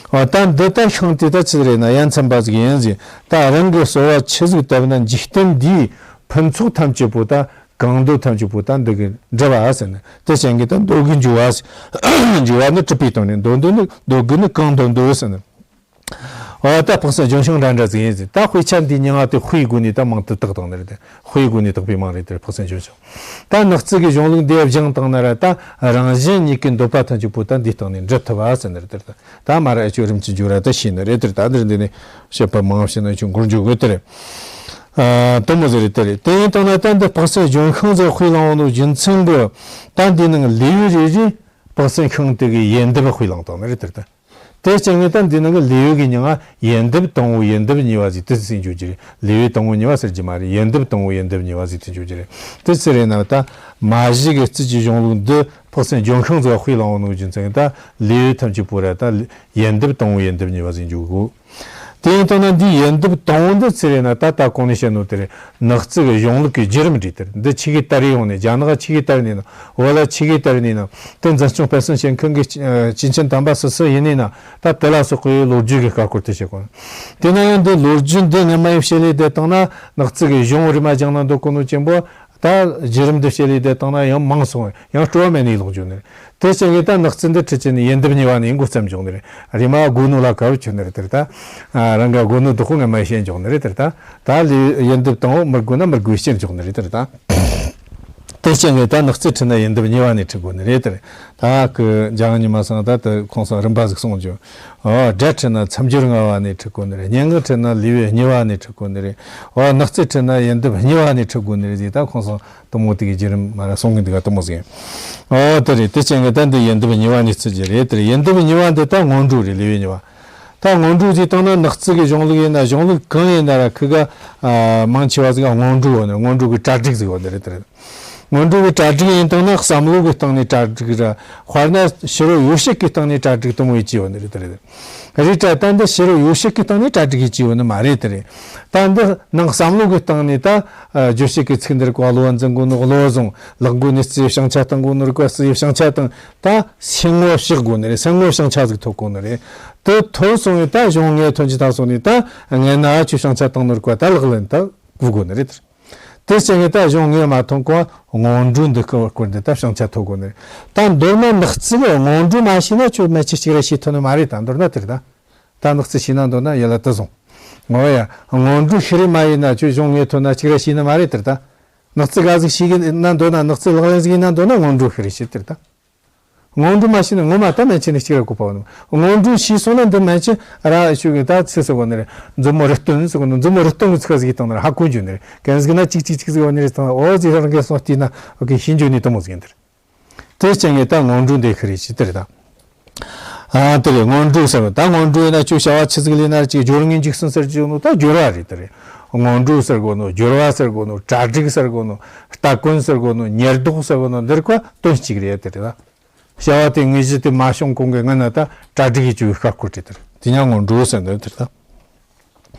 བ་ད་འདི་ད་ཤིང་དེ་ད་ཆི་རེད་ན་ཡ་མཚན་པ་ཟིག་ཡིན་ཟེར་ད་རང་གི་གསོལ་བ་ཆི་ཟིག་བཏབ་ན་འཇིག་རྟེན་འདིའི་ཕུན་ཚོགས་ཐམས་ཅད་པོ་ད། གང་འདོད་ཐམས་ཅད་པོ་ད་འདི་གི་འདྲི་བ་ཟེར་ནས་དེ་ཅན་གྱི་ད་འདོད་དགུ་འཇུག་པ་ཟེར། འཇུག་པ་ནི་གྲུབ་པའི་དོན་ནི་འདོད་འདོད་ནི་འདོད་དགུ་ནི་གང་འདོད་འདོད་ཟེར་ནས། འོ་ད་དཔག་བསམ་ལྗོན་ཤིང་འདྲ་འདྲ་ཟིག་ཡིན་ཟིག་ད་དཔེ་ཆ་འདི་མྱིང་ང་དེ་དཔེའི་སྒོ་ནས་ད་མང་དུ་བཏགས་བཏང་ནི་རེད་དེ། དཔེའི་སྒོ་ནས་བཏགས་པའི་མིང་རེད་དེ། དཔག་བསམ་ལྗོན་ཤིང་། ད་ནག་རྩིས་ཀྱི་གཞུང་ལུགས་འདི་སྦྱངས་བཏང་ན་ར། ད་རང་གཞན་གཉིས་ཀྱི་འདོད་པ་ཐམས་ཅད་པོ་ད་འདིའི་སྟེང་ནས་འགྲུབ་ཐུབ་པ་ཟེར་ནི་རེད་དེ། ད་མ་ར་ཨེ་ཆོ་རིམ་གྱིས་འཇུག་ར་ད་ཤེས་ནི་རེད་དེ། ད་འདིར་འདི་ནས་བཤད་པ་མང་བཤད་ན་ཆུ་འགོར་འཇུག་གི་དེ་རེད། ཨ། དེ་མོ་ཟིག་རེད་དེ་རེད། དེ་ཡིན་བཏང་ན་ད་འདི་དཔག་བསམ་ལྗོན་ཤིང་ཟིག་དཔེ་བླངས་ནོ་རྒྱུ་མཚན་གི། ད་འདི་ནང་ལེའུ་རེ་རེ་དཔག་བསམ་ཤིང་དེ་གི་ཡལ་འདབ་དཔེ་བླངས་བཏང་ནི་རེད་དེ། ད་དེ་རྐྱེན་གྱིས་ད་འདི་ནང་གི་ལེའུ་གི་མྱིང་ང་ཡལ་འདབ་དང་པོ་ཡལ་འདབ་གཉིས་པ་ཟེར་དེ་ཟེར་འཇུག་རྒྱུ་རེད། ལེའུ་དང་པོ་གཉིས་པ་ཟེར་རྒྱུ་མ་རེད། ཡལ་འདབ་དང་པོ་ཡལ་འདབ་གཉིས་པ་ཟེར་དེ་འཇུག་རྒྱུ་རེད། དེ་ཚེ་རེད་ན་ད་མ་གཞི་གི་རྩིས་ཀྱི་གཞུང་ལུགས་འདི་དཔག་བསམ་ལྗོན་ཤིང་ཟིག་དཔེ་བླངས་ནོ་རྒྱུ་མཚན་གྱིས་ད་ལེའུ་ཐམས་ཅད་པོ་ར་ད་ཡལ་འདབ་དང་པོ་ཡལ་འདབ་གཉིས་པ་ཟེར་འཇུག་གོ། དེ་ཡིན་བཏང་ན་འདིའི་ཡལ་འདབ་དང་པོ་འདི་ཚེ་རེད་ན་ད་ད་གོང་ནས་བཤད་ནོ་དེ་རེད། ནག་རྩིས་ཀྱི་གཞུང་ལུགས་ཀྱི་བརྒྱུད་རིམ་རེད་དེ། འདི་ཆི་གིས་དར་ཡོང་ནས། རྒྱ་ནག་ཆི་གིས་དར་ནས་ན། བོད་ལ་ཆི་གིས་དར་ནས་ན། དེ་འཛིན་སྐྱོང་སྤེལ་གསུམ་བྱེད་མཁན་གྱི་སྐྱེས་ཆེན་དམ་པ་སུ་སུ་ཡིན་ནས་ན། ད་དེ་ལ་སོགས་པའི་ལོ་རྒྱུས་ཀྱི་ཁ་སྐོར་དེ་བཤད་དགོས། དེ་ན་ཡང་འདི་ལོ་རྒྱུས་འདི་སྔ་མ་ཡི་བཤད་ལས་བསྡད་བཏང་ན། ནག་རྩིས་ཀྱི་གཞུང་རིམ་མ་སྦྱངས་ན་འདོད་གོ་ནོ་ཅན་པོ། ད་བརྒྱུད་རིམ་འདི་བཤད་ལས་བསྡད་བཏང་ན་ཡང་མང་སོང་། ཡང་སྤྲོ་བ་མེད་ནས་ལོག་འགྱོ་ནི་རེད། དེ་རྐྱེན་གྱིས་ད་ནག་རྩིས་འདི་ཁྲིད་ཀྱི་ནི་ཡལ་འདབ་གཉིས་པ་ནས་འགོ་བརྩམས་འཇོག་ནི་རེད། རེམ་མ་དགོས་ནོ་ལ་དགའ་བོ་ཆོད་ནི་རེད་དེ་ད། ཨ། རང་ག་དགོས་ནོ་བདག་པོ་སྔ་མ་བཤད་འཇོག་ནི་རེད་དེ་ད། ད་ལས་ཡལ་འདབ་དང་པོ་མི་དགོས་ན་མི་དགོས་བཤད་འཇོག་ནི་རེད་དེ་ད། དེ་རྐྱེན་གྱིས་ད་ནག་རྩིས་ཁྲིད་ན་ཡལ་འདབ་གཉིས་པ་ནས་ཁྲིད་དགོས་ནི་རེད་དེ། ད་གི་འཇང་ཉི་མ་སང་ད་དེ་ཁོང་སང་རིམ་པ་ཟིག་གསུངས་འཇོག། ཨོ། སྒྲ་ཁྲིད་ན་མཚམས་སྦྱོར་ལྔ་པ་ནས་ཁྲིད་དགོས་ནི་རེད། སྙན་ངག་ཁྲིད་ན་ལེའུ་གཉིས་པ་ནས་ཁྲིད་དགོས་ནི་རེད། ཨོ། ནག་རྩིས་ཁྲིད་ན་ཡལ་འདབ་གཉིས་པ་ནས་ཁྲིད་དགོས་ནི་རེད་ཟེར་ད་ཁོང་སང་དེ་མོ་དེ་གི་བརྒྱུད་རིམ་མ་ར་གསུང་གི་འདུག་ག་དེ་མོ་ཟིག། ཨོ་དེ་རེད། དེ་རྐྱེན་གྱིས་ད་འདི་ཡལ་འདབ་གཉིས་པ་ནས་ཁྲིད་རྒྱུ་རེད་དེ། ཡལ་འདབ་གཉིས་པ་འདི་ད་སྔོན་འགྲོ་རེད། ལེའུ་གཉིས་པ། ད་སྔོན་འགྲོ་ཟེར་བཏང་ན་ནག་རྩིས་ཀྱི་གཞུང་ལུགས་ཡིན་ན། གཞུང་ལུགས་གང་ཡིན་ན་ར་ཁི་ག་ཨ་མང་ཆེ་བ་ཟིག་ག་སྔོན་འགྲོ་ཡོད་ནི། སྔོན་འགྲོ་གི་གྲ་སྒྲིག་ཟིག་ཡོད་ནི་རེད་དེ་རེད། སྔོན་འགྲོ་གི་གྲ་སྒྲིག་ཡིན་བཏང་ན་བསམ་བློ་གི་སྟེང་ནས་གྲ་སྒྲིག་ར། དཔེར་ན་ཕྱི་རོལ་ཡོ་བྱད་ཀྱི་སྟེང་ནས་གྲ་སྒྲིག་དེ་མོ་ཡེད་ཀྱི་ཡོད་ནི་རེད་དེ་རེད། རེད་དྲ་ད་འདི་ཕྱི་རོལ་ཡོ་བྱད་ཀྱི་སྟེང་ནས་གྲ་སྒྲིག་ཡེད་ཀྱི་ཡོད་ནི་མ་རེད་དེ་རེད། ད་འདི་ནང་བསམ་བློ་གི་སྟེང་ནས་ད་ཨ་རྗོད་བྱེད་ཀྱི་ཚིག་འདི་རིགས་པ་བློ་འཛིན་དགོས་ནོ་བློ་བཟུང་། ལག་མགོ་ནས་རྩིས་བྱང་ཆ་བཏང་དགོས་ནོ་རིགས་པ་རྩིས་བྱང་ཆ་བཏང་། ད་སེམས་ངོ་བཤགས་དགོས་ནི་རེད། སེམས་ངོ་བྱང་ཆ་ཟིག་ཐོབ་དགོས་ནི་རེད། དེ་ཐོབ་སོང་བས་ད་གཞུང་ངེས་ཐོན་གྱི་ད་སོང་ནས་ད་ངེས་ན་ཆོས་བྱང་ཆ་བཏང་ནོ་རིགས་པ་ད་ལག་ལེན་ད་དགོས་དགོས་ནི་རེད་དེ། དེ་རྐྱེན་གྱིས་ད་གཞུང་ངེས་མ་ཐོན་གོང་སྔོན་འགྲོ་འདི་སྐོར་འདི་ད་བྱང་ཆ་ཐོབ་དགོས་ནི་རེད། ད་མདོར་ན་ནག་རྩིས་ཀྱི་སྔོན་འགྲོ་མ་ཤེས་ན་ཁྱོད་མན་ཆད་གཅིག་ར་ཤེས་ཐུབ་ནི་མ་རེད། ད་མདོར་ན་དེ་རེད་ད། ད་ནག་རྩིས་ཤེས་ན་འདོད་ན་ཡིད་ལ་དེ་བཟུང་། འོ་ཡ། སྔོན་འགྲོ་ཤེས་རིག་མ་ཡིན་ན་ཁྱོད་གཞུང་ངེས་ཐོན་ན་གཅིག་ར་ཤེས་ནི་མ་རེད་དེ་རེད་ད། ནག་རྩིས་ག་ཟིག་ཤེས་གི་ན་འདོད་ན། ནག་རྩིས་ལག་ལེན་ཟིག་ཡིན་ན་འདོད་ན་སྔོན་འགྲོ་ཤེས་རིག་ཤེས་དེ་རེད་ད། སྔོན་འགྲོ་མ་ཤེས་ན་ངོ་མ་ད་མན་ཆད་ནས་གཅིག་ར་བཀོད་པ་བ་ནི། སྔོན་འགྲོ་ཤེས་སོང་ན་འདི་མན་ཆད་ར་ཞུ་གི་ད་ཚིག་ཟེར་གོ་ནི་རེད། མཛུབ་མོ་རི་སྟོན་ཟེར་གོ་ནི། མཛུབ་མོ་རི་སྟོན་གི་ཚིག་ཟིག་བཏང་ན་ར་ཧ་གོ་འཇུ་ནི་རེད། གན་ཟིག་ན་གཅིག་གཅིག་གཅིག་ཟིག་བ་ནི་རེད་ད། འོ་ཟིག་རང་གི་སོང་བལྟས་ན་ཨོ་ཀེ་ཤེས་འཇུ་ནི་དེ་མོ་ཟིག་ཡིན་དེ་རེད། དེ་རྐྱེན་གྱིས་ད་སྔོན་འགྲོ་འདི་ཤེས་རིག་ཤེས་དེ་རེད་ད། ཨ་དེ་རེད། སྔོན་འགྲོ་ཟེར་བ་ད་སྔོན་འགྲོ་ཡིན་ན་ཁྱོད་བྱ་བ་ཆི་ཟིག་ལས་ན་ཅིག་སྦྱོར་དངོས་འཇུག་ཟིན་ཟེར་རྒྱུ་ནོ་ད་སྦྱོར་བ་རེད་དེ་རེད། སྔོན་འགྲོ་ཟེར་གོ་ནོ། སྦྱོར་བ་ཟེར་གོ་ནོ། གྲ་སྒྲིག་ཟེར་གོ་ནོ། སྟ་གོན་ཟེར་གོ་ནོ། ཉེར་བསྡོགས་ཟེར་གོ་ནོ་འདི་རིགས་པ་དོན་གཅིག་རེད་དེ་རེད་ད། བྱ་བ་དེ་དངོས་གཞི་དེ་མ་བྱུང་གོང་གི་སྔོན་ན་ད་གྲ་སྒྲིག་ཡེད་རྒྱུ་གི་ཁ་སྐོར་དེ་དེ་རེད། དེ་ཡང་སྔོན་འགྲོ་ཟེར་འདི་དེ་རེད་ད།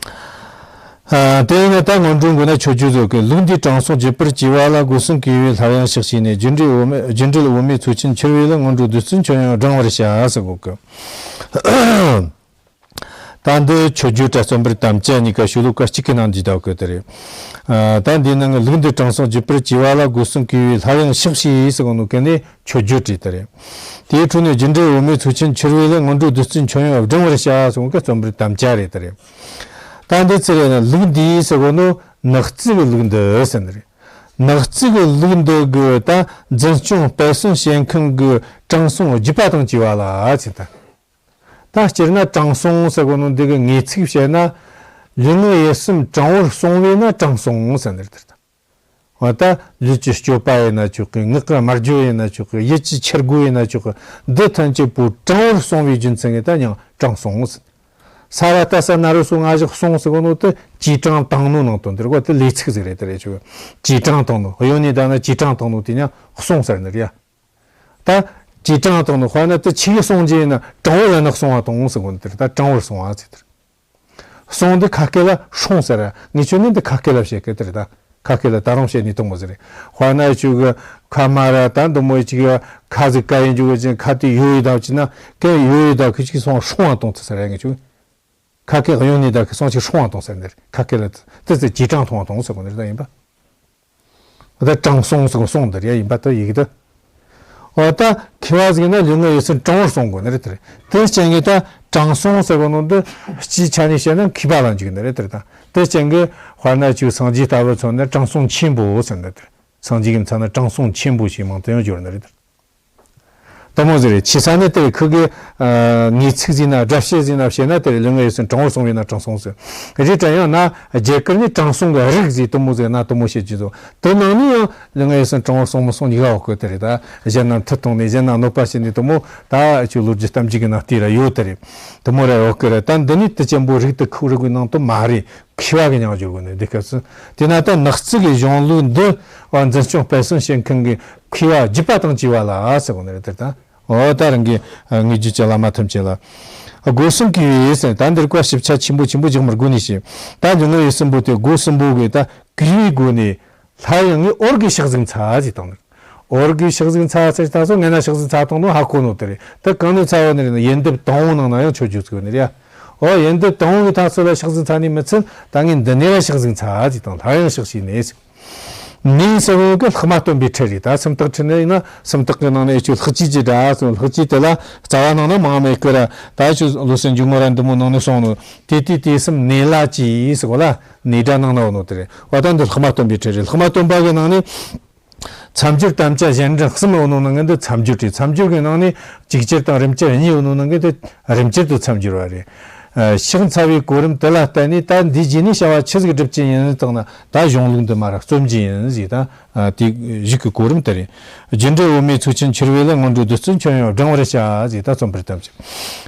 ཨ། དེ་ཡིན་ན་ད་སྔོན་འགྲོ་དགོས་ན་མཆོད་བརྗོད་བཟོ་དགོས། ལུགས་འདིའི་དྲང་སྲོང་བརྒྱུད་པར་བགྱི་བ་ལ། སྒོ་གསུམ་གུས་པས་སླར་ཡང་ཕྱག་བྱས་ནས། རྒྱུ་འབྲས་འོ་མ་རྒྱུ་འབྲས་འོ་མའི་ཚོགས་ཆེན་འཆར་བས་ལན། སྔོན་འགྲོ་བདུད་རྩིའི་མཆོད་ཡོན་བགྲང་བར་བྱ་ཟེར་གོ་གི། ད་འདི་མཆོད་བརྗོད་དང་རྩོམ་པར་དམ་བཅའ་གཉིས་ཀ་ཤོ་ལོ་ཀ་གཅིག་གི་ནང་འདུས་བསྡད་གི་དེ་རེད། ཨ། ད་འདི་ནང་གི་ལུགས་འདིའི་དྲང་སྲོང་བརྒྱུད་པར་བགྱི་བ་ལ། སྒོ་གསུམ་གུས་པས་སླར་ཡང་ཕྱག་བྱས་ཟེར་གོ་ནོ་གན་ནས། མཆོད་བརྗོད་བྲིས་དེ་རེད། དེའི་འཕྲོ་ནས་རྒྱུ་འབྲས་འོ་མའི་ཚོགས་ཆེན་འཆར་བས་ལན། སྔོན་འགྲོ་བདུད་རྩིའི་མཆོད་ཡོན་བགྲང་བར་བྱ་ཟེར་གོ་གི་རྩོམ་པར་དམ་བཅའ་རེད་དེ་རེད། ད་འདི་ཚེ་རེད་ན་ལུགས་འདིའི་ཟེར་གོ་ནོ་ནག་རྩིས་ཀྱི་ལུགས་འདི་ཟེར་ནི་རེད། ནག་རྩིས་ཀྱི་ལུགས་འདི་གི་ད་འཛིན་སྐྱོང་སྤེལ་གསུམ་བྱེད་མཁན་གྱི་དྲང་སྲོང་བརྒྱུད་པ་དང་བཅས་པ་ལ་ཟེར་ད། ད་སྤྱིར་ན་དྲང་སྲོང་ཟེར་གོ་ནོ་འདི་གི་ངེས་ཚིག་བཤད་ན། ལུས་ངག་ཡིད་གསུམ་དྲང་བོར་སོང་བས་ན་དྲང་སྲོང་ཟེར་ནི་རེད་ད། འོ་ད་ལུས་ཀྱི་སྤྱོད་པ་ཡིན་ན་ཆོག་གི། ངག་གི་སྨྲ་བརྗོད་ཡིན་ན་ཆོག་གི། ཡིད་ཀྱི་འཆར་སྒོ་ཡིན་ན་ཆོག་གི། འདི་ཐམས་ཅད་པོ་དྲང་བོར་སོང་བའི་རྒྱུ་མཚན་གྱིས་ད་མྱིང་དྲང་སྲོང་ཟེར། ས་ར་ཏ་ས་ན་རོ་སོ་ང་བཞག་སོང་ཟེར་གོ་ནོ་དེ་ཇེ་དྲང་བཏང་ནོ་ནང་དོན་དེ་རེད་གོ། དེ་ལས་ཚིག་ཟིག་རེད་དེ་རེད་ཆོག་གི། ཇེ་དྲང་བཏང་ནོ། གཡོན་ནས་བལྟས་ན་ཇེ་དྲང་བཏང་ནོ་དེ་མྱིང་སོང་ཟེར་ནི་རེད་ཡ། ད་ཇེ་དྲང་བཏང་ནོ། དཔེར་ན་དེ་ཆི་གི་སོང་རྒྱུ་ཡིན་ན་དྲང་བོ་ལ་ནག་སོང་བ་དང་ཟེར་གོ་ནི་དེ་རེད། ད་དྲང་བོར་སོང་བ་ཟེར་དེ་རེད། སོང་འདི་ཁ་སྐད་ལ་སྲོང་ཟེར་ར། ངེད་ཆོ་ནི་འདི་ཁ་སྐད་ལ་བཤད་གི་དེ་རེད་ད། ཁ་སྐད་ལ་ད་རུང་བཤད་ནི་དང་པོ་ཟེར་རེད། དཔེར་ན་ཆོ་གི་ཁ་མ་ར་ད་འདི་མོ་ཅིག་གི་ཁ་ཟིག་ཀ་ཡིན་རྒྱུ་གི་ཅན་ཁ་དེ་ཡོ་ཡི་ད་ཅི་ན་ཀ་ཡོ་ཡི་ད་ཁི་ཅིག་སོང་སྲོང་བ་དང་ཟེར་ར། ངེད་ཆོ་ཁ་སྐད་གཡོན་ནས་ད་ཁི་སོང་ཅིག་སྲོང་བ་དང་ཟེར་ནི་རེད། ཁ་སྐད་ལ་དེ་ཚེ་ཇེ་དྲང་མཐོང་བ་དང་ཟེར་གོ་ནི་རེད་ད་ཡིན་པ། ད་དྲང་སྲོང་ཟེར་གོ་སྲོང་འདི་རེད་ཡིན་པ་ད་ཡི་གེ་ད། འོ་ད་མཁས་པ་ཟིག་ན་ལུས་ངག་ཡིད་གསུམ་དྲང་བོར་གསུང་དགོས་ནི་རེད་དེ་རེད། དེ་རྐྱེན་གྱིས་ད་དྲང་སྲོང་ཟེར་བ་ནང་དུ་སྤྱིའི་ཆ་ནས་བཤད་ན་མཁས་པ་ལ་འཇུག་ནི་རེད་དེ་རེད། ད་དེ་རྐྱེན་གྱིས་དཔེར་ན་ཅིག་སངས་རྒྱས་ལྟ་བུ་ཚོ་ནི་དྲང་སྲོང་ཆེན་པོ་ཟེར་ནི་དེ་རེད། སངས་རྒྱས་ཀྱི་མཚན་ནི་དྲང་སྲོང་ཆེན་པོ་ཞེས་མིང་དུ་ཡང་སྦྱོར་ནི་རེད་དེ་རེད། དེ་མོ་ཟིག་རེད། ཆེ་ས་ནི་དེ་ཁུ་གི་ཨ་ངེས་ཚིག་ཟིག་ན་སྒྲ་བཤད་ཟིག་ན་བཤད་ན་དེ་རེད། ལུས་ངག་ཡིད་གསུམ་དྲང་བོར་གསུངས་པས་ན་དྲང་སྲོང་ཟེར། རེད་དྲ་ཡང་ན་རྒྱ་གར་ནས་དྲང་སྲོང་གི་རིགས་ཟིག་དེ་མོ་ཟིག་ན་དེ་མོ་བཤད་ཀྱི་འདུག་དེ་ནང་ནས་ཡང་ལུས་ངག་ཡིད་གསུམ་དྲང་བོར་གསུངས་མི་གསུངས་གཉིས་ཀ་འོག་གི་དེ་རེད། ད་གཞན་ན་མཐུ་གཏོང་ནས་གཞན་ན་གནོད་པ་བྱེད་ནས་དེ་མོ་ད་ཅིག་ལོ་རྒྱུས་གཏམ་རྒྱུད་ཀྱི་ནང་དེ་ར་ཡོད་དེ་རེད། དེ་མོ་ར་འོག་གི་རེད། ད་འདི་ནི་དེ་ཅན་པོ་རིགས་དེ་ཁུག་རིགས་ཀྱི་ནང་དུ་མ་རེད། མཁས་པ་གི་མྱིང་སྦྱོར་དགོས་ནི་འདི་སྐབས་སུ། དེས་ན་ད་ནག་རྩིས་ཀྱི་གཞུང་ལུགས་འདི་འཛིན་སྐྱོང་སྤེལ་གསུམ་བྱེད་མཁན་གྱི་མཁས་པ་བརྒྱུད་པ་དང་བཅས་པ་ལ་ཟེར་གོ་ནི་རེད་དེ། ད་འོ་ད་རང་གི་ངེས་བརྒྱུད་ཀྱི་བླ་མ་ཐམས་ཅད་ལ། སྒོ་གསུམ་གུས་པས་ཟེར། ད་འདིར་བཀའ་ཞིབ་ཆ་ཆེན་པོ་ཆེན་པོ་རྒྱག་མི་དགོས་ནི་ཞེས། ད་ལུས་ངག་ཡིད་གསུམ་པོ་དེ་སྒོ་གསུམ་པོ་གི་ད་གུས་པའི་སྒོ་ནས་སླར་ཡང་ངས་འོར་གྱི་ཕྱག་ཟིག་འཚལ་ཟེར་བཏང་ནི། འོར་གྱི་ཕྱག་ཟིག་འཚལ་ཟེར་ད་སོ་ངས་ན་ཕྱག་ཟིག་འཚལ་བཏང་ནོ་ཧ་གོ་ནོ་དེ་རེད། དེ་གང་ནས་འཚལ་བ་ནི་རེད་ན་ཡོན་དེབ་དང་པོ་ནང་ན་ཡང་ཆོས་བརྗོད་ཟིག་ཡོད་ནི་རེད་ཡ། འོ་ཡོན་དེབ་དང་པོ་གི་ད་སོ་ལ་ཕྱག་ཟིག་འཚལ་ནི་མི་ཚད་ད་ངས་འདི་ནས་ར་ཕྱག་ཟིག་འཚལ་ཟེར་བཏང་སླར་ཡང་ཕྱག་བྱས་ནས། ནས་ཟེར་བ་གི་ལྷག་མ་སྟོན་པའི་ཁྲིད་རེད། ད་སུམ་རྟགས་ཁྲིད་ནི་ཡིན་ན་སུམ་རྟགས་ཀྱི་ནང་ནས་ཨེ་ཆོས་ལྷག་བཅས་ཀྱི་སྒྲ་སོ་ལྷག་བཅས་དེ་ལ་རྩ་བ་ནང་ན་མང་མེད་ཀི་ར། ད་ཨེ་ཆོས་ལོ་སེང་འཇུག་ངོ་ར་འདི་མོ་ནང་ནས་སོང་ནོ། དེ་དུས་དུས་གསུམ་ནས་ལ་ཅི་ཟེར་གོ་ལ་ནས་སྒྲ་ནང་ན་འོ་ནོ་དེ་རེད། འོ་ད་འདི་ལྷག་མ་སྟོན་པའི་ཁྲིད་རེད། ལྷག་མ་སྟོན་པ་གི་ནང་ནས། མཚམས་སྦྱོར་དམ་བཅའ་གཞན་འདྲེན་གསུམ་ཡོད་ནོ་ནང་གི་འདི་མཚམས་སྦྱོར་རེད། མཚམས་སྦྱོར་གྱི་ནང་ནས་ཅིག་ཅར་དང་རིམ་ཅར་གཉིས་ཡོད་ནོ་ནང་གི་འདི་རིམ་ཅར་དུ་མཚམས་སྦྱོར་བ་རེད། ཨ་ཕྱག་འཚལ་བའི་གོ་རིམ་དེ་ལ་བརྟེན་ནས་ད་འདིའི་རྗེས་ནས་བྱ་བ་ཆི་ཟིག་སྒྲུབ་ཀྱི་ཡིན་བཏང་ན་ད་གཞུང་ལུགས་འདི་མར་ར་རྩོམ་གྱི་ཡིན་ཟེར། ད་ཨ་དེ་གཞུག་གི་གོ་རིམ་དེ་རེད། རྒྱུ་འབྲས་དབུ་མའི་ཚུལ་ཁྲིམས་འཆེར་བས་ལ། སྔོན་འགྲོའི་བདུད་རྩི་མཆོད་ཡོན་བགྲང་བར་བྱ་ཟེར། ད་རྩོམ་པར་གདམས་ཀྱི་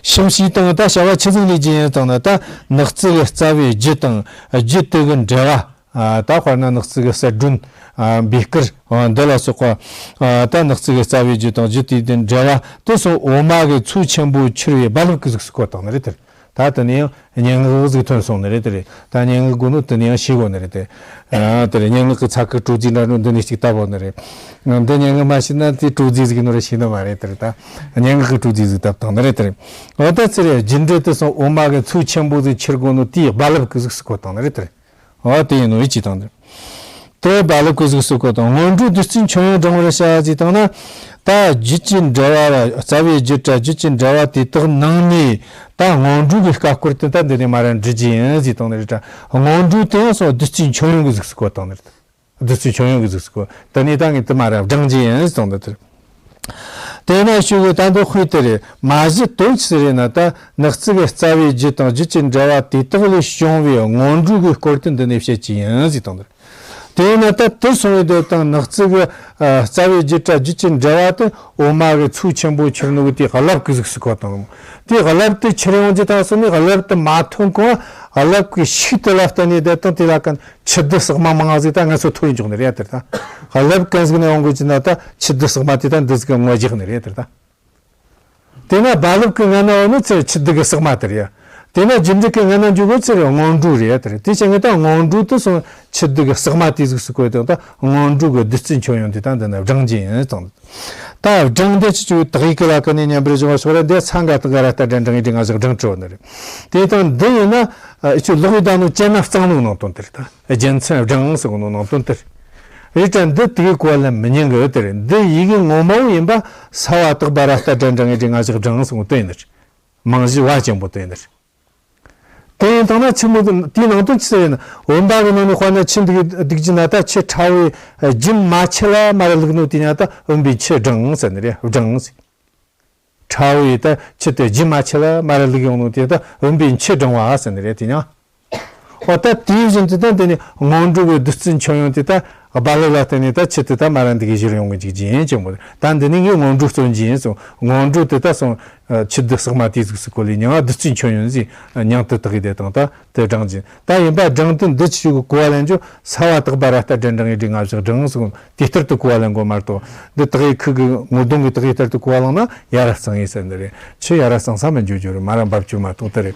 ཕྱག་བྱས་བཏང་ད་བྱ་བ་ཆི་ཟིག་ལས་ཀྱི་ཡིན་བཏང་ན་ད་ནག་རྩིས་ཀྱི་རྩ་བའི་རྒྱུ་དང་རྒྱུ་དེ་གི་འབྲེལ་བ། ཨ་ད་དཔེར་ན་ནག་རྩིས་ཀྱི་གསལ་སྒྲོན། ཨ་འབུལ་སྐུར། ཨ་འདི་ལ་སོགས་པ། ཨ་ད་ནག་རྩིས་ཀྱི་རྩ་བའི་རྒྱུ་དང་རྒྱུ་དེའི་དོན་འབྲེལ་བ་དེ་སོགས་འོ་མ་གི་ཚོས་ཆེན་པོ་འཆེར་བའི་རྦ་རླབས་ཀྱི་གཟུགས་སུ་བཀོད་བཏང་ནི་རེད་དེ། ད་དེ་ནས་ཡང་སྙན་ངག་ཟིག་ཐོན་སོང་ནི་རེད་དེ། ད་སྙན་ངག་དགོས་ནོ་དེ་ནས་ཡང་ཤེས་དགོས་ནི་རེད་དེ། ཨ་དེ་རེད། སྙན་ངག་གི་ཚ་ཁུ་དྲོ་རྫས་འདྲ་ནོ་འདི་ནས་ཅིག་བཏབ་བོ་ནི་རེད། འདི་སྙན་ངག་མ་ཤེས་ན་དེ་དྲོ་རྫས་ཟིག་ནོ་ར་ཤེས་ནི་མ་རེད་དེ། ད་སྙན་ངག་གི་དྲོ་རྫས་ཟིག་བཏབ་བཏང་ནི་རེད་དེ། འོ་ད་ཚེ་རེད། རྒྱུ་འབྲས་དེ་སོགས་འོ་མ་གི་ཚོས་ཆེན་པོ་ཟིག་འཆེར་དགོས་ནོ་དེའི་རྦ་རླབས་ཀྱི་གཟུགས་སུ་བཀོད་བཏང་ནི་རེད་དེ། འོ་དེ་ཡིན་ནོ་ཡིད་ཀྱིས་བཏང་དེ། དེ་རྦ་རླབས་ཀྱི་གཟུགས་སུ་བཀོད་བཏང་། སྔོན་འགྲོའི་བདུད་རྩིའི་མཆོད་ཡོན་བགྲང་བར་བྱ་ཟེར་བཏང་ན། ད་རྒྱུད་ཀྱི་འབྲེལ་བ་ར་རྩ་བའི་རྒྱུད་ར་རྒྱུད་ཀྱི་འབྲེལ་བ་དེ་དག་ནང་ནས་ད་སྔོན་འགྲོ་གི་སྐབས་སྐོར་དེ་ད་འདི་ནས་མར་ར་འབྲི་རྒྱུ་ཡིན་ཟེར་བཏང་ནི་རེད་དྲ། སྔོན་འགྲོ་དེ་ཡང་སོ་བདུད་རྩིའི་མཆོད་ཡོན་གྱི་གཟུགས་སུ་བཀོད་བཏང་ནི་རེད། བདུད་རྩིའི་མཆོད་ཡོན་གྱི་གཟུགས་སུ་བཀོད། དེ་ནས་ད་ངས་དེ་མར་ར་བགྲང་རྒྱུ་ཡིན་ཟེར་བཏང་ནི་དེ་རེད། དེས་ན་ཞུ་གི་ད་འདི་དཔེ་དེ་རེད། མ་གཞི་དོན་ཅི་རེད་ན་ད་ནག་རྩིས་ཀྱི་རྩ་བའི་རྒྱུ་དང་རྒྱུད་ཀྱི་འབྲེལ་བ་དེ་དག་ལས་བྱུང་བའི་སྔོན་འགྲོའི་གི་སྐོར་དེ་འདི་ནས་བཤད་ཀྱི་ཡིན་ཟེར་བཏང་དེ་རེད། དེས་ན་ད་དེ་སོང་བའི་དེ་དང་ནག་རྩིས་ཀྱི་ཨ་རྩ་བའི་རྒྱུད་ར་རྒྱུད་ཀྱི་འབྲེལ་བ་དེ་འོ་མ་གི་ཚོས་ཆེན་པོ་འཆེར་ནོ་གི་དེའི་རླབས་ཀྱི་གཟུགས་སུ་བཀོད་བཏང་། དེའི་རླབས་དེ་འཆེར་ཡོང་རྒྱུ་ད་སོང་ནས་རླབས་དེ་མ་ཐོན་གོང་རླབས་ཀྱི་ཤུགས་དེ་ལ་བརྟེན་ནས་དེ་དང་དེ་ལ་ཀན་ཆུ་རྡུལ་ཟེགས་མ་མང་ང་ཟིག་ད་ང་ཚོ་ཐོར་འཇོག་ནི་རེད་དེ། ད་རླབས་གན་ཟིག་ནས་ཡོང་དགོས་ཀྱི་ན་ད་ཆུ་རྡུལ་ཟེགས་མ་དེ་ད་འདི་ཟིག་གི་ངོ་རྒྱག་ནི་རེད་དེ། ད་དེ་ན་རྦ་རླབས་ཀྱི་ངན་ན་འོ་ནི་ཚེ་ཆུ་རྡུལ་གི་ཟེགས་མ་དེ་རེད། དེ་ན་རྒྱུ་འབྲས་ཀྱི་ངན་ན་འཇུག་དགོས་ཚེ་རེད་སྔོན་འགྲོ་རེད་དེ། དེ་བྱས་ངས་ད་སྔོན་འགྲོ་དེ་སོང་ཆུ་རྡུལ་གི་ཟེགས་མ་དེ་གཟུགས་སུ་བཀོད་དེ་ད་སྔོན་འགྲོ་གི་བདུད་རྩིའི་མཆོད་ཡོན་དེ་ད་འདི་ན་བགྲང་རྒྱུ་ཡིན་བཏང་། ད་བགྲང་འདི་ཅི་ཅིག་དག་ཡིག་གི་ལ་ཀ་ནས་མཉམ་པར་བཞག་པ་ཤོག་ར་འདི་ས་འགའ་དག་ག་ར་ལྟ་འདྲ་འདྲ་ངེས་འདྲི་ང་བཞག་བགྲང་བྲིས་བ་ནི་རེད། དེ་དང་འདི་ཡིན་ན་ཨ་ཅོ་ལོག་ཡི་ད་ནོ་ཅན་ན་གཙང་ནོ་ནང་དོན་དེ་རེད། ད་རྒྱལ་མཚན་བགྲང་ཟེར་གོ་ནོ་ནང་དོན་དེ་རེད། རེད་དྲ་འདི་དེ་གི་གོ་བ་ལེན་མི་ཉན་གི་དེ་རེད། འདི་ཡི་གེ་ངོ་མ་བོ་ཡིན་པ་ས་བ་དག་པ་ར་ལྟ་འདྲ་འདྲ་ངེས་འདྲི་ང་བཞག་བགྲང་ཟེར་གོ་དོན་ཡིན་ནི་རེད། མང་གཞི་བ་ཅན་པོ་དོན་ཡིན་ནི་རེད། དེ་ཡིན་དང་ན་ཆུ་མོ་དེའི་ནང་དོན་ཆི་ཟེར་ན་བུམ་པ་གི་ནང་ནས་དཔེར་ན་ཆུ་འདུག་འདུག་རྒྱུ་ན་ད་ཆུ་ཕྲ་བའི་རྒྱུན་མ་ཆད་ལ་མར་བླུགས་ནོ་དེ་ཉ་ད་བུམ་པའི་ཆུ་བགྲང་ཟེར་ནི་རེད། བགྲང་ཟེར། ཕྲ་བའི་ད་ཆུ་དེ་རྒྱུན་མ་ཆད་ལ་མར་བླུགས་ཡོང་ནོ་དེ་ད་བུམ་པའི་ཆུ་བགྲང་བ་ཟེར་ནི་རེད། དེ་ཉ་འོ་ད་དེའི་བཞིན་དུ་ད་འདི་ནི་སྔོན་འགྲོ་གི་བདུད་རྩིའི་མཆོད་ཡོན་དེ་ད་རྦ་རླབས་ལ་བརྟེན་ནས་ད་ཆུ་དེ་ད་མར་འདི་གི་བཞུར་ཡོང་གི་འཇུག་རྒྱུ་ཡིན་ཅེས་མོ། ད་འདི་ནི་ངས་སྔོན་འགྲོ་རྩོམ་རྒྱུ་ཡིན་གསུངས། སྔོན་འགྲོ་དེ་ད་སོང་ཆུ་རྡུལ་ཟེགས་མ་དེ་གཟུགས་སུ་བཀོད་ལས་མྱང་བདུད་རྩིའི་མཆོད་ཡོན་ཟེར་མྱང་དུ་དག་གི་དེ་དང་ད་དེ་བགྲང་རྒྱུ་ཡིན། ད་ཡིན་པ་བགྲང་དུས་འདི་ཆུ་གི་གོ་བ་ལེན་རྒྱུ་ས་བ་དག་པ་ར་ལྟ་འདྲ་འདྲ་ངེས་འདྲི་ང་བཞག་བགྲང་གསུངས། དེ་ལྟར་དུ་གོ་བ་ལེན་དགོས་མ་གཏོགས་འདི་དག་ཡི་ཁུ་གི་ངོ་གདོང་གི་དག་ཡི་ལྟར་དུ་གོ་བ་བླངས་ན་ཡ་ར་གཙང་ཡིན་ཟེར་འདི་རེད། ཆུ་ཡ་ར་གཙང་ས་མི་འཇུ་རྒྱུ་རེད། མ་ར་འབབ་རྒྱུ་མ་གཏོགས་དེ་རེད།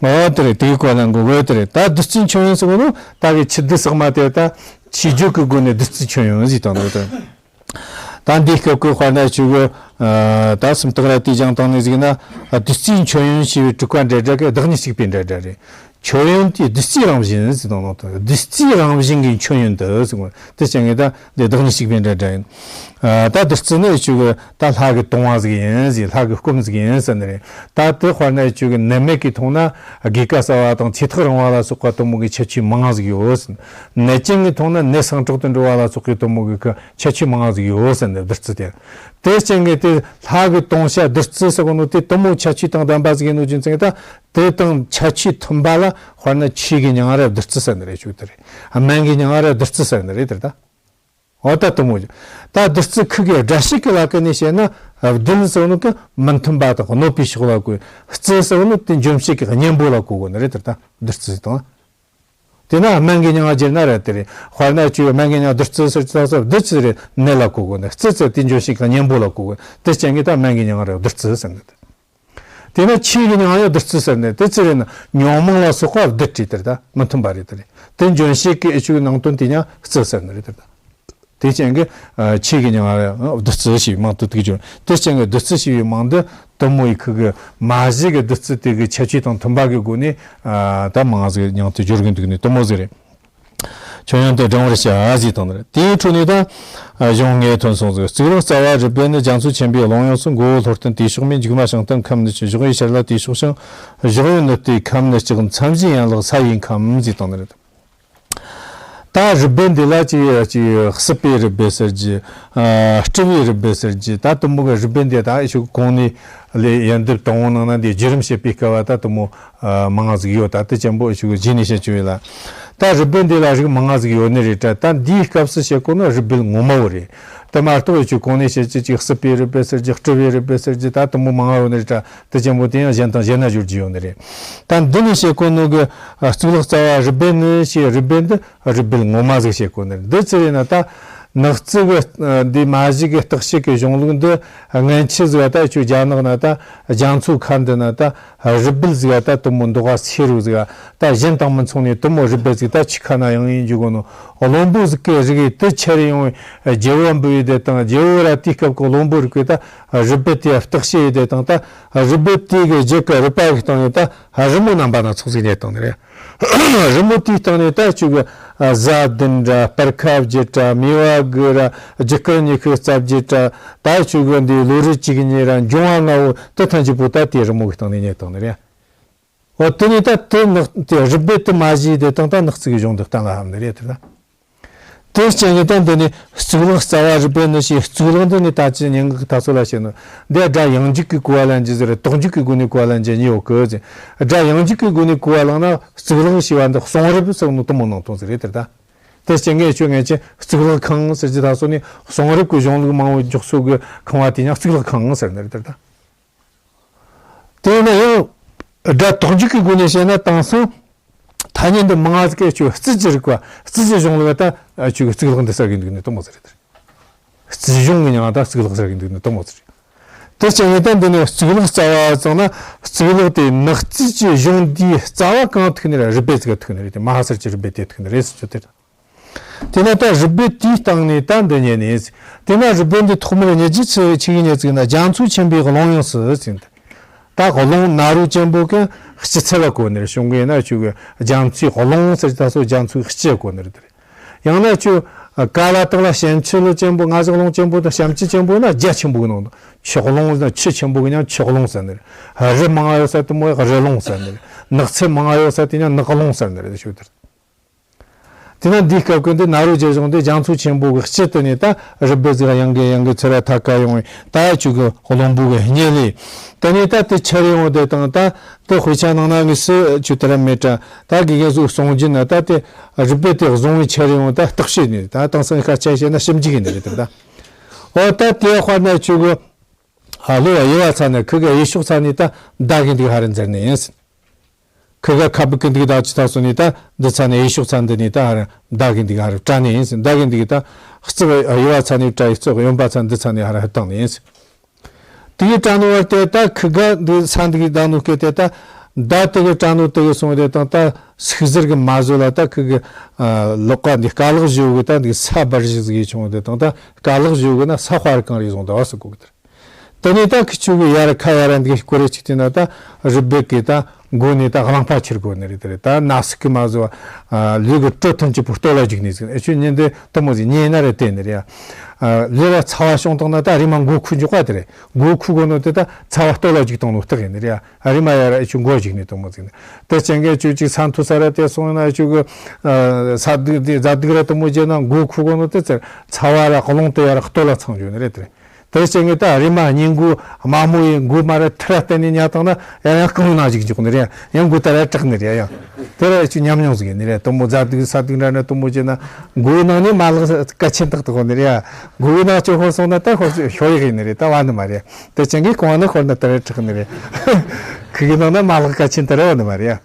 ཨོ་དེ་རེད། དེ་གི་གོ་བ་ལེན་དགོས་དགོས་དེ་རེད། ད་བདུད་རྩིའི་མཆོད་ཡོན་ཟེར་གོ་ནོ་ད་གི་ཆུ་རྡུལ་ཟེགས་མ་དེ་ད་ཆུ་རྒྱུད་ཀྱི་སྒོ་ནས་བདུད་རྩིའི་མཆོད་ཡོན་ཟེར་བཏང་ནོ་དེ། ད་འདིའི་སྐབས་ཀྱི་དཔེར་ན་ཆུ་གི་ད་སུམ་རྟགས་ར་དེ་སྦྱང་བཏང་ནས་ཟིག་ན་བདུད་རྩིའི་མཆོད་ཡོན་ཞེས་པའི་དྲུག་པ་འདྲ་འདྲ་གི་བདག་ཉིད་གཅིག་པའི་འདྲ་འདྲ་རེད། མཆོད་ཡོན་དེ་བདུད་རྩིའི་རང་བཞིན་ཟེར་དང་ནོ་དང་བདུད་རྩིའི་རང་བཞིན་གྱི་མཆོད་ཡོན་དུ་ཟེར་གོ། དེ་ཅན་གྱི་ད་འདི་བདག་ཉིད་གཅིག་པའི་འདྲ་འདྲ་ཡིན། ཨ། ད་བདུད་རྩི་ནི་ཆུ་གི་ད་ལྷ་གི་བཏུང་བ་ཟིག་ཡིན་ཟེར། ལྷ་གི་སྐོམ་ཟིག་ཡིན་ཟེར་ནི་རེད། ད་དེ་དཔེར་ན་ཆུ་གི་ནད་མེད་ཀྱི་འཐུང་ན་རྒས་ཁ་གསལ་བ་དང་ཚེ་ཐག་རིང་བ་ལ་སོགས་པ་དེ་མོ་གི་ཁྱད་ཆོས་མང་ང་ཟིག་ཡོད་ཟེར། ནད་ཅན་གྱིས་འཐུང་ན་ནད་སངས་དྲག་ཏུ་འགྲོ་བ་ལ་སོགས་ཀྱི་དེ་མོ་གི་ཁྱད་ཆོས་མང་ང་ཟིག་ཡོད་ཟེར་ནི་བདུད་རྩི་དེ། དེ་རྐྱེན་གྱིས་དེ་ལྷ་གི་བཏུང་བྱ་བདུད་རྩི་ཟེར་གོ་ནོ་དེ་དེ་མོ་ཁྱད་ཆོས་དང་ལྡན་པ་ཟིག་ཡིན་ནོ་རྒྱུ་མཚན་གྱིས། ད་དེ་དང་ཁྱད་ཆོས་མཐུན་པ་ལ་དཔེར་ན་ཆོས་གི་མྱིང་ང་ར་བདུད་རྩི་ཟེར་ནི་རེད། ཆུ་དེ་རེད། སྨན་གི་མྱིང་ང་ར་བདུད་རྩི་ཟེར་ནི་རེད་དེ་ད། འོ་ད་དེ་མོ། ད་བདུད་རྩི་ཁུ་གི་སྒྲ་བཤད་ཀྱི་ལ་ཀ་ནས་བཤད་ན། བདུད་ཟེར་ནོ་གི་མི་མཐུན་པ་དང་གནོད་པའི་ཕྱོགས་ལ་གོ། རྩི་ཟེར་ནོ་དེ་འཇོམས་བྱེད་ཀྱི་གཉེན་པོ་ལ་གོ་དགོས་ནི་རེད་དེ་ད། བདུད་རྩི་དང་། དེ་ན་སྨན་གྱི་མྱིང་ང་བརྗོད་ན་ར་དེ་རེད། དཔེར་ན་ཆུ་སྨན་གྱི་མྱིང་ང་བདུད་རྩི་ཟེར་ཅི་ལ་སོགས། བདུད་ཟེར་ནད་ལ་གོ་དགོས་ནི། རྩི་ཟེར་དེ་འཇོམས་བྱེད་ཀྱི་གཉེན་པོ་ལ་གོ་དགོས། དེ་རྐྱེན་གྱིས་ད་སྨན་གྱི་མྱིང་ང་ར་བདུད་རྩི་ཟེར་ནི། དེ་ན་ཆོས་ཀྱི་མྱིང་ང་ཡང་བདུད་རྩི་ཟེར་ནི། དེ་ཅི་རེད་ན་ཉོན་མོངས་ལ་སོགས་པ་བདུད་རེད་དེ་ད། མི་མཐུན་པ་རེད་དེ་རེད། དེ་འཇོམས་བྱེད་ཀྱི་ཨེ་ཆུ་གི་ནང་དོན་དེ་ཡང་རྩི་ཟེར་ནི་རེད་དེ་ད། དེ་རྐྱེན་གྱིས་ཨ་ཆོས་ཀྱི་མྱིང་ང་ཡང་བདུད་རྩི་ཞེས་མིང་དུ་བཏགས་ཀྱི་ཡོད། དེ་རྐྱེན་གྱིས་བདུད་རྩི་ཞེས་པའི་མིང་འདི་དེ་མོ་ཡི་ཁུ་གི་མ་གཞི་གི་བདུད་རྩི་དེ་གི་ཁྱད་ཆོས་དང་མཐུན་པ་གི་སྒོ་ནས། ཨ་ད་མང་ང་ཟིག་མྱིང་དེ་སྦྱོར་གི་འདུག་ནི་དེ་མོ་ཟིག་རེད། ཁྱོད་ཡང་དེ་སྦྱང་བར་བྱ་ཟེར་བཏང་ནི་རེད། དེའི་འཕྲོ་ནས་ད་གཞུང་ངེས་ཐོན་སོང་ཟིག། གཙུག་ལག་རྩ་བ་རུས་སྦལ་ནི། རྒྱ་མཚོ་ཆེན་པོའི་ཀློང་ཡངས་སུ། མགོ་བོ་ལྷོ་སྟོན་དེའི་ཕྱོགས་མེད། མཇུག་མ་བྱང་སྟེ་ཁམས་ནི་ཆུ། གཞོགས་གཡས་ཕྱེད་ལ་དེའི་ཕྱོགས་བྱང་། གཞོགས་གཡོན་ནུབ་སྟེ་ཁམས་ནི་ལྕགས། མཚམས་བཞིའི་ཡན་ལག་ས་ཡི་ཁམས་ཟེར་བཏང་ནི་རེད། ད་རུས་སྦལ་འདི་ལ་ཅིག་ཅིག་སྲིད་པའི་རུས་སྦལ་ཟེར་རྒྱུ། ཨ་སྤྲུལ་པའི་རུས་སྦལ་ཟེར་རྒྱུ། ད་དེ་མོ་གི་རུས་སྦལ་འདི་ད་ཨེ་ཆུ་གོང་ནས་ལས་ཡོན་འདེབས་དང་པོ་ནང་ན་འདི་བརྒྱུད་རིམ་བཤད་པའི་སྐབས་བ་ད་དེ་མོ་ཨ་མང་ང་ཟིག་ཡོད། ད་དེ་ཅན་པོ་ཨེ་ཆུ་རྗེས་ནས་བཤད་རྒྱུ་ཡིན་ལ། ད་རུས་སྦལ་འདི་ལ་རིགས་མང་ང་ཟིག་ཡོད་ནི་རེད་དྲ། ད་འདིའི་སྐབས་སུ་བཤད་གོ་ནི་རུས་སྦལ་ངོ་མ་བོ་རེད། དེ་མ་གཏོགས་ཨེ་ཆུ་གོང་ནས་བཤད་རྒྱུ་ཅིག་སྲིད་པའི་རུས་སྦལ་ཟེར་རྒྱུ། སྤྲུལ་པའི་རུས་སྦལ་ཟེར་རྒྱུ། ད་དེ་མོ་མང་ང་ཡོད་ནི་རེད་དྲ། དེ་ཅན་པོ་དེ་ཡང་གཞན་དང་གཞན་ན་སྦྱོར་རྒྱུ་ཡོད་ནི་རེད། ད་འདི་ནས་བཤད་གོ་ནོ་གི་ཨ་གཙུག་ལག་རྩ་བ་རུས་སྦལ་ནི་ཞེས། རུས་སྦལ་འདི་རུས་སྦལ་ངོ་མ་ཟིག་བཤད་གོ་ནི་རེད། འདི་ཅི་རེད་ན་ད་ནགས་ཚལ་གི་ཨ་འདི་མ་གཞི་གི་བརྟག་དཔྱད་ཀྱི་གཞུང་ལུགས་འདི་སྔན་ཆད་ཟིག་ད་ཆུ་རྒྱ་ནག་ན་ད་རྒྱ་མཚོ་ཁ་འདི་ན་ད་རུས་སྦལ་ཟིག་ད་དེ་མོ་མདོག་ག་སེར་རོ་ཟིག་ད་གཞན་དང་མི་མཚུངས་ནས་དེ་མོ་རུས་སྦལ་ཟིག་ད་ཆུ་ཁ་ན་ཡང་ཡིན་རྒྱུ་གོ་ནོ། བློན་པོ་ཟིག་གི་རིགས་དེ་ཁྱེར་ཡོང་རྒྱལ་པོ་འབུལ་ཡི་དེ་དང་། རྒྱལ་པོ་ར་དེའི་སྐབས་ཀྱི་བློན་པོ་རིགས་ཀྱིས་ད་རུས་སྦལ་དེ་བརྟག་དཔྱད་ཡི་དེ་དང་། ད་རུས་སྦལ་དེ་གི་རྒྱུད་ཀྱི་རུས་པ་གི་སྟེང་ནས་ད་རི་མོ་རྣམ་པ་སྣ་ཚོགས་ཟིག་རྙེད་བཏང་ནི་རེད། རི་མོ་དེའི་སྟེང་ནས་ད་ཆུ་གི་བཟའ་བདུན་དྲ་སྤར་ཁ་བརྒྱད་དྲ་མེ་བ་དགུ་ར་རྒྱུ་སྐར་ཉི་ཤུ་རྩ་བརྒྱད་དྲ། ད་ཆུ་གི་འདི་ལོ་རེ་གཅིག་གཉིས་ར་འབྱུང་བ་ལྔ་བོ་དེ་ཐམས་ཅད་པོ་ད་དེའི་རི་མོ་གི་སྟེང་ནས་རྙེད་བཏང་ནི་རེད། འོ་དེ་ནས་ད་དེ་ནགས་དེ་རུས་སྦལ་དེ་མ་བཞེས་དེ་དང་ད་ནགས་ཚལ་གྱི་གཞུང་དུ་གཏན་ལ་ཕབ་ནི་རེད་དེ་ད། དེ་རྐྱེན་གྱིས་ད་འདི་ནས་གཙུག་ལག་རྩ་བ་རུས་སྦལ་ནི་ཞེས། གཙུག་ལག་འདི་ནི་ད་ཅི་སྙན་ངག་ད་ཚོ་ལ་བཤད་ནོ། འདི་སྒྲ་ཡངས་འཇུག་གི་གོ་བ་ལེན་རྒྱུ་ཟེར། དོག་འཇུག་གི་སྒོ་ནས་གོ་བ་ལེན་རྒྱུ་གཉིས་ཡོད་གི་ཟེར། སྒྲ་ཡངས་འཇུག་གི་སྒོ་ནས་གོ་བ་བླངས་ན་གཙུག་ལག་ཞེས་པ་འདི་གསུང་རབ་ཟེར་ནོ་དེ་མོ་ནང་དོན་ཟིག་རེད་དེ་ད། དེ་རྐྱེན་གྱིས་ཁྱོད་ངས་ཀྱི་གཙུག་ལག་ཁང་ཟེར་རྒྱུ་ད་སོ་ནི་གསུང་རབ་ཀྱི་གཞུང་ལུགས་མང་བོ་འཇོག་ས་གི་ཁང་བ་དེ་ཡང་གཙུག་ལག་ཁང་ཟེར་ནི་རེད་དེ་ད། དེས་ན་ཡང་སྒྲ་དོག་འཇུག་གི་སྒོ་ནས་བཤད་ན་དེང་སང་ཐ་སྙད་འདི་མང་ང་ཟིག་གི་ཆོས་རྩིས་ཀྱི་རིག་པ་རྩིས་ཀྱི་གཞུང་ལུགས་ད་ཆོས་ཀྱི་གཙུག་ལག་འདི་ཟེར་གི་འདུག་ནི་དེ་མོ་ཟིག་རེད། རྩིས་གཞུང་གི་མྱིང་ད་གཙུག་ལག་ཟེར་གི་འདུག་ནི་དེ་མོ་ཟིག་རེད། དེ་རྐྱེན་གྱིས་ད་འདི་ནས་གཙུག་ལག་རྩ་བ་ཙང་ན་གཙུག་ལག་དེ་ནགས་རྩིས་ཀྱི་གཞུང་འདིའི་རྩ་བ་གང་ཐུག་ནི་རེད། རུས་སྦལ་ཟིག་ག་ཐུག་ནི་རེད། དེ་མ་ཧཱ་སར་གྱི་རུས་སྦལ་དེ་ཐུག་ནི་རེད་ཟེར་རྒྱུ་དེ། དེ་ན་ད་རུས་སྦལ་དེའི་སྟེང་ནས་ད་འདི་རྙེད་ནས། དེ་ན་རུས་སྦལ་འདི་ཐོག་མར་རྙེད་རྒྱུ་ཆི་ཆི་གི་རྙེད་ཟིག་ན། རྒྱ་མཚོ་ཆེན་པོའི་ཀློང་ཡངས་སུ་ཟེར་ཏེ། ད་ཀློང་ན་རོ་ཅན་པོ་གི་སྤྱི་ཚལ་བ་གོ་ནི་རེད། བྱུང་གི་ན་ཆུ་གི་རྒྱ་མཚོའི་ཀློང་ཟེར་ད་སོ་རྒྱ་མཚོའི་སྤྱི་གོ་ནི་རེད་དེ་རེད། ཡང་ན་ཆུ་ཀ་ལ་དག་ལ་ཞལ་མཆུ་ལོ་ཅན་པོ་ང་ཟིག་ཀློང་ཅན་པོ་དང་ཞལ་མཆུ་ཅན་པོ་ན་རྒྱ་ཆེན་པོ་གི་ནང་དུ་ཆུ་ཀློང་ཟེར་ན་ཆུ་ཆེན་པོ་གི་ཉང་ཆུ་ཀློང་ཟེར་ནི་རེད། རི་མང་ང་ཡོད་ས་དེ་མོ་ཡག་རི་ཀློང་ཟེར་ནི་རེད། ནགས་ཚལ་མང་ང་ཡོད་ས་དེ་ཉང་ནགས་ཀློང་ཟེར་ནི་རེད་ཞུ་དེ་རེད། དེ་ན་འདིའི་སྐབས་ཀྱི་འདི་ན་རོ་རྒྱལ་གཞུང་འདི་རྒྱ་མཚོ་ཆེན་པོ་གི་དཀྱིལ་དུ་ནས་ད་རུས་སྦལ་ཟིག་ཡང་གི་ཡང་གི་ཚུར་ཐད་ཀ་ཡོང་བས་ད་ཆུ་གི་བློན་པོ་གི་སྙེ་ལས། དེ་ནས་ད་དེ་ཁྱེར་ཡོང་དེ་དང་ད་དེ་དཔེ་ཆ་ནང་ན་དངོས་སུ་ཆུ་དེ་ར་མེད་དྲ། ད་དགེ་རྒན་ཚོས་གསུང་རྒྱུ་ན་ད་དེ་རུས་སྦལ་དེ་བཟུང་བའི་ཁྱེར་ཡོང་ད་བརྟག་དཔྱད་ནས་ད་དེང་སང་སྐད་ཆ་བཤད་ན་ཞིབ་འཇུག་ཡིན་ནི་རེད་དེ་ད། འོ་ད་དེ་དཔེར་ན་ཆུ་གི་ཨ་ལོ་དབྱེ་བ་ཚ་ནས་ཁུ་གི་དབྱེ་ཕྱོགས་ཚ་ནས་ད་མདའ་གི་འདུག་ཧ་ར་འཛེར་ནི་ཡིན། ཁུ་ག་ཁ་བུ་ཀི་འདུག་ད་ཅི་ད་སོ་ནི་ད་འདི་ཚ་ནི་ཡེ་ཤུག་ཚ་འདི་ནི་ད་ཧར་མདའ་གི་འདུག་ཧར་བཀྲ་ནི་ཡིན་ཟིན། མདའ་གི་འདུག་ད་རྩིབ་དབྱེ་བ་ཚ་ནི་བཀྲ་ཡི་རྩིབ་གཡོན་པ་ཚ་འདི་ཚ་ནི་ཧར་ཧི་བཏང་ནི་ཡིན་ཟིན། དེ་གི་བཀྲ་ནི་བར་དེ་ད་ཁུ་ག་འདི་ཚ་འདི་གི་ད་ནུ་སྐད་དེ་ད་མདའ་དེ་གི་བཀྲ་ནུ་དེ་གི་སོང་དེ་དང་ད་སུག་ཟེར་གི་མ་བཟོ་ལ་ད་ཁུ་གི་ལོག་ཀ་འདི་ཀ་ལག་བཞི་གི་ད་འདི་ས་འབར་བཞི་ཟིག་ཡི་ཆུང་དེ་དང་ད་ཀ་ལག་བཞི་གི་ན་ས་དཔར་གང་རེ་བཟུང་ད་བ་སུ་གོ་གི་དེར། དེ་ནས་ད་ཁི་ཆུ་གི་ཡར་ཁ་ཡར་འདི་སྐོར་རེ་ཅིག་དེ་ན་ད་རུས་སྦལ་གི་ད་མགོ་ནས་ད་རླངས་པ་ཁྱེར་དགོས་ནི་རེད། དེ་རེད། ད་ན་ཟུག་གི་མ་བཟོ་བ་ལུས་གི་དྲོད་ཐོན་གྱི་པོ་ལྟོ་ལ་འཇུག་ནི་ཟིག་ཨེ་ཆུ་ཉིན་དེ་དུ་མོ་ཟིག་ཉེ་ན་རེད་དེ་ནི་རེད་ཡ། ལུས་ལ་ཚ་བ་བྱུང་བཏང་ན་ད་རེ་མ་མགོ་ཁུ་འཇུག་པ་དེ་རེད། མགོ་ཁུ་དགོས་ནོ་དེ་ད་ཚ་བ་ལྟོ་ལ་འཇུག་བཏང་ནོ་རྟགས་ཡིན་ནི་རེད་ཡ། རེ་མ་ཡར་ཨེ་ཆུ་མགོ་འཇུག་ནི་དུ་མོ་ཟིག་ནི། དེ་ཅན་གི་ཆུ་ཅིག་ས་མཐོ་ས་ར་དེ་སོང་ན་ཨེ་ཆུ་གི་ས་སྡུག་དེ་ཟ་སྡུག་ར་དུ་མོ་བྱས་ན་མགོ་ཁུ་དགོས་ནོ་དེ་ཚེ་ཚ་བ་ར་རླུང་དེ་ཡར་ལྟོ་ལ་འཚང་འཇུག་ནི་རེད་དེ་རེད། དེ་བྱས་ངས་ད་རེ་མ་སྙིང་མགོ་དམའ་མོ་ཡི་མགོ་མ་ར་ཐུར་ར་བསྟན་ནས་ཉལ་བཏང་ན་ཡང་ཡང་རྐང་ནང་ཞིག་འཇུག་ནི་རེད། ཡང་མགོ་ད་ར་དྲག་ནི་རེད་ཡང་། དེ་ར་ཅིག་ཉམས་མྱོང་ཟིག་ཡིན་ནི་རེད། དུ་མོ་ཟ་སྡུག་ས་སྡུག་འདྲ་ན་དུ་མོ་བྱས་ན་མགོའི་ནང་ནས་མ་ལག་གལ་ཆེན་ཏག་ཏག་ཡོད་ནི་རེད། མགོའི་ནང་ཅོ་ཤོར་སོང་ན་ད་ཤོར་ཤོར་ཡག་ཡིན་ནི་རེད། ད་བ་ནི་མ་རེད། དེ་ཅན་གི་གོང་ནི་ཤོར་ན་ད་ར་དྲག་ནི་རེད། ཁི་གི་ནང་ན་མ་ལག་གལ་ཆེན་ད་ར་ཡོད་ནི་མ་རེད།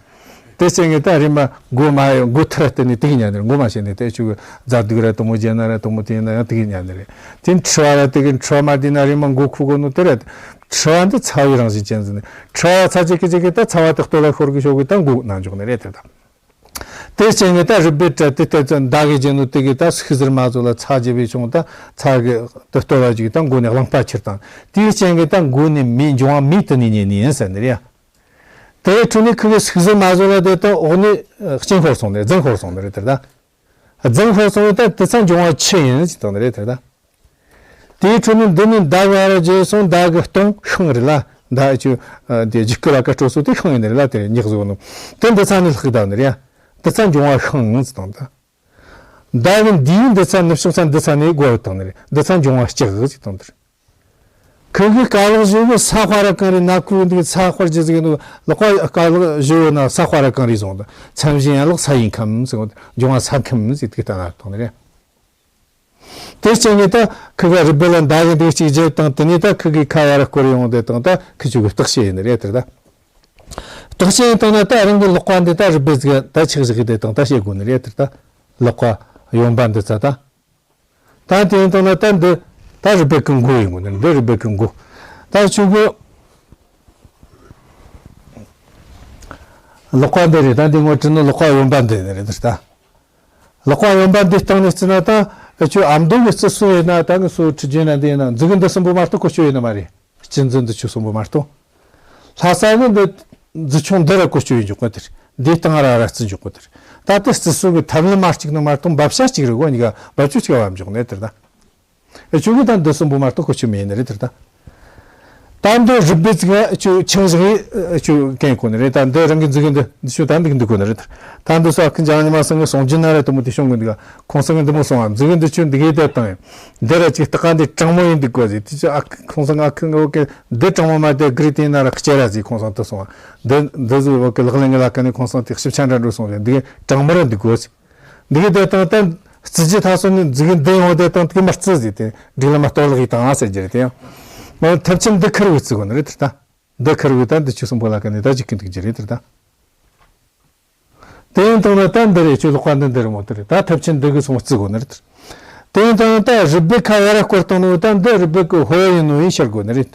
དེ་བྱས་ངས་ད་རེ་མ་མགོ་མ་ཡོང་མགོ་ཐུར་བསྟན་ནས་དེ་གི་ཉལ་ནི་རེད། མགོ་མ་བྱས་ནས་དེ་ཆུ་གི་ཛ་དུག་ར་དུ་མོ་བརྒྱབ་ན་ར་དུ་མོ་དེ་ཡིན་ན་ཡང་དེ་གི་ཉལ་ནི་རེད། དེ་འཁྲུ་བ་ར་དེ་གི་འཁྲུ་བ་མ་བསྡད་ན་རེ་མ་མགོ་ཁུ་གོ་ནོ་དེ་རེད། འཁྲུ་བ་འདི་ཚ་བའི་རང་བཞིན་ཅན་ཟིན་ནས་འཁྲུ་བ་ཚ་ཅིག་གི་ཅིག་གི་ད་ཚ་བ་དེ་ལྟོ་ལ་ཤོར་གི་ཤོར་གི་ད་མགོ་ན་འཇོག་ནི་རེད་དེ་ད། དེ་བྱས་ངས་ད་རུས་སྦལ་དྲ་དེ་ལྟ་ཚོད་མདའ་གི་བརྒྱབ་ནོ་དེ་གི་ད་ཟུག་གཟེར་མ་བཟོ་ལ་ཚ་བརྒྱབ་པའི་བྱུང་ད་ཚ་གི་དེ་ལྟོ་ལ་ཅིག་ད་མགོ་ནས་རླངས་པ་ཁྱེར་དང་དེ་བྱས་ངས་ད་མགོ་ནས་མེ་འབྱུང་བ་མེ་དེ་ནས་ཉལ་ནི་ཡིན་ཟེར་ནི་རེད། དེའི་ཁྲོད་ནས་ཁུ་གི་ཟུག་གཟེར་མ་བཟོ་ལ་དེ་དང་འོག་ནས་ཨ་གཅིན་ཤོར་སོང་ནི་རེད། རྫུན་ཤོར་སོང་ནི་རེད་དེ་ད། རྫུན་ཤོར་སོང་བས་ད་དེ་ཚ་འབྱུང་བ་ཆུ་ཡིན་ཟེར་དང་ནི་རེད་དེ་ད། དེའི་ཁྲོད་ནས་འདི་ནས་མདའ་ག་ར་བརྒྱབ་སོང་། མདའ་གི་སྟོང་ཤིང་རེད་ལ། མདའ་ཨ་ཆུ་དེ་རྒྱུག་ཀི་ལ་ཀ་སྤྲོ་སོང་དེ་ཤིང་ཡིན་ནི་རེད་ལ། དེ་རེད་ཉག་བཟོ་ནོ་དེ་འདི་ཚ་ནས་ལྷག་གི་ད་ནི་རེད་ཡ། དེ་ཚ་འབྱུང་བ་ཤིང་ཟེར་དང་ད། མདའ་གི་འདིའི་འདི་ཚ་ནུབ་ཕྱོགས་ཚ་འདི་ཚ་ནས་བགོ་བཏང་ནི་རེད། འདི་ཚ་འབྱུང་བ་ལྕགས་ཟེར་དང་དེ་རེད། ཁུ་གི་རྐང་ལག་བཞི་བོ་ས་དཔའ་ར་གང་རེད། ན་ཁུ་འདི་ས་དཔའ་རྒྱུ་ཟིག་ཡིན་ནོ། ལག་པ་རྐང་ལག་བཞི་བོ་ན་ས་དཔའ་ར་གང་རེད་བཟུང་དང་མཚམས་བཞི་ཡན་ལག་ས་ཡི་ཁམས་ཟེར་བ་འབྱུང་བ་ས་ཁམས་ཟེར་དེ་ལྟ་ན་དང་ནི་རེད། དེ་བྱས་ངས་ད་ཁུ་ག་རུས་སྦལ་ལ་མདའ་གི་འདི་གཅིག་བརྒྱབ་དང་དེ་ནས་ད་ཁུ་གི་ཁ་ཡར་སྐོར་ཡོང་དེ་དང་ད་ཁུ་ཆུ་གི་བརྟག་དཔྱད་ཡིན་ནི་རེད་དེ་ད། བརྟག་དཔྱད་ཡིན་དང་ན་ད་རང་གི་ལག་པ་འདི་ད་རུས་སྦལ་ཟིག་ད་ཆག་བཞག་གི་དེ་དང་ད་བཤད་དགོས་ནི་རེད་དེ་ད། ལག་པ་གཡོན་པ་འདི་ཚ་ད། ད་དེ་ཡིན་དང་ན་ད་འདི་ད་རུས་སྦལ་གི་མགོ་ཡིན་དགོས་ནི་འདི་རུས་སྦལ་གི་མགོ། ད་ཆུ་གི་ལག་པ་འདི་རེད། ད་འདི་ངོ་སྤྲད་ནོ་ལག་པ་གཡོན་པ་འདི་ནི་རེད་དེ་ད། ལག་པ་གཡོན་པ་འདི་སྟེང་ནས་བརྩིས་ན་ད་ཨ་ཆུ་ཨ་མདོ་གི་རྩི་སོ་ཡིན་ན་ད་ངི་སོ་ཁྲི་རྒྱན་ན་འདི་ཡིན་ན་མཛུ་གུ་འདི་གསུམ་པོ་མ་གཏོགས་གོ་ཆོད་ཡིན་ནི་མ་རེད། སྤྱི་མཛུ་འདི་ཆུ་གསུམ་པོ་མ་གཏོགས། ལྷ་ས་ནི་འདི་མཛུ་ཆུང་འདི་ར་གོ་ཆོད་ཡིན་འཇུག་གི་དེར་འདི་སྟེང་ར་ར་རྩི་འཇུག་གི་དེར། ད་ལྟ་རྩི་སོ་གི་ཐབས་ལམ་མ་གཅིག་ནི་མ་གཏོགས་འབབ་བྱ་གཅིག་རེད་གོ་གཉིས་ཀ་འབབ་ཆུ་གཅིག་བབ་འཇུག་ནས་དེར་ད། ཨེ་ཆུ་གི་ད་འདི་གསུམ་པོ་མ་གཏོགས་གོ་ཆོད་མེད་ནི་རེད་དེར་ད། ད་འདི་རུས་སྦལ་ཅིག་ཨེ་ཆུ་ཆང་ཞིག་ཨེ་ཆུ་གན་གོ་ནི་རེད། ད་འདི་རང་གི་མཛུ་གུ་འདི་འདི་ཆུ་ད་འདི་འདི་གོ་ནི་རེད་དེར། ད་འདི་སོ་ཨ་ཁུ་འཇང་ཉི་མ་སང་གི་སོང་རྒྱུ་ན་རེད་དུ་མོ་དེ་ཤོང་གི་འདུག་ཁོང་སང་གི་འདི་མོ་སོང་ཨ་མཛུ་གུ་འདི་ཆུ་འདི་གའི་དེ་དང་འདི་ར་ཅིག་ལྟ་ག་འདི་གྲང་མོ་ཡིན་འདུག་གོ་ཟེར། དེ་ཆུ་ཨ་ཁུ་ཁོང་སང་ཨ་ཁུ་ངོ་གི་འདི་གྲང་མོ་མ་དེ་གི་རི་དེ་ན་ར་ཁྱེར་ར་ཟེར། ཁོང་སང་དུ་སོང་ཨ་འདི་འདི་ཟེར་བ་གི་ལག་ལེན་གི་ལ་ཀ་ནི་ཁོང་སང་དེ་ཞིབ་ཆ་འདྲ་འགྲོ་སོང་ཟེར། འདི་གའི་གྲང་མོ་ར་འདུག་གོ་ཟེར། འདི་གི་དེ་དང་ད་རྩི་རྒྱུ་ཐ་སོ་ནི་མཛུ་གུ་འདི་ཡོང་དེ་དང་དེ་མ་རྩི་ཟེར། དེ་འགྲིག་ལ་མ་གཏོར་ལག་ཡིག་དང་ཨ་ཟེར་རྒྱུ་རེད། དེ་ཡང་མ་ཐབས་ཆེན་འདི་ཁུར་བའི་རྩི་གོ་ནི་རེད་དེར་ད། འདི་ཁུར་བའི་ད་འདི་ཆུ་གསུམ་པོ་ལ་ཀ་ནི་ད་ཅིག་གི་འདུག་རྒྱུ་རེད་དེར་ད། དེ་ཡིན་དང་ན་ད་འདི་རེད། ཆུ་ལོག་པ་འདི་འདི་རེད་མོ་དེ་རེད། ད་ཐབས་ཆེན་འདི་གི་སོང་རྩི་གོ་ནི་རེད་དེར། དེ་ཡིན་དང་ན་ད་རུས་སྦལ་ཁ་ཡར་སྐོར་བཏང་ནོ་ད་འདི་རུས་སྦལ་གི་ཕོ་ཡིན་ནོ་ཡིན་ཤར་གོ་ནི་རེད།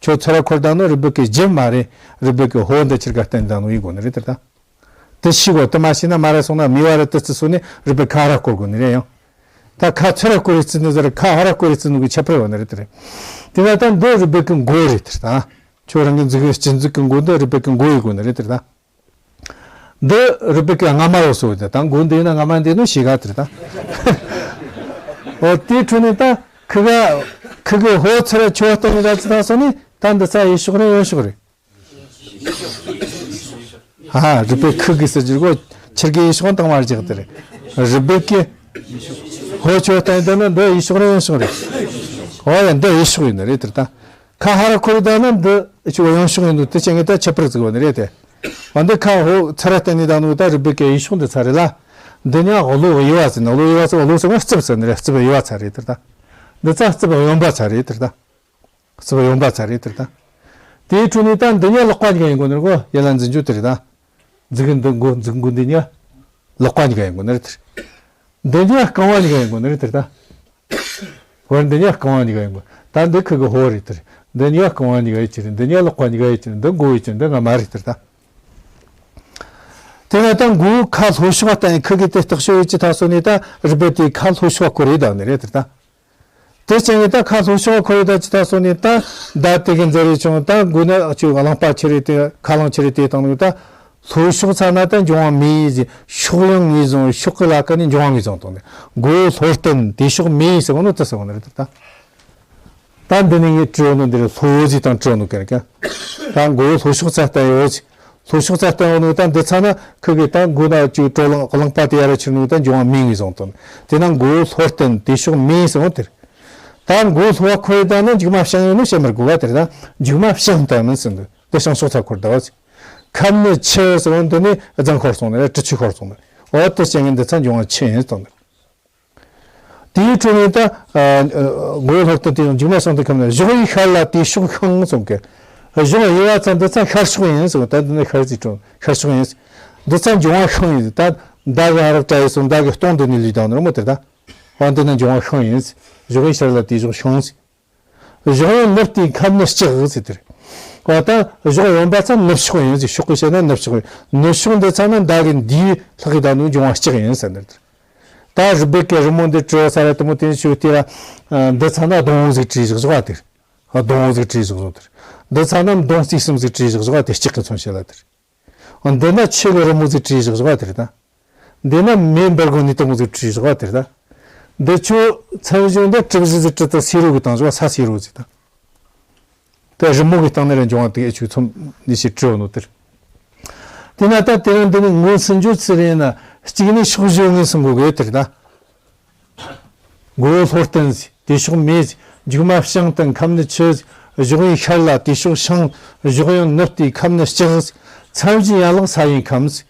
ཁྱོད་ཚུར་ར་འཁོར་བཏང་ནོ་རུས་སྦལ་གི་རྒྱབ་མ་རེད། རུས་སྦལ་གི་ཕོ་འདི་ཕྱིར་ག་བསྟན་བཏང་ནོ་ཡིན་གོ་ནི་རེད་དེར་ད། དེ་ཤི་གོ་དེ་མ་ཤི་ན་མ་ར་སོང་ན་མི་བ་ར་དེ་རྩི་སོ་ནི་རུས་སྦལ་ཁ་ར་སྐོར་གོ་ནི་རེད་ཡང་། ད་ཁ་ཚུར་ར་སྐོར་རེ་རྩི་ནི་ཟེར་ཁ་ཧ་ར་སྐོར་རེ་རྩི་ནི་གི་ཁྱད་པར་ཡོད་ནི་རེད་དེ་རེད། དེ་ན་ད་འདི་རུས་སྦལ་གི་མགོ་རེད་དེར་ད། ཁྱོད་རང་གི་མཛུ་གུ་སྤྱི་མཛུ་གི་མགོ་འདི་རུས་སྦལ་གི་མགོ་ཡིན་གོ་ནི་རེད་དེར་ད། འདི་རུས་སྦལ་གི་རྔ་མ་ཡོད་སོ་དེ་ད་མགོ་འདི་ན་རྔ་མ་འདི་ནོ་ཤི་ག་དེར་ད། འོ་དེའི་འཕྲོ་ནས་ད་ཁུ་ག་ཁུ་གི་ཕོ་ཚུར་ར་ཆོ་བ་བཏང་ནི་ར་ཅི་ད་སོ་ནི་ད་འདི་ཚ་ཡི་ཤོག་རེ་ཡོད་ཤོག་རེད། ཧ་རུས་སྦལ་ཁུ་གི་ཟེར་རྒྱུ་གོ་ཁྱེར་གི་ཡི་ཤོག་དང་མ་རྒྱག་དེ་རེད། རུས་སྦལ་གི་ཕོ་ཆོ་བ་བཏང་ད་ན་འདི་ཡི་ཤོག་རེ་ཡོད་ཤོག་རེད། འོ་ཡ་འདི་ཡི་ཤོག་ཡིན་ནི་རེད་དེར་ད། ཁ་ཧ་ར་ཁོ་རེ་ད་ན་འདི་ཆུ་བ་ཡོང་ཤོག་ཡིན་འདུག་དེ་ཆེ་ངེས་ད་ཁྱད་པར་ཟིག་བ་ནི་རེད་དེ། འོ་འདི་ཁ་ཧོ་ཚ་ར་བསྟན་ནི་ད་ནུ་ད་རུས་སྦལ་གི་ཡི་ཤོག་འདི་ཚ་རེད་ལ། འདི་ཉག་ལོ་གཡས་པ་ཟེར་ན་ལོ་གཡས་པ་ཟེར་བ་ལོ་ཟེར་བ་རྩིབ་ཟེར་ནི་རེད། རྩིབ་གཡས་པ་ཚ་རེད་དེར་ད། འདི་ཚ་རྩིབ་གཡོན་པ་ཚ་རེད་དེར་ད། རྩིབ་གཡོན་པ་ཚ་རེད་དེར་ད། དེའི་འཕྲོ་ནས་ད་འདི་ཉག་ལག་པ་གཉིས་ཀ་ཡིན་དགོས་ནི་རེད་གོ་ཡ་ལ་འཛིན་རྒྱུ་དེ་རེད་ད། མཛུ་གུ་འདི་མགོ་མཛུ་གུ་འདི་ཉག་ལག་པ་གཉིས་ཀ་ཡིན་དགོས་ནི་རེད་དེར། འདི་ཉག་རྐང་པ་གཉིས་ཀ་ཡིན་དགོས་ནི་རེད་དེར་ད། བར་འདི་ཉག་རྐང་པ་གཉིས་ཀ་ཡིན་དགོས། ད་འདི་ཁུ་གི་ཕོ་རེད་དེར། འདི་ཉག་རྐང་པ་གཉིས་ཀ་ཡིན་གྱི་རེད། འདི་ཉག་ལག་པ་གཉིས་ཀ་ཡིན་གྱི་རེད། འདི་མགོ་ཡིན་གྱི་རེད། འདི་རྔ་མ་རེད་དེར་ད། དེ་ན་ད་མགོའི་ཁ་ལྷོ་ཕྱོགས་བ་ད་ཡིན་ཁུ་གི་དེ་སྟག་ཤོད་ཡོད་ཀྱི་ཐག་སོ་ནས་ད་རུས་སྦལ་དེའི་ཁ་ལྷོ་ཕྱོགས་བ་སྐོར་རེད་ད་ནི་རེད་དེར་ད། དེ་ཅན་གྱི་ད་ཁ་ལྷོ་ཕྱོགས་ཁོར་ཡུག་ད་ཅི་ད་སོང་ནས་ད་ད་དེ་གི་འཛེར་རེ་བྱུང་ད་དགོས་ན་ཅིག་གླང་པ་ཁྱེར་རེ་དེ་ཁ་རླངས་ཁྱེར་རེ་དེ་བཏང་ནས་ད་ལྷོ་ཕྱོགས་ཚ་ན་ད་འབྱུང་བ་མེ་ཡིན་ཟེར། ཕྱོགས་ཡང་ངོས་བཟུང་ཕྱོགས་ཀྱི་ལ་ཀ་ནས་འབྱུང་བ་ངོས་བཟུང་བཏང་ནས་མགོ་བོ་ལྷོ་སྟན་དེ་ཕྱོགས་མེ་ཡིན་ཟེར་བ་ནོ་དེ་ཟེར་བ་ནི་རེད་ད། ད་འདི་ནས་ངས་བྲིས་ནོ་འདི་རེད། ལྷོ་ཟེར་དང་བྲིས་ནོ་ག་རེ་ག་ད་མགོ་བོ་ལྷོ་ཕྱོགས་ཚ་ལྟ་ཡོད་ཟེར། ལྷོ་ཕྱོགས་རྩ་བརྟན་འོ་ནི་ད་འདི་ཚ་ན་ཁུ་གི་ད་མགོ་ན་ཅིག་དྲོ་ལང་གླང་པ་དེ་ཡ་ར་ཕྱིར་ནི་ད་འབྱུང་བ་མེ་ངོས་བཟུང་དང་དེ་ན་མགོ་ལྷོ་སྟན་དེ་ཕྱོགས་མེ་ཟེར་འོ་དེར། ད་མགོ་ལྷོ་བ་ཁོ་ཡི་ད་ན་མཇུག་མ་བྱང་ཡོད་ནི་བཤད་མི་དགོས་པ་དེར་ད་མཇུག་མ་བྱང་ད་མིན་ཟེར་འདུག་དེ་བྱང་ཕྱོགས་ཚ་ཁོར་ད་བ་ཟེར། ཁམས་ནི་ཆུ་ཟེར་འོ་འདི་ནི་རྫ་མཁར་སོང་ནི་ར་དྲི་ཆུ་ཁར་སོང་ནི་འོ་དེ་བྱང་ངན་འདི་ཚ་འབྱུང་བ་ཆུ་ཡིན་ཟེར་འདུག་དེའི་འཕྲོ་ནས་ད་མགོ་ལྷོ་སྟན་དེ་ཡང་མཇུག་མ་བྱང་དུ་ཁམས་ན་གཞོགས་ཡིག་ཤར་ལ་དེ་ཕྱོགས་ཤིང་གསུངས་ཀི། གཞོགས་དབྱེ་བ་ཚ་འདི་ཚ་ཤར་ཕྱོགས་ཡིན་གསུངས། ད་འདི་ནི་ཤར་ཟེར་འཕྲོ་ཤར་ཕྱོགས་ཡིན། འདི་ཚ་འབྱུང་བ་ཤིང་ཡིན། ད་མདའ་གི་ཨ་རག་བྲ་ཡི་སོང་མདའ་གི་ལྟོང་འདི་ནས་ལུས་དང་ནོར་མོ་དེ་ད་བ་འདི་ན་འབྱུང་བ་ཤིང་ཡིན། གཞོགས་ཡིག་ཤར་ལ་དེ་ཕྱོགས་ཤིང་ཟེར། གཞོགས་ཡོན་ནུབ་སྟེ་ཁམས་ནི་ལྕགས་ཟེར་དེ་རེད། འོ་ད་གཞོགས་ཡོན་པ་ཚ་ནུབ་ཕྱོགས་ཡིན་ཟེར། ཕྱོགས་ཀྱི་བཤད་ན་ནུབ་ཕྱོགས་ཡིན། ནུབ་ཕྱོགས་འདི་ཚ་ན་མདའ་གི་འདིའི་ལྷག་གི་ད་ནུ་འབྱུང་བ་ལྕགས་ཡིན་ཟེར་འདིར་དེར། ད་རི་སྦུག་གི་རི་མོ་འདི་བྲི་བ་ས་ར་དེ་མོ་དེ་ནས་ཞུ་དེ་ལ་འདི་ཚ་ན་སྡོང་བོ་ཟིག་བྲིས་བཞག་བཞག་པ་དེར། སྡོང་བོ་ཟིག་བྲིས་བཞག་བཞག་དེར། འདི་ཚ་ན་སྡོང་རྩེ་གསུམ་ཟིག་བྲིས་བཞག་བཞག་པ་དེ་ལྕགས་ཀྱི་མཚོན་བྱེད་ལ་དེར། འདི་ན་ཆུ་གི་རི་མོ་ཟིག་བྲིས་བཞག་བཞག་པ་དེར་ད། འདི་ན་མེ་འབར་གོ་ནི་དེ་མོ་ཟིག་བྲིས་བཞག་པ་དེར་ད། འདི་ཆུ་མཚམས་བཞི་འདི་གྲུ་བཞི་ཟིག་བྲིས་ཏེ་སེ་རོ་གི་སྟེང་བཞག་པ་ས་སེ་རོ་ཟིག་ད། དེ་རི་མོ་གི་སྟེང་ནས་ར་འབྱུང་བ་དེ་ཨེ་ཆུ་ཚོམ་ནི་ཞིག་བྲིས་ནོ་དེར། དེ་ན་ད་དེ་རིང་འདི་ནི་ངོ་སུ་འཇོག་ཚུལ་རེད་ན་གཅིག་ནི་ཕྱོགས་བཞི་ངོས་སུ་འགོད་དགོས་དེར་ད། མགོ་བོ་ལྷོ་སྟན་ཟེར། དེ་ཕྱོགས་མེ་ཟེར། མཇུག་མ་བྱང་སྟན་ཁམས་ནི་ཆུ་ཟེར། གཞོགས་ཡིག་ཤར་ལ་དེ་ཕྱོགས་ཤིང་། གཞོགས་ཡོན་ནུབ་སྟེ་ཁམས་ནི་ལྕགས་ཟེར། མཚམས་བཞི་ཡན་ལག་ས་ཡི་ཁམས་ཟེར།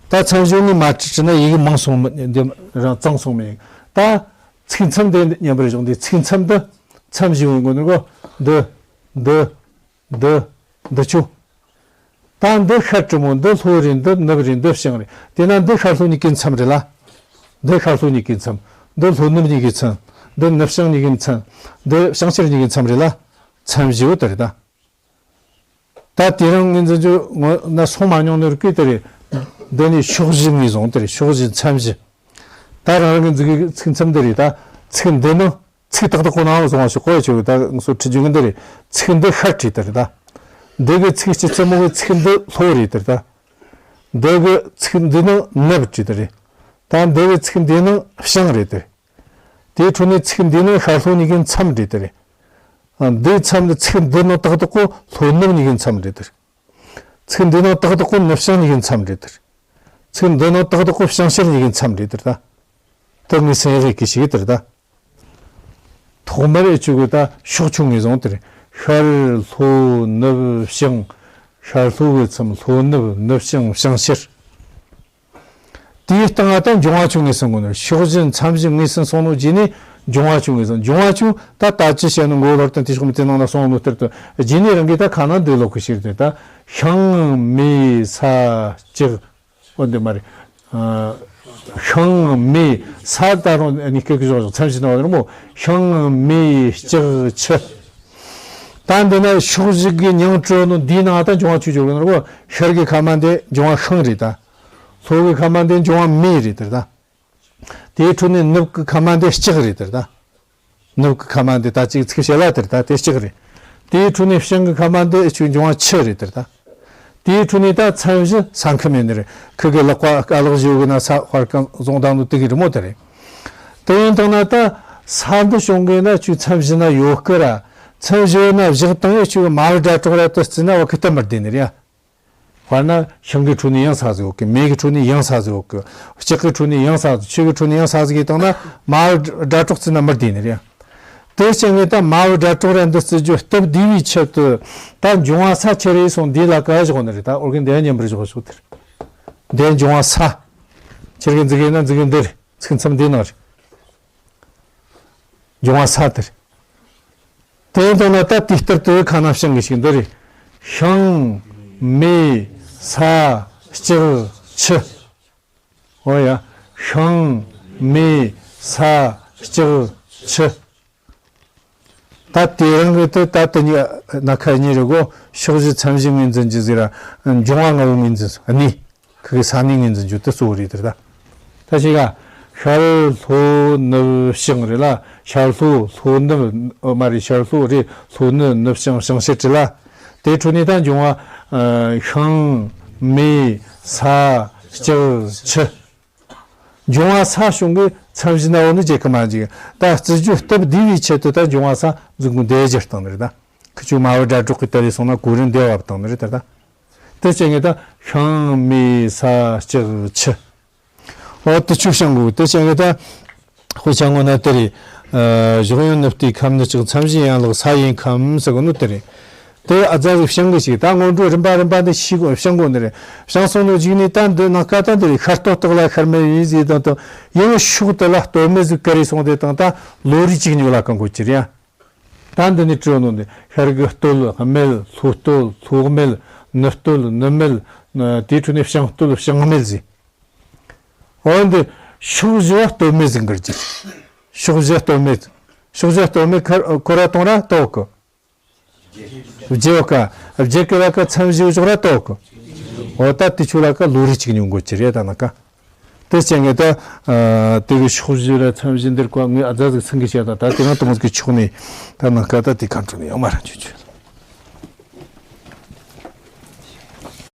ད་མཚམས་བཞི་ནི་མ་བྲིས་བྲིས་ན་ཡི་གེ་མང་སོང་མི་འདི་རང་གཙང་སོང་མི་ཡིན། ད་ཚིག་མཚམས་དེ་མཉམ་པར་བཞག་འདི་ཚིག་མཚམས་འདི་མཚམས་བཞི་བའི་མགོ་ནི་གོ་འདི་འདི་འདི་འདི་ཆུ། ད་འདི་ཤར་གྲུ་མོ། འདི་ལྷོ་རེད། འདི་ནུབ་རེད། འདི་བྱང་རེད། དེ་ན་འདི་ཤར་ལྷོ་གཉིས་ཀའི་མཚམས་རེད་ལ། འདི་ཤར་ལྷོ་གཉིས་ཀའི་མཚམས། འདི་ལྷོ་ནུབ་གཉིས་ཀའི་མཚམས། འདི་ནུབ་བྱང་གཉིས་ཀའི་མཚམས། འདི་བྱང་ཤར་གཉིས་ཀའི་མཚམས་རེད་ལ། མཚམས་བཞི་བོ་དེ་རེད་ད། ད་དེ་རིང་ངས་འཛིན་རྒྱུ་ངོ་ན་སོང་མ་མྱོང་ནོར་གི་དེ་རེད། འདི་ནི་ཕྱོགས་བཞི་ངོས་བཟུང་དེ་རེད། ཕྱོགས་བཞི་མཚམས་བཞི། ད་རང་རང་གི་འཛིན་གི་ཚིག་མཚམས་འདི་རེད་ད། ཚིག་འདི་ནང་ཚིག་ཏག་ཏག་གོ་ནའང་བཟུང་བ་ཞིག་གོ་ཡ་ཆོག་གི། ད་ངས་སོ་ཁྲིད་རྒྱུ་གི་འདི་རེད། ཚིག་འདི་ཤར་བྲིས་དེ་རེད་ད། འདི་གི་ཚིག་སྤྱི་རྩེ་མོ་གི་ཚིག་འདི་ལྷོ་རེད་དེ་རེད་ད། འདི་གི་ཚིག་འདི་ནང་ནུབ་བྲིས་དེ་རེད། ད་འདི་གི་ཚིག་འདི་ནང་བྱང་རེད་དེ། དེའི་འཕྲོ་ནས་ཚིག་འདི་ནང་ཤར་ལྷོ་གཉིས་ཀའི་མཚམས་རེད་དེ་རེད། འདིའི་མཚམས་འདི་ཚིག་འདི་ནང་ཏག་ཏག་གོ་ལྷོ་ནུབ་གཉིས་ཀའི་མཚམས་རེད་དེ། ཚིག་འདི་ནང་ཏག་ཏག་གོ་ནུབ་བྱང་གཉིས་ཀའི་མཚམས་རེད་དེ། ཚིག་འདི་ནང་ཏག་ཏག་གོ་བྱང་ཤར་གཉིས་ཀའི་མཚམས་རེད་དེ་ད། དེ་ངས་སེམས་ཡག་གི་ཞིག་དེ་ད། ཐོག་མར་ཨེ་ཆུ་གི་ད་ཕྱོགས་ཆུ་ངོས་བཟུང་དེར་ཤར་ལྷོ་ནུབ་བྱང་། ཤར་ལྷོ་གི་མཚམས། ལྷོ་ནུབ། ནུབ་བྱང་། བྱང་ཤར། དེའི་སྟེང་ང་ད་འབྱུང་བ་ཆུ་ངོས་བཟུང་གོ་ནོ། ཕྱོགས་བཞི་མཚམས་བཞི་ངོས་བཟུང་སོང་ནོ་རྗེས་ནས་འབྱུང་བ་ཆུ་ངོས་བཟུང་། འབྱུང་བ་ཆུ་ད་ད་ཅི་བཤད་ནོ་མགོ་ལྷོ་སྟན་དེ་ཕྱོགས་མེ་དེ་ནང་ལ་སོང་ནོ་དེར་དུ་རྗེས་ནས་རང་གིས་ད་ཁ་ན་འདོད་ལོག་གི་ཕྱིར་དེ་ད་ཤིང་མེ་ས་ལྕགས། འོ་འདི་མ་རེད། ཨ། ཤིང་མེ་ས་ད་རུང་ནི་སྐད་ཀྱི་བཞག་བཞག་མཚམས་བཞི་ནང་བ་རེད་མོ། ཤིང་མེ་ལྕགས་ཆུ། ད་འདི་ན་ཕྱོགས་བཞི་གི་མྱིང་བྲིས་ནོ་འདིའི་ནང་ད་འབྱུང་བ་ཆུ་འཇོག་གི་ནོ་རེད་མོ། ཤར་གི་ཁ་མ་འདི་འབྱུང་བ་ཤིང་རེད་ད། ལྷོ་གི་ཁ་མ་འདི་འབྱུང་བ་མེ་རེད་དེར་ད། དེའི་འཕྲོ་ནས་ནུབ་གི་ཁ་མ་འདི་ལྕགས་རེད་དེར་ད། ནུབ་ཀྱི་ཁ་མ་འདི་ད་ཅིག་ཚིག་བཤད་ལ་དེར་ད་དེ་ལྕགས་རེད། དེའི་འཕྲོ་ནས་བྱང་གི་ཁ་མ་འདི་ཨེ་ཆུ་འབྱུང་བ་ཆུ་རེད་དེར་ད། དེའི་འཕྲོ་ནས་ད་མཚམས་བཞི་ས་ཁམས་ཡིན་ནི་རེད། ཁུ་གི་ལག་པ་ཀ་ལག་བཞི་གི་ན་ས་དཔར་གང་བཟུང་དང་ནུ་དེ་གི་རི་མོ་དེ་རེད། དེ་ཡིན་དང་ན་ད་ས་འདི་བྱུང་གི་ན་ཆུ་མཚམས་བཞི་ན་ཡོད་སྐི་ར། མཚམས་བཞི་ན་བཞག་དང་ཨེ་ཆུ་མ་བུ་དགྲ་གྲོགས་ར་དུ་བརྩིས་ན་བ་ཁི་ཏ་མར་བསྡད་ནི་རེད། དཔེར་ན་ཤིང་གི་ཁྲོད་ནས་ཡང་ས་ཟིག་ཡོད་གི། མེ་གི་ཁྲོད་ནས་ཡང་ས་ཟིག་ཡོད་གི། ལྕགས་གི་ཁྲོད་ནས་ཡང་ས་ཟིག་ཆུ་གི་ཁྲོད་ནས་ཡང་ས་ཟིག་གི་སྟེང་ན་མ་བུ་དགྲ་གྲོགས་བརྩིས་ན་མི་བདེ་ནི་རེད། དེ་ཕྱིར་ངས་ད་མ་བུ་དགྲ་གྲོགས་ར་འདི་བརྩི་རྒྱུ་སྟབས་བདེ་བའི་ཆེད་དུ་ད་འབྱུང་བ་ས་ཁྱེར་རེ་སོང་འདི་ལ་ཀ་བཞག་ནི་རེད། ད་ཨོར་གི་འདི་མཉམ་པར་བཞག་ཞོག་དེར། འདི་འབྱུང་བ་ས། ཁྱེར་གི་འཛི་གི་ན་འཛི་གི་འདིར་ཚིག་མཚམས་འདི་ནང་རེད། འབྱུང་བ་ས་དེར། དེ་ཡིན་དང་ན་ད་དེ་ལྟར་དུ་ཁ་ན་བྱང་གི་ཞིག་འདི་རེད། ཤིང་། མེ། ས། ལྕགས། ཆུ། འོ་ཡ། ཤིང་། མེ། ས། ལྕགས། ཆུ། ད་དེ་རང་གི་དེ་ད་དེ་གཉིས་ན་ཁ་གཉིས་རེད་གོ། ཕྱོགས་བཞི་མཚམས་བཞི་ངོས་འཛིན་གྱི་ཟེར་ར། འབྱུང་བ་ལྔ་བོ་ངོས་འཛིན་སོང་གནས། ཁུ་གི་ས་གནས་ངོས་འཛིན་རྒྱུ་དེ་གཙོ་བོ་རེད་དེར་ད། ད་ཞིག་ག་ཤར་ལྷོ་ནུབ་བྱང་རེད་ལ། ཤར་ལྷོ་ལྷོ་ནུབ། ཨོ་མ་རེད། ཤར་ལྷོ་རེད། ལྷོ་ནུབ་ནུབ་བྱང་བྱང་ཕྱེད་རེད་ལ། དེ་འཕྲོ་ནས་ད་འབྱུང་བ་ཨ་ཤིང་མེ་ས་ལྕགས་ཆུ། འབྱུང་བ་ས་བྱུང་གི་མཚམས་བཞི་ན་འོ་ནི་བརྗེད་གི་མ་འཇིག་ད་རྩི་རྒྱུ་སྟབས་བདེ་བའི་ཆེད་དུ་ད་འབྱུང་བ་ས་འཛུགས་དགོས་འདི་རྒྱུ་བཏང་ནི་རེད་ད། ཁི་ཆུ་མ་བུ་སྒྲ་སྒྲོག་གི་དེ་རེད་སོང་ན་གོ་རིམ་བདེ་བ་བཏང་ནི་རེད་ད་ད། དེ་བྱས་ངས་ད་ཤིང་མེ་ས་ལྕགས་ཆུ། འོ་དེ་ཆུ་བྱང་གོ་དེ་བྱས་ངས་ད། དཔེ་ཆ་ངོ་ན་དེ་རེད། ཨ་གཞོགས་གཡོན་ནུབ་བལྟས་ཁམས་ནི་ལྕགས། མཚམས་བཞི་ཡན་ལག་ས་ཡིན་ཁམས་ཟེར་གོ་ནོ་དེ་རེད། དེ་ཨ་ཙ་ཟིག་བྱང་གི་ཞིག་ད་སྔོན་འགྲོ་རིམ་པ་རིམ་པ་འདི་ཤེས་དགོས་བྱང་དགོས་ནི་རེད། བྱང་སོང་ནོ་གཞུག་ནས་ད་འདི་ནང་ཀ་ད་འདི་རེད། ཤར་སྟོད་སྟག་ལ་ཤར་མེད་ཡིན་ཟེར་དང་དང་། ཡང་ཕྱོགས་དེ་ལ་སྟོད་སྨད་ཟིག་ག་རེ་སོང་དེ་དང་ད་ལོ་རེ་གཅིག་ཉོ་ལ་གང་དགོས་ཀྱི་རེད་ཡ། ད་འདི་ནས་བྲིས་ནོ་འདི་ཤར་གི་སྟོད་སྨད། ལྷོ་སྟོད་ལྷོ་སྨད། ནུབ་སྟོད་ནུབ་སྨད། དེའི་འཕྲོ་ནས་བྱང་སྟོད་བྱང་སྨད་ཟེར། འོ་འདི་ཕྱོགས་བཞི་བ་སྟོད་སྨད་ཟིག་འགར་གྱི། ཕྱོགས་བཞི་སྟོད་སྨད། ཕྱོགས་བཞི་སྟོད་སྨད་ཁར་ཁོ་ར་གཏོང་ར་ལྟོ་གི། བརྗེ་བ་ཀ་བརྗེ་ཀི་བ་ཀ་མཚམས་བཞི་བཞག་ར་ལྟོ་གི། འོ་ད་དེ་ཆུ་ལ་ཀ་ལོ་རེ་གཅིག་ཉོ་དགོས་ཀྱི་རེད་ད་ན་ཀ། དེ་བྱས་ངས་ད་ཨ་དེ་གི་ཕྱོགས་བཞི་ལ་མཚམས་བཞི་འདིར་ཀ་ངས་ཨ་ཙ་ཟིག་ཚིག་གི་བཤད་ད་ད་དེ་ན་དོང་ཟིག་གི་ཕྱོགས་ནས་ད་ན་ཀ་ད་དེ་གང་འཕྲོ་ནས་ཡོང་མ་ར་ཆུ་ཆུ།